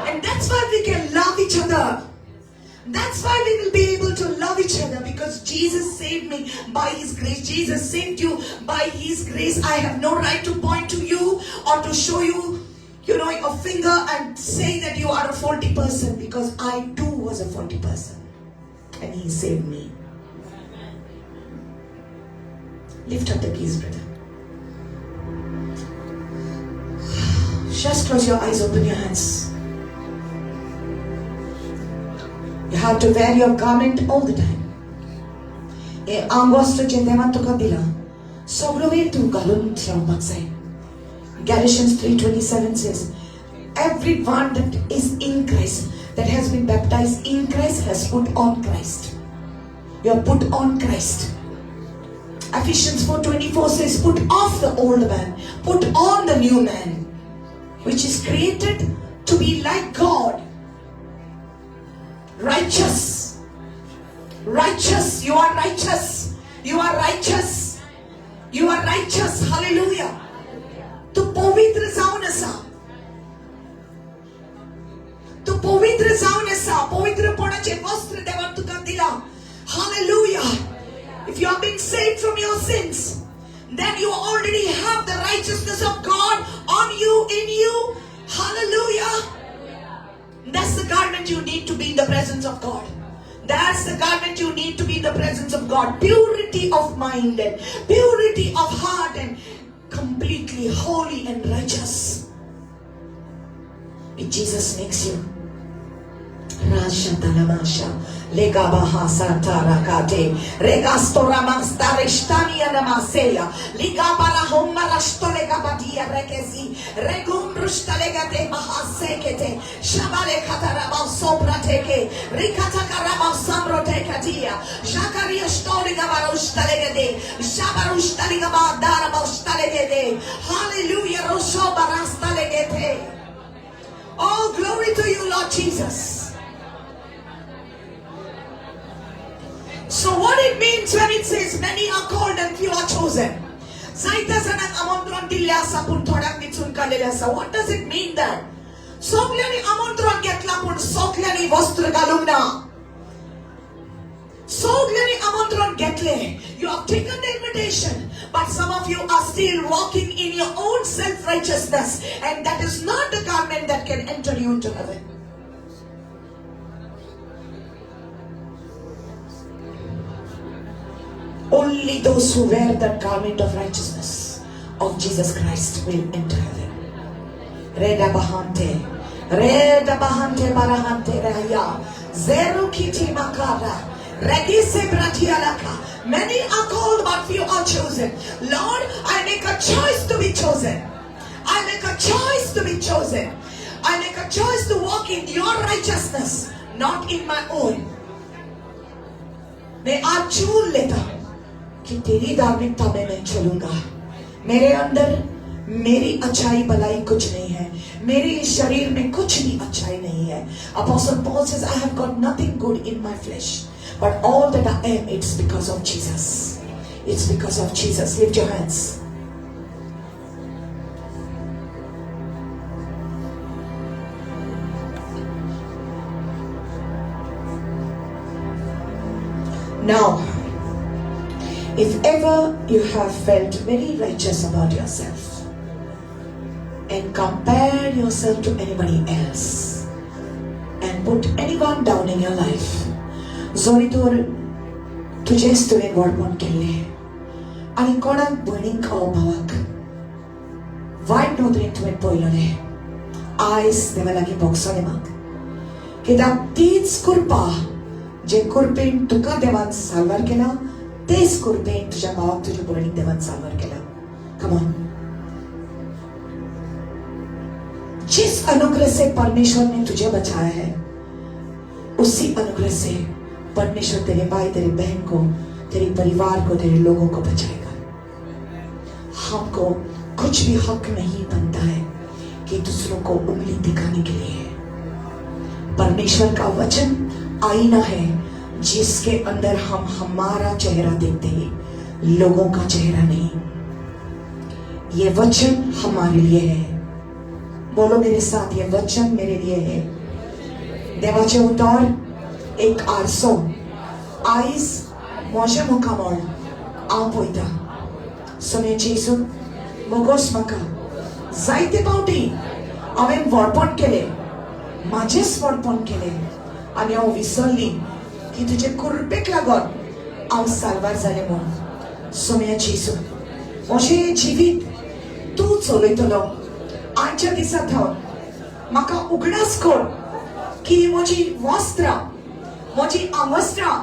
And that's why we can love each other. That's why we will be able to love each other, because Jesus saved me by His grace. Jesus saved you by His grace. I have no right to point to you or to show you, a finger and say that you are a faulty person, because I too was a faulty person and He saved me. Lift up the keys, brother. Just close your eyes, open your hands. You have to wear your garment all the time. हे आंगवस्त्र जें देवान तुका दिलां सगळो वेळ तूं घालून रावपाक जाय. Galatians 3:27 says, everyone that is in Christ, that has been baptized in Christ, has put on Christ. You have put on Christ. Ephesians 4:24 says, put off the old man, put on the new man, which is created to be like God. Righteous. Righteous. You are righteous. You are righteous. You are righteous. Hallelujah. तूं पवित्र जावन आसा. तूं पवित्र जावन आसा. पवित्रपणाचें वस्त्र देवान तुका दिलां. Hallelujah. If If you have been saved from your sins, then you already have the righteousness of God on you, in you. Hallelujah. That's the garment you need to be in the presence of God. That's the garment you need to be in the presence of God. Purity of mind and purity of heart and completely holy and righteous. Which Jesus makes you. Rasha talamasha legabaha santarakate regastora mastarishtania namaseya ligabara hommarashtolegabadia rekesi regumrushtalegate mahasekete shabale kataraba soprateke rikatakaraba samrotekatia jakaria shtoligabarushtalegade shabarushtaligabadarabashtalegede. Hallelujah. Roshobarastalегete. Oh, glory to you, Lord Jesus. So what it means when it says many are called and few are chosen? जायत्या जाणांक आमंत्रण दिल्लें आसा पूण थोड्यांक विचून काडलेलें आसा. What does it mean that? सगल्यांनी आमंत्रण घेतलां पूण सगल्यांनी वस्त्र घालूंक ना. सगल्यांनी आमंत्रण घेतलें. You have taken the invitation, but some of you are still walking in your own self-righteousness, and that is not the garment that can enter you into heaven. Only those who wear that garment of righteousness of Jesus Christ will enter heaven. Reda bahante barahante raya, zeru kiti makara, regise bratialaka. Many are called, but few are chosen. Lord, I make a choice to be chosen. I make a choice to be chosen. I make a choice to walk in your righteousness, not in my own. मैं आज चुन लेता कि तेरी धार्मिकता में मैं चलूंगा. मेरे अंदर मेरी अच्छाई भलाई कुछ नहीं है. मेरे शरीर में कुछ भी अच्छाई नहीं है. Apostle Paul says, I have got nothing good in my flesh, but all that I am, it's because of Jesus. It's because of Jesus. Lift your hands. Now, if ever you have felt very righteous about yourself and compared yourself to anybody else and put anyone down in your life, जोरी तर तुजेच तुवें व्हडपण केल्लें आनी कोणाक भयणीक वा भावाक वायट नदरेन तुवें पळयलें, आयज देवा लागीं भोगसलें म्हाका, कित्याक तीच कृपा जे कृपेन तुका देवान साल्वार केला, तेच कृपेन तुझ्या भावाक तुझ्या भयणीक देवान साल्वार केला. Come on. जिस अनुग्रह से परमेश्वर ने तुझे बचाया है, उसी अनुग्रह से परमेश्वर तेरे भाई, तेरे बहन को, तेरे परिवार को, तेरे लोगों को बचाएगा. हमको कुछ भी हक नहीं बनता है कि दूसरों को उंगली दिखाने के लिए. परमेश्वर का वचन आईना है जिसके अंदर हम हमारा चेहरा देखते हैं, लोगों का चेहरा नहीं. ये वचन हमारे लिए है. बोलो मेरे साथ, ये वचन मेरे लिए है. देवाचे उतर एक आरसो आयज म्हजें मुखामळ हांव पळयता. सोम्या जेजू मोगोस म्हाका. जायते फावटी हांवें व्हडपण केलें, म्हाजेंच व्हडपण केलें आनी हांव विसरली की तुजे कृपेक लागून हांव साल्वार जालें म्हूण. सोम्या जेजू म्हजें जिवीत तूं चलयतलो. आयच्या दिसा थावन म्हाका उगडास कर की म्हजी वस्त्रां, म्हजी आंगवस्त्रां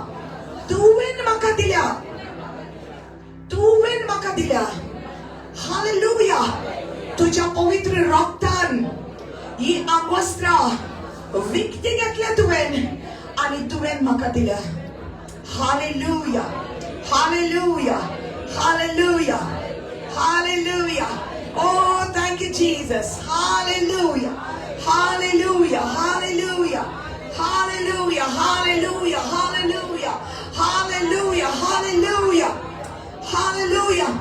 तुवें म्हाका दिल्या, तुवें म्हाका दिल्या. हालेलुया. तुज्या पवित्र रक्तान ही आंगवस्त्रां विकती घेतल्या तुवें आनी तुवें म्हाका दिल्या. Hallelujah, hallelujah, hallelujah, hallelujah. Oh, thank you, Jesus. Hallelujah, hallelujah, hallelujah, hallelujah, hallelujah, hallelujah, hallelujah, hallelujah, hallelujah.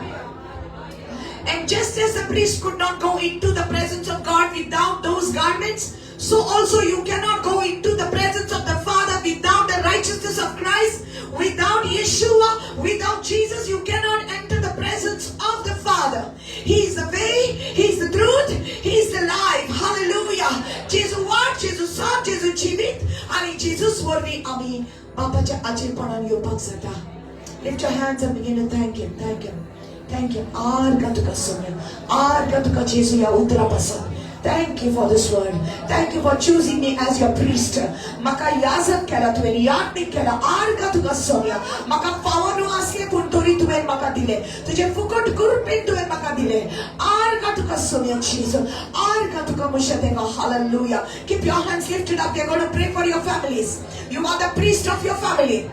And just as the priest could not go into the presence of God without those garments, so also you cannot go into the presence of the Father without the righteousness righteousness of Christ. Without Yeshua, without Jesus, you cannot enter the presence of the Father. He is the way, He is the truth, He is the life. Hallelujah. जेजू वाट, जेजू साथ, जेजू जिवीत आनी Jesus वरवीं आमी बापाच्या आजीरपणान येवपाक जाता. Lift your hands and begin to thank Him, thank Him, thank Him. आर्गां तुका सोम्या, आर्गां तुका जेजू ह्या उतरा पासून. Thank you for this word. Thank you for choosing me as your priest. म्हाका याजक केला तुवें, याज्ञीक केला. आर्गां तुका सोम्या. म्हाका फावो न्हू आसलें पूण तरी तुवें म्हाका दिलें. तुजें फुकट कृपेन तुवें म्हाका दिलें. आर्गां तुका सोम्या जेजू. आर्गां तुका म्हज्या देवा. Hallelujah. Keep your hands lifted up. We are going to pray for your families. You are the priest of your family.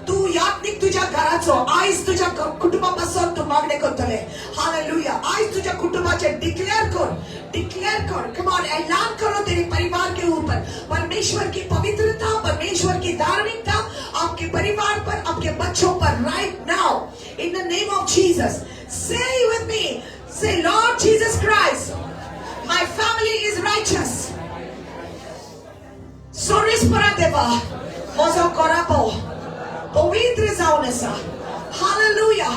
तूं याज्ञीक तुज्या घराचो. आयज तुज्या कुटुंबा पासून तूं मागणें करतले. हालेलुया. आयज तुज्या कुटुंबाचेर डिक्लेअर कर, डिक्लेअर कर. कम ऑन, ऐलान करो तेरे परिवार के ऊपर परमेश्वर की पवित्रता, परमेश्वर की धार्मिकता आपके परिवार पर, आपके बच्चों पर right now in the name of Jesus. Say with me, say, Lord Jesus Christ, my family is righteous. सोरीसपरा देवा, म्हजो घराबो पवित्र जावन आसा. Hallelujah.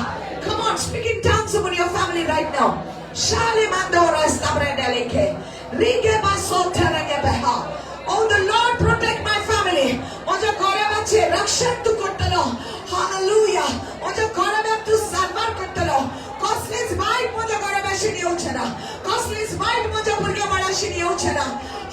Come on, speak in tongues over your family right now. Shale mandora stabrendelike. Rige basoterenge beha. Oh, the Lord protect my family. म्हज्या घराब्याचें रक्षण तूं करतलो. Hallelujah. म्हज्या घराब्याक तूं सांबार करतलो. कसलेंच वायट म्हज्या घराब्याशीन येवचें ना. कसलेंच वायट म्हज्या भुरग्या बाळाशीन येवचें ना.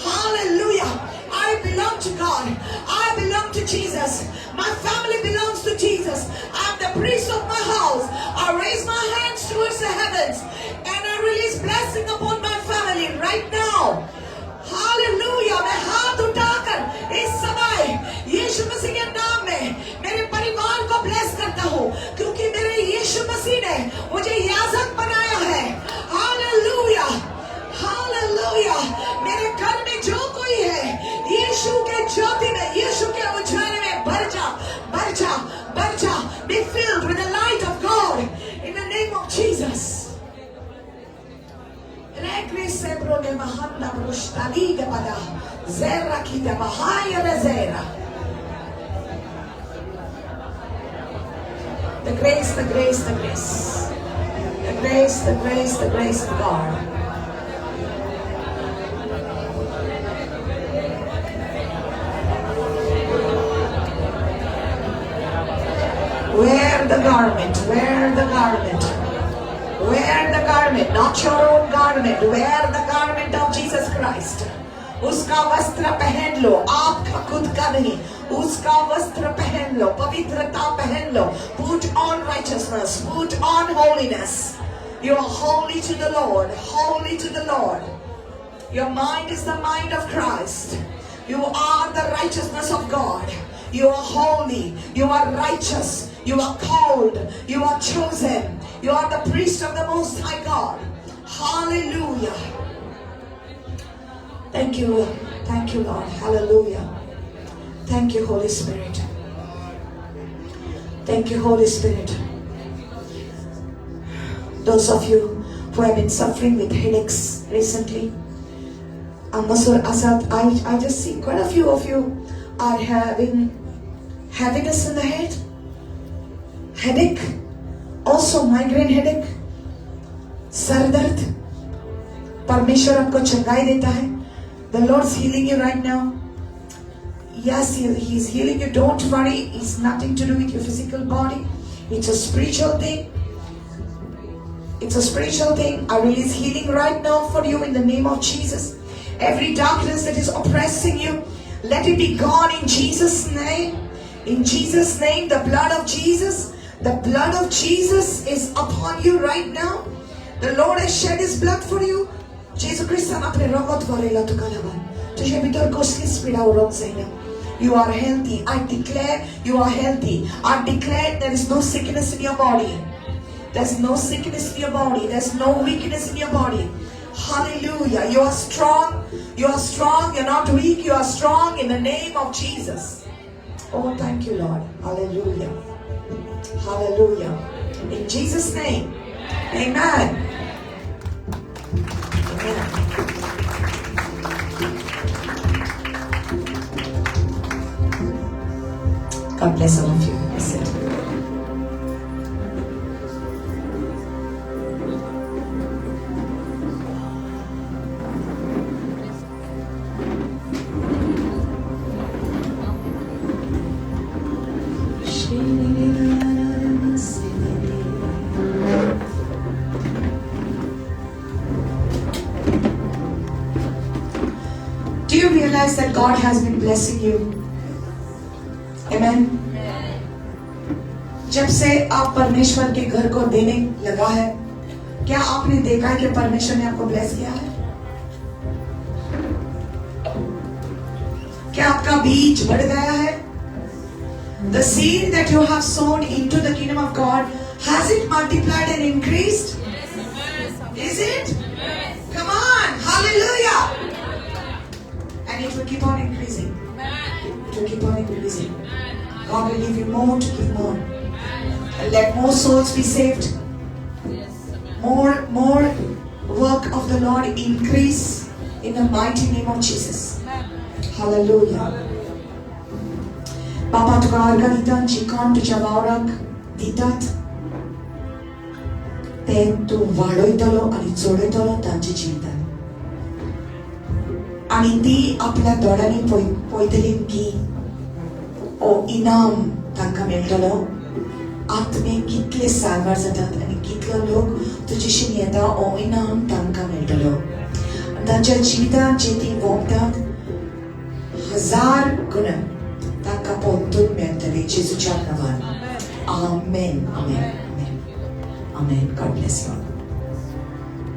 Hallelujah. I belong to God. I belong to Jesus. My family belongs to Jesus. I'm the priest of my house. I raise my hands towards the heavens and I release blessing upon my family right now. Hallelujah. मैं हाथ उठाकर इस समय यीशु मसीह K नाम में मेरे परिवार को Blaise करता हूँ, क्योंकि मेरे यीशु मसीह ने मुझे याजक बनाया है. हालेलुया. हालेलुया. मेरे घर में जो कोई है, यीशु के ज्योति में, यीशु के उजाले में भर जा, भर जा, भर जा. Be filled with the light of God in the name of Jesus. Regri sebro ne mahanda brushtaliga bada zera kita bahaya zera. The grace, the grace, the grace, the grace, the grace, the grace of God. Wear the garment, wear the garment, wear the garment, not your own garment, wear the garment of Jesus Christ. उसका वस्त्र पहन लो, आपका खुद का नहीं, उसका वस्त्र पहन लो, पवित्रता पहन लो. Put on righteousness, put on holiness. You are holy to the Lord, holy to the Lord. Your mind is the mind of Christ. You are the righteousness of God. You are holy. You are righteous. You are called. You are chosen. You are the priest of the Most High God. Hallelujah. Thank you. Thank you, Lord. Hallelujah. Thank you, Holy Spirit. Thank you, Holy Spirit. Those of you who have been suffering with headaches recently, Masur Asad, I just see quite a few of you are having heaviness in the head, headache, also migraine headache, sir दर्द. परमेश्वर आपको चंगाई देता है. The Lord's healing you right now. Yes, He's healing you. Don't worry. It's nothing to do with your physical body. It's a spiritual thing. It's a spiritual thing. I release healing right now for you in the name of Jesus. Every darkness that is oppressing you, let it be gone in Jesus' name. In Jesus' name, the blood of Jesus, the blood of Jesus is upon you right now. The Lord has shed His blood for you. जेजू क्रिस्तान आपले रगत वरयला तुका लागून. तुजे भितर कसलीच पिडा उरोंक जायना. You are healthy. I declare you are healthy. I declare there is no sickness in your body. There's no sickness in your body. There's no weakness in your body. Hallelujah. You are strong. You are strong. You're not weak. You are strong in the name of Jesus. Oh, thank you, Lord. Hallelujah. Hallelujah. In Jesus' name. Amen. Amen. God bless all of you. That's it. Do you realize that God has been blessing you? Amen. जब से आप परमेश्वर K घर को देने लगा है, क्या आपने देखा है कि परमेश्वर ने आपको ब्लेस किया है? क्या आपका बीज बढ़ गया है? The seed that you have sown into the kingdom of God, has it multiplied and increased? Is it? Come on, hallelujah! And it will keep on increasing. It will keep on increasing. God will give you more to give more. And let more souls be saved. More work of the Lord increase in the mighty name of Jesus. Hallelujah. बापा तुका अर्घ दिता, chicken तुज्या वावराक दितात तें तूं वाडयतलो आनी चडयतलो तांच्या जिवितान, आनी ती आपल्या दोळ्यांनी पळयतली की ओ इनाम तांकां मेळटलो. आत्मे कितले साल्वार जातात आनी कितलो लोक तुजेशीन येता, ओ इनाम तांकां मेळटलो. तांच्या जिवितांत जे ती वोगतात 1000 गुणा तांकां पोरतून मेळटले जेजूच्या नांवान. Amen, amen, amen, amen. God bless you all.